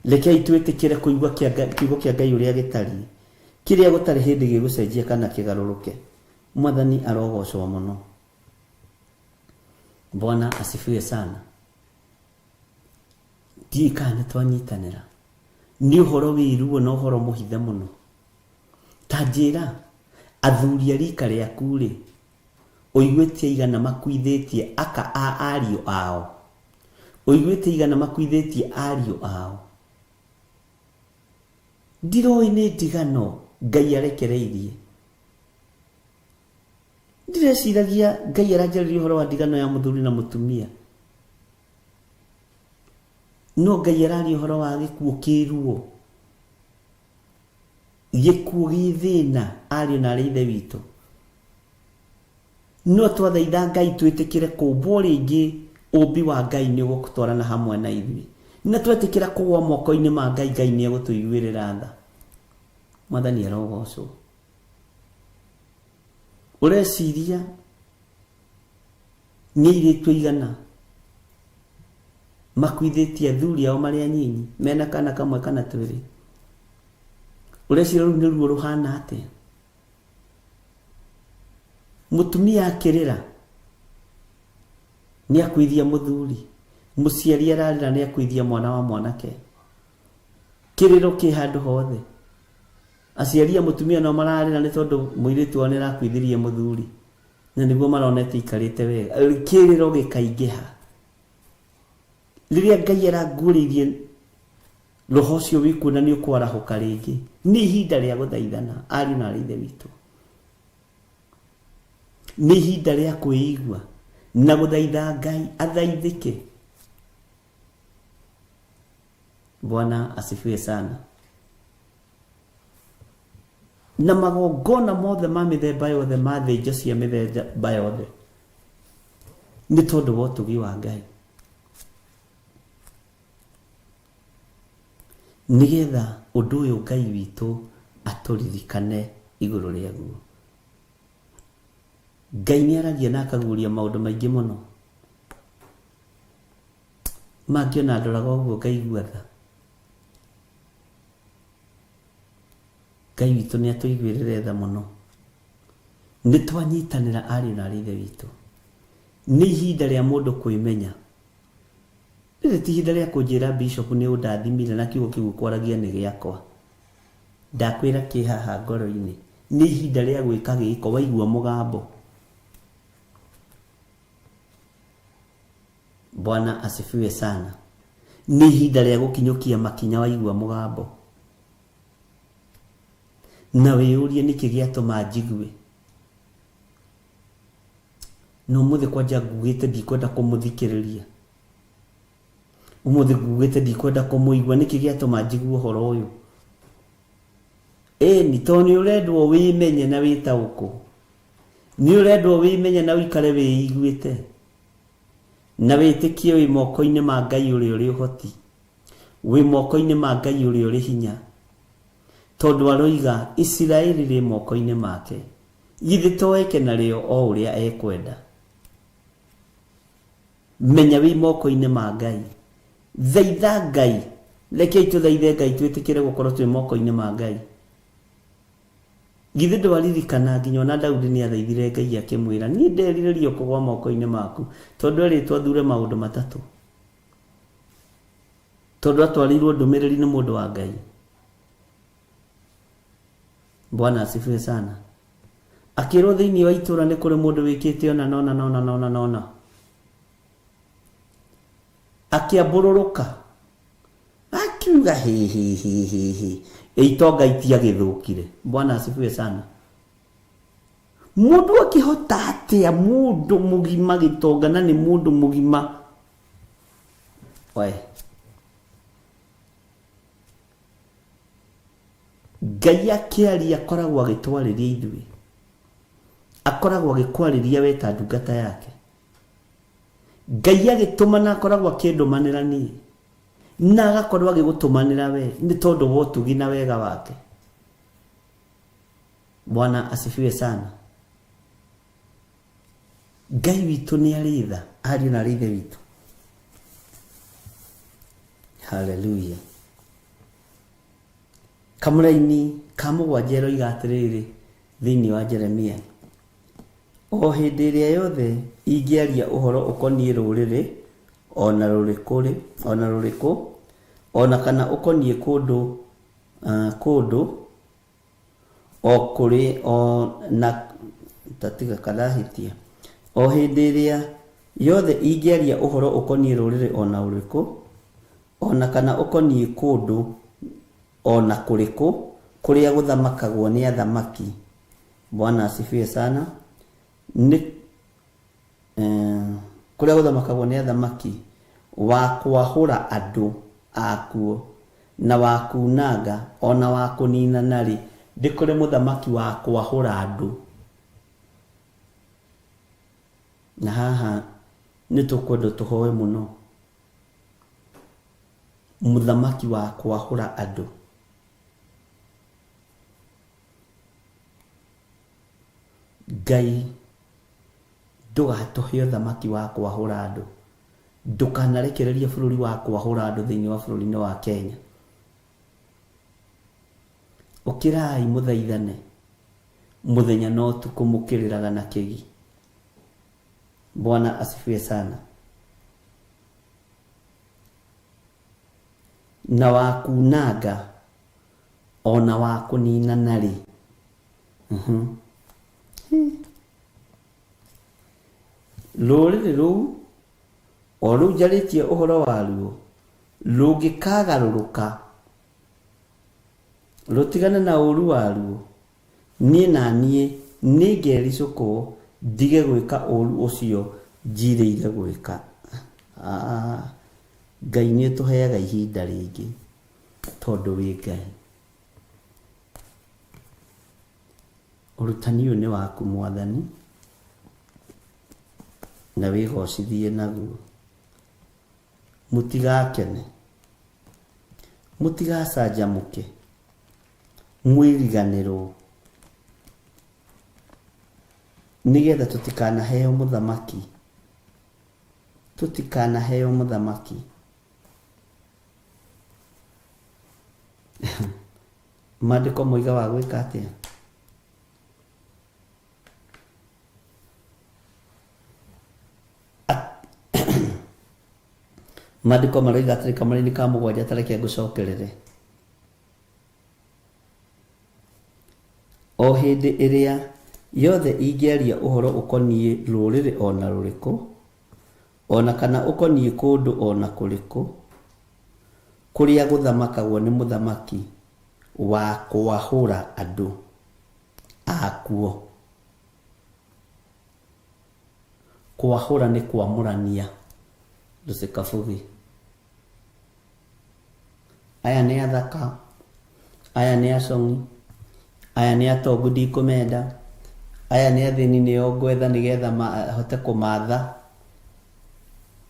Rekei twĩtĩkĩre kũigua kiugo kĩa Ngai ũrĩa gĩtariĩ, kĩrĩa gũtarĩ hĩndĩ gĩgũcenjia kana kĩgarũrũke. Mwathani arogocwo mũno. Bwana asifiwe sana. Ndiũĩ kana nĩ twanyitanĩra. Nĩ ũhoro wĩ ruo na ũhoro mũhithe mũno. Ta njĩra, athuri a rika rĩaku-rĩ, ũiguĩte aigana makuithĩtie aka a ariũ ao? Ũiguĩte aigana makuithĩtie ariũ ao? Ndiroĩ nĩ ndigano Ngai arekereirie. Ndireciragia Ngai aranjarĩria ũhoro wa ndigano ya mũthuri na mũtumia. No Ngai araria ũhoro wa gĩkuũ kĩ ruo, gĩkuũ gĩ thĩna, ariũ na arĩ ithe witũ. No twathaitha Ngai twĩtĩkĩre kũmbwo rĩngĩ, ũmbi wa Ngai nĩ ũgũtwarana hamwe na ithuĩ. Na twetĩkĩra kũgwa moko-inĩ ma Ngai, Ngai nĩ egũtũiguĩrĩra tha. Mwathani arogocwo. Ũreciria nĩ airĩtu aigana makuithĩtie athuri ao marĩ anyinyi mena kana kamwe kana twĩrĩ? Ũreciria rũu nĩ ruo rũhana atĩa? Mũtumia akĩrĩra nĩ akuithia mũthuri, mũciari ararĩra nĩ akuithia mwana wa mwanake. Kĩrĩro kĩ handũ hothe. Aciari a mũtumia no mararĩra nĩ tondũ mũirĩtu wao nĩ arakuithirie mũthuri na nĩguo maronete ikarĩte wega. Kĩrĩro gĩkaingĩha. Rĩrĩa Ngai aranguũrĩirie roho ũcio wĩkuo na nĩ ũkwarahũka rĩngĩ, nĩ ihinda rĩa gũthaithana, ariũ na arĩ ithe witũ. Nĩ ihinda rĩa kwĩigua na gũthaitha Ngai athaithĩke. Bwana asifiwe sana. Na magongona mothe ma mĩthemba yothe ma thĩnjo cia mĩthemba yothe nĩ tondũ wa ũtugi wa Ngai, nĩgetha ũndũ ũyũ Ngai witũ atũririkane igũrũ rĩaguo. Ngai nĩ aragia na akaguũria maũndũ maingĩ mũno. Mangĩ ona ndoraga ũguo ngaigua tha. Ngai witũ nĩ atũiguĩrĩre tha mũno. Nĩ twanyitanĩra ariũ na arĩ ithe witũ. Nĩ ihinda rĩa mũndũ kwĩmenya. Rĩrĩ ti ihinda rĩa kũnjĩra bishop nĩ ũndathimire na kiugo kĩu ũkwaragia nĩ gĩakwa. Ndakwĩra kĩ haha ngoro-inĩ. Nĩ ihinda rĩa gwĩka gĩko waigua mũgambo. Bwana asifiwe sana. Nĩ ihinda rĩa gũkinyũkia makinya waigua mũgambo. Na wĩyũrie nĩkĩ gĩatũma njigue. Na ũmũthĩ kwanja ngugĩte ndikwenda kũmũthikĩrĩria. Ũmũthĩ ngugĩte ndikwenda kũmũigua nĩkĩ gĩatũma njigue ũhoro ũyũ. Ĩni, tondũ nĩ ũrendwo wĩmenye na wĩtaũkwo. Nĩ ũrendwo wĩmenye na ũikare wĩiguĩte. Na wĩtĩkie wĩ moko-inĩ ma Ngai ũrĩa ũrĩ ũhoti. Wĩ moko-inĩ ma Ngai ũrĩa ũrĩ hinya. Tondũ aroiga Isiraeli rĩ moko-inĩ make. Githĩ to eke narĩo o ũrĩa ekwenda. Menya wĩ moko-inĩ ma Ngai. Thaitha Ngai. Rekei tũthaithe Ngai twĩtĩkĩre gũkorwo twĩ moko-inĩ ma Ngai. Githĩ ndwaririkana nginya ona Daudi nĩ athaithire Ngai akĩmwĩra, niĩ nderirĩria kũgwa moko-inĩ maku, tondũ erĩtwo athure maũndũ matatũ. Tondũ atwarĩirwo ndũmĩrĩri nĩ mũndũ wa Ngai. Bwana asifiwe sana. Akĩrwo thĩinĩ wa itũra nĩ kũrĩ mũndũ wĩkĩte ona nona nona nona nona. Akĩambũrũrũka akiuga hĩ hĩ hĩ hĩ hĩ itonga itiagĩthũkire. Bwana asifiwe sana. Mũndũ akĩhota atĩa mũndũ mũgima gĩtonga na nĩ mũndũ mũgima we Ngai akĩaria akoragwo agĩtwarĩria ithuĩ, akoragwo agĩkwarĩria we ta ndungata yake. Ngai agĩtũmana akoragwo akĩndũmanĩra niĩ. Na agakorwo agĩgũtũmanĩra we nĩ tondũ wa ũtugi na wega wake. Bwana asifiwe sana. Ngai witũ nĩ arĩ tha, ariũ na arĩ ithe witũ. Haleluya. Kamũraini ka mũgwanja ĩroiga atĩrĩrĩ thĩinĩ wa Jeremia, o hĩndĩ ĩrĩa yothe ingĩaria ũhoro ũkoniĩ rũrĩrĩ o na rũrĩkũ, o na rũrĩkũ, o na kana ũkoniĩ kũndũ, kũndũ o kũrĩ o na tatiga karahĩtia, o hĩndĩ ĩrĩa yothe ingĩaria ũhoro ũkoniĩ rũrĩrĩ o na ũrĩkũ, o na kana ũkoniĩ kũndũ o na kũrĩkũ kũrĩa gũthamakagwo nĩ athamaki. Bwana asifiwe sana. Nĩ kũrĩa gũthamakagwo nĩ athamaki, wa kwahũra andũ akuo na wa kunanga o na wa kũninana-rĩ, ndĩ kũrĩ mũthamaki wa kwahũra andũ. Na haha nĩ tũkwenda tũhoe mũno mũthamaki wa kwahũra andũ. Ngai ndũgatũhe ũthamaki wa kwahũra andũ, ndũkanarekererie bũrũri wa kwahũra andũ thĩinĩ wa bũrũri-inĩ wa Kenya. Ũkĩrai mũthaithane mũthenya na ũtukũ mũkĩrĩraga na kĩgi. Bwana asifiwe sana. Na wa kunanga o na wa kũninana-rĩ, rũrĩrĩ rũu o rũu njarĩtie ũhoro waruo rũngĩkagarũrũka rũtigane na ũũru waruo, niĩ na niĩ nĩngericũkwo ndige gwĩka ũũru ũcio njirĩire gwĩka. Ngai nĩ ũtũheaga ihinda rĩngĩ tondũ wĩ Ngai. Ũrutani ũyũ nĩ waku Mwathani, na wĩgocithie naguo. Mũtigakene, mũtigacanjamũke, mwĩriganĩrwo, nĩgetha tũtikanaheo mũthamaki, tũtikanaheo mũthamaki. Maandĩko moiga wa gwĩka atĩa? Maandĩko maroiga atĩrĩ kamũraini ka mũgwanja, ta reke ngũcokerere. O hĩndĩ ĩrĩa yothe ingĩaria ũhoro ũkoniĩ rũrĩrĩ o na rũrĩkũ, o na kana ũkoniĩ kũndũ o na kũrĩkũ, kũrĩa gũthamakagwo nĩ mũthamaki wa kwahũra andũ akuo. Kwahũra nĩ kwamũrania. Lucy Kabugi. Aya nĩ athaka, aya nĩ acong'i, aya nĩ atongu ndikũmenda, aya nĩ athĩni nĩo ngwetha nĩgetha hote kũmatha.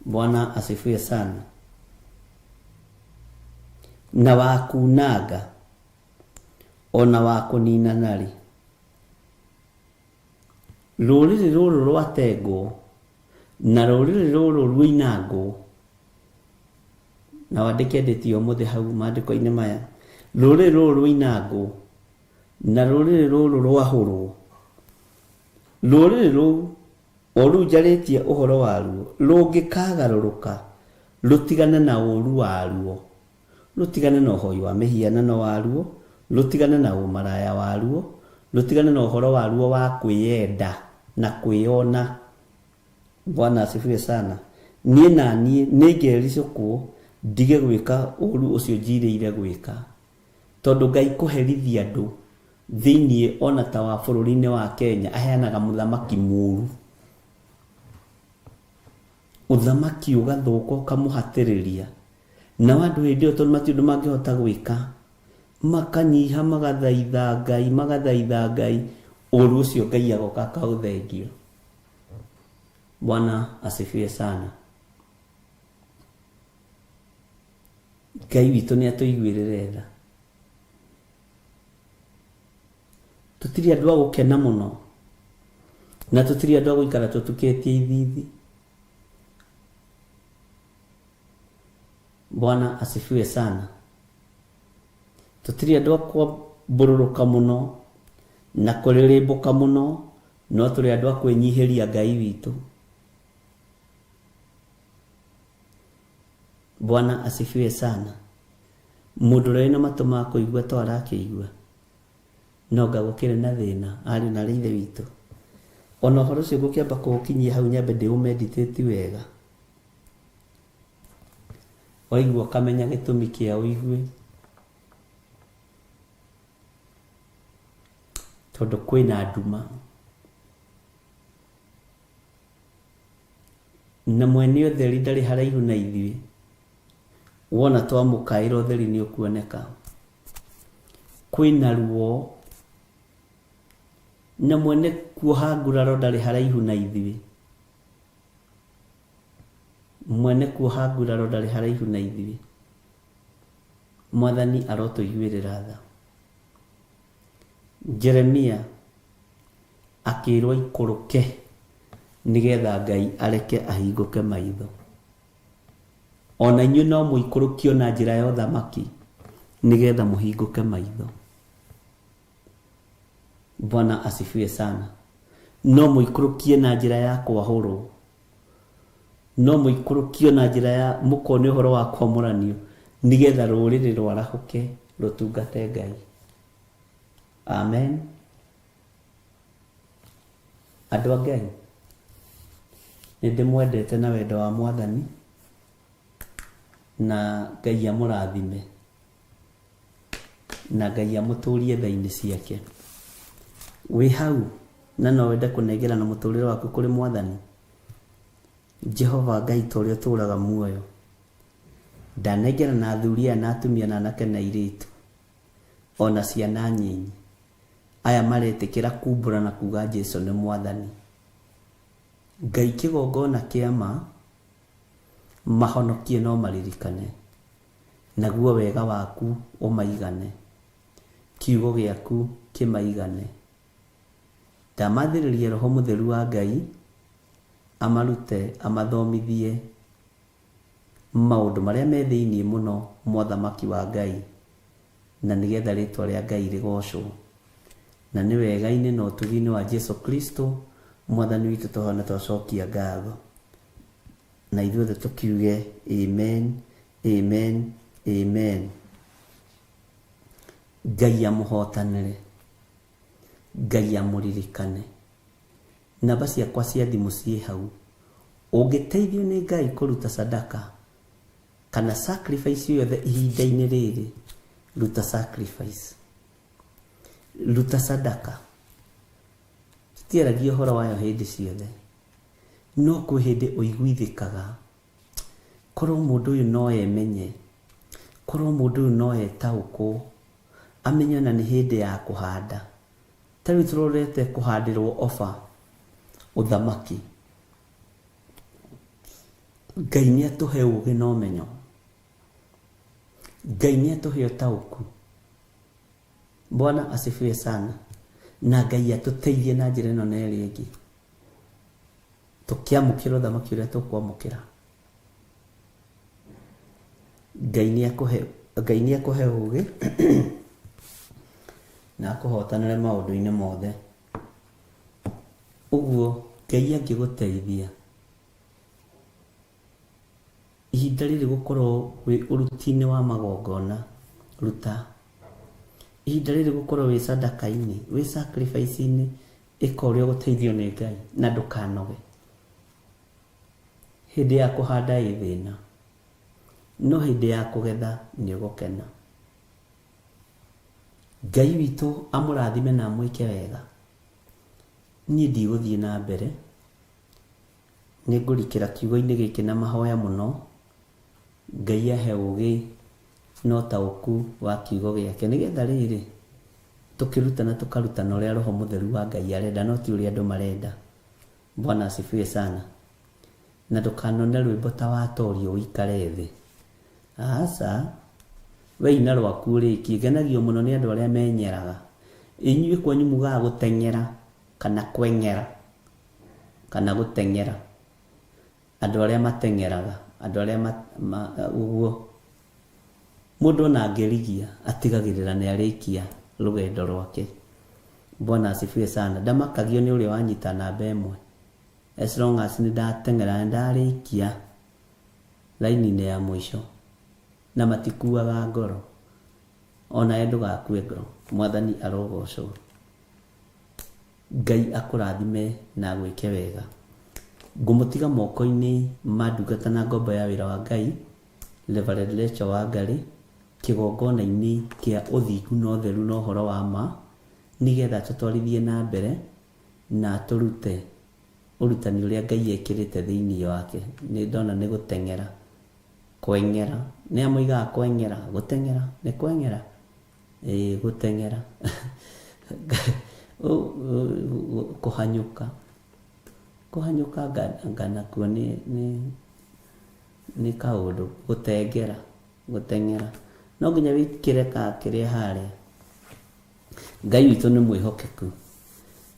Bwana asifiwe sana. Na wa kunanga ona wa kũninana-rĩ, rũrĩrĩ rũrũ rwatengwo na rũrĩrĩ rũrũ ruinangwo, na wandĩke ndĩti ya ũmũthĩ hau maandĩko-inĩ maya, rũrĩrĩ rũrũ ruinangwo na rũrĩrĩ rũrũ rwahũrwo, rũrĩrĩ rũu o rũu njarĩtie ũhoro waruo rũngĩkagarũrũka rũtigane na ũũru waruo, rũtigane na ũhoi wa mĩhianano waruo, rũtigane na ũmaraya waruo, rũtigane na ũhoro waruo wa kwĩyenda na kwĩyona. Bwana asifiwe sana. Niĩ na niĩ nĩngericũkwo ndige gwĩka ũũru ũcio njirĩire gwĩka, tondũ Ngai kũherithia andũ thĩinĩ ona ta wa bũrũri-inĩ wa Kenya aheanaga mũthamaki mũũru, ũthamaki ũgathũka ũkamũhatĩrĩria, nao andũ hĩndĩ ĩyo tondũ matirĩ ũndũ mangĩhota gwĩka, makanyiha magathaitha Ngai, magathaitha Ngai, ũũru ũcio Ngai agoka akaũthengia. Bwana asifiwe sana. Ngai witũ nĩ atũiguĩrĩre tha. Tũtirĩ andũ a gũkena mũno na tũtirĩ andũ a gũikara tũtukĩtie ithithi. Bwana asifiwe sana. Tũtirĩ andũ a kwambũrũrũka mũno na kũrĩrĩmbũka mũno, no tũrĩ andũ a kwĩnyihĩria Ngai witũ. Bwana asifiwe sana. Mũndũ ũrĩa wĩna matũ ma kũigua to arakĩigua, no anga gũkĩrĩ na thĩna ariũ na aarĩ a Ithe witũ. Ona ũhoro ũcio ngũkĩamba kũũkinyia hau nyambe ndĩũmeditate wega, waigua ũkamenya gĩtũmi kĩa ũigue, tondũ kwĩna nduma na mwene ũtheri ndarĩ haraihu na ithuĩ. Wona twamũkaĩra ũtheri nĩ ũkuoneka. Kwĩna ruo na mwene kuoha nguraro ndarĩ haraihu na ithuĩ. Mwene kuoha nguraro ndarĩ haraihu na ithuĩ. Mwathani arotũiguĩrĩra tha. Jeremia akĩrwo aikũrũke nĩgetha Ngai areke ahingũke maitho. Ona inyuĩ no mũikũrũkio na njĩra ya ũthamaki nĩgetha mũhingũke maitho. Bwana asifiwe sana. No mũikũrũkie na njĩra ya kwahũrwo, no mũikũrũkio na njĩra ya mũkone ũhoro wa kwamũranio nĩgetha rũrĩrĩ rwarahũke rũtungate Ngai. Amen. Andũ a Ngai, nĩ ndĩmwendete na wendo wa Mwathani, na Ngai amũrathime, na Ngai amũtũrie tha-inĩ ciake. Wĩ hau na no wende kũnengerana mũtũrĩre waku kũrĩ Mwathani? Jehova Ngai ta ũrĩa ũtũraga muoyo, ndanengerana athuri aya na atumia na anake na airĩtu, ona ciana nyinyi, aya maretĩkĩra kumbũra na kuga Jesu nĩ Mwathani. Ngai kĩgongona kĩa ma, mahonokie no maririkane, naguo wega waku ũmaigane, kiugo gĩaku kĩmaigane. Ndamathĩrĩria Roho Mũtheru wa Ngai, amarute, amathomithie maũndũ marĩa me thĩinĩ mũno mothamaki wa Ngai, na nĩgetha rĩtwa rĩa Ngai rĩgocwo. Na nĩ wega-inĩ na ũtugi-inĩ wa Jesu Kristo Mwathani witũ twahoya na twacokia ngatho. Na ithuothe tũkiuge amen, amen, amen. Ngai amũhotanĩre, Ngai amũririkane. Namba ciakwa cia thimũ ciĩ hau. Ũngĩteithio nĩ Ngai kũruta sadaka kana sacrifice o yothe ihinda-inĩ rĩrĩ, ruta sacrifice. Ruta sadaka. Tũtiaragia ũhoro wayo hĩndĩ ciothe, no kwĩ hĩndĩ ũiguithĩkaga korwo mũndũ ũyũ no emenye, korwo mũndũ ũyũ no etaũkwo, amenye ona nĩ hĩndĩ ya kũhanda. Ta rĩu tũrorete kũhandĩrwo oba ũthamaki. Ngai nĩ atũhe ũgĩ na ũmenyo. Ngai nĩ atũhe ũtaũku. Bwana asifiwe sana. Na Ngai atũteithie na njĩra ĩno na ĩrĩa ĩngĩ. Tũkĩamũkĩra ũthamaki ũrĩa tũkwamũkĩra. Ngai nĩ akũhe Ngai nĩ akũhe ũgĩ na akũhotanĩre maũndũ-inĩ mothe. Ũguo Ngai angĩgũteithia ihinda rĩrĩ gũkorwo wĩ ũruti-inĩ wa magongona, ruta. Ihinda rĩrĩ gũkorwo wĩ sadaka-inĩ, wĩ sacrifice-inĩ, ĩka ũrĩa ũgũteithio nĩ Ngai na ndũkanoge. Hĩndĩ ya kũhanda ĩ thĩna, no hĩndĩ ya kũgetha nĩ ũgũkena. Ngai witũ amũrathime na amwĩke wega. Niĩ ndigũthiĩ na mbere, nĩ ngũrikĩra kiugo-inĩ gĩkĩ na mahoya mũno, Ngai ahe ũgĩ na ũtaũku wa kiugo gĩake, nĩgetha rĩrĩ, tũkĩrutana tũkarutana ũrĩa Roho Mũtheru wa Ngai arenda, no ti ũrĩa andũ marenda. Bwana asifiwe sana. Na ndũkanone rwĩmbo ta watorio ũikare thĩ. Aca. We ina rwaku ũrĩkie. Ngenagio mũno nĩ andũ arĩa menyeraga. Inyuĩ kwanyu mugaga gũteng'era kana kweng'era kana gũteng'era. Andũ arĩa mateng'eraga, andũ arĩa ũguo. Mũndũ ona angĩrigia atigagĩrĩra nĩ arĩkia rũgendo rwake. Bwana asifiwe sana. Ndamakagio nĩ ũrĩa wanyita namba ĩmwe. As long as nĩ ndateng'era nĩ ndarĩkia raini-inĩ ya mũico. Na matikuaga ngoro. Onawe ndũgakue ngoro. Mwathani arogocwo. Ngai akũrathime na agwĩke wega. Ngũmũtiga moko-inĩ ma ndungata na ngombo ya wĩra wa Ngai, Reverend Rachel Wangari, kĩgongona-inĩ kĩa ũthingu na ũtheru na ũhoro wa ma, nĩgetha tũtwarithie na mbere na tũrute ũrutani ũrĩa Ngai ekĩrĩte thĩinĩ wake. Nĩ ndona nĩ gũteng'era, kweng'era, nĩa moigaga kweng'era, gũteng'era, nĩ kweng'era, ĩĩ gũteng'era, kũhanyũka, kũhanyũka anga nakuo nĩ nĩ nĩ kaũndũ, gũtengera, gũteng'era, no nginya wĩkĩre ka kĩrĩa harĩa. Ngai witũ nĩ mwĩhokeku.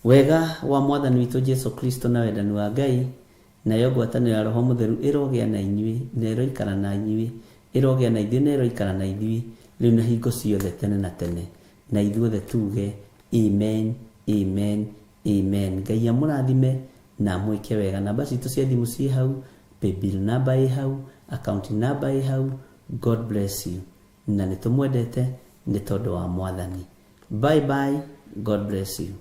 Wega wa Mwathani witũ Jesu Kristo na wendani wa Ngai nayo ngwatanĩro ya Roho Mũtheru ĩrogĩa na inyuĩ na ĩroikara na inyuĩ, ĩrogĩa na ithuĩ na ĩroikara na ithuĩ rĩu na hingo ciothe tene na tene. Na ithuothe tuge amen, amen, amen. Ngai amũrathime na amwĩke wega. Namba citũ cia thimũ ciĩ hau, paybill number ĩ hau, account number ĩ hau. God bless you. Na nĩ tũmwendete nĩ tondũ wa Mwathani. Bye bye. God bless you.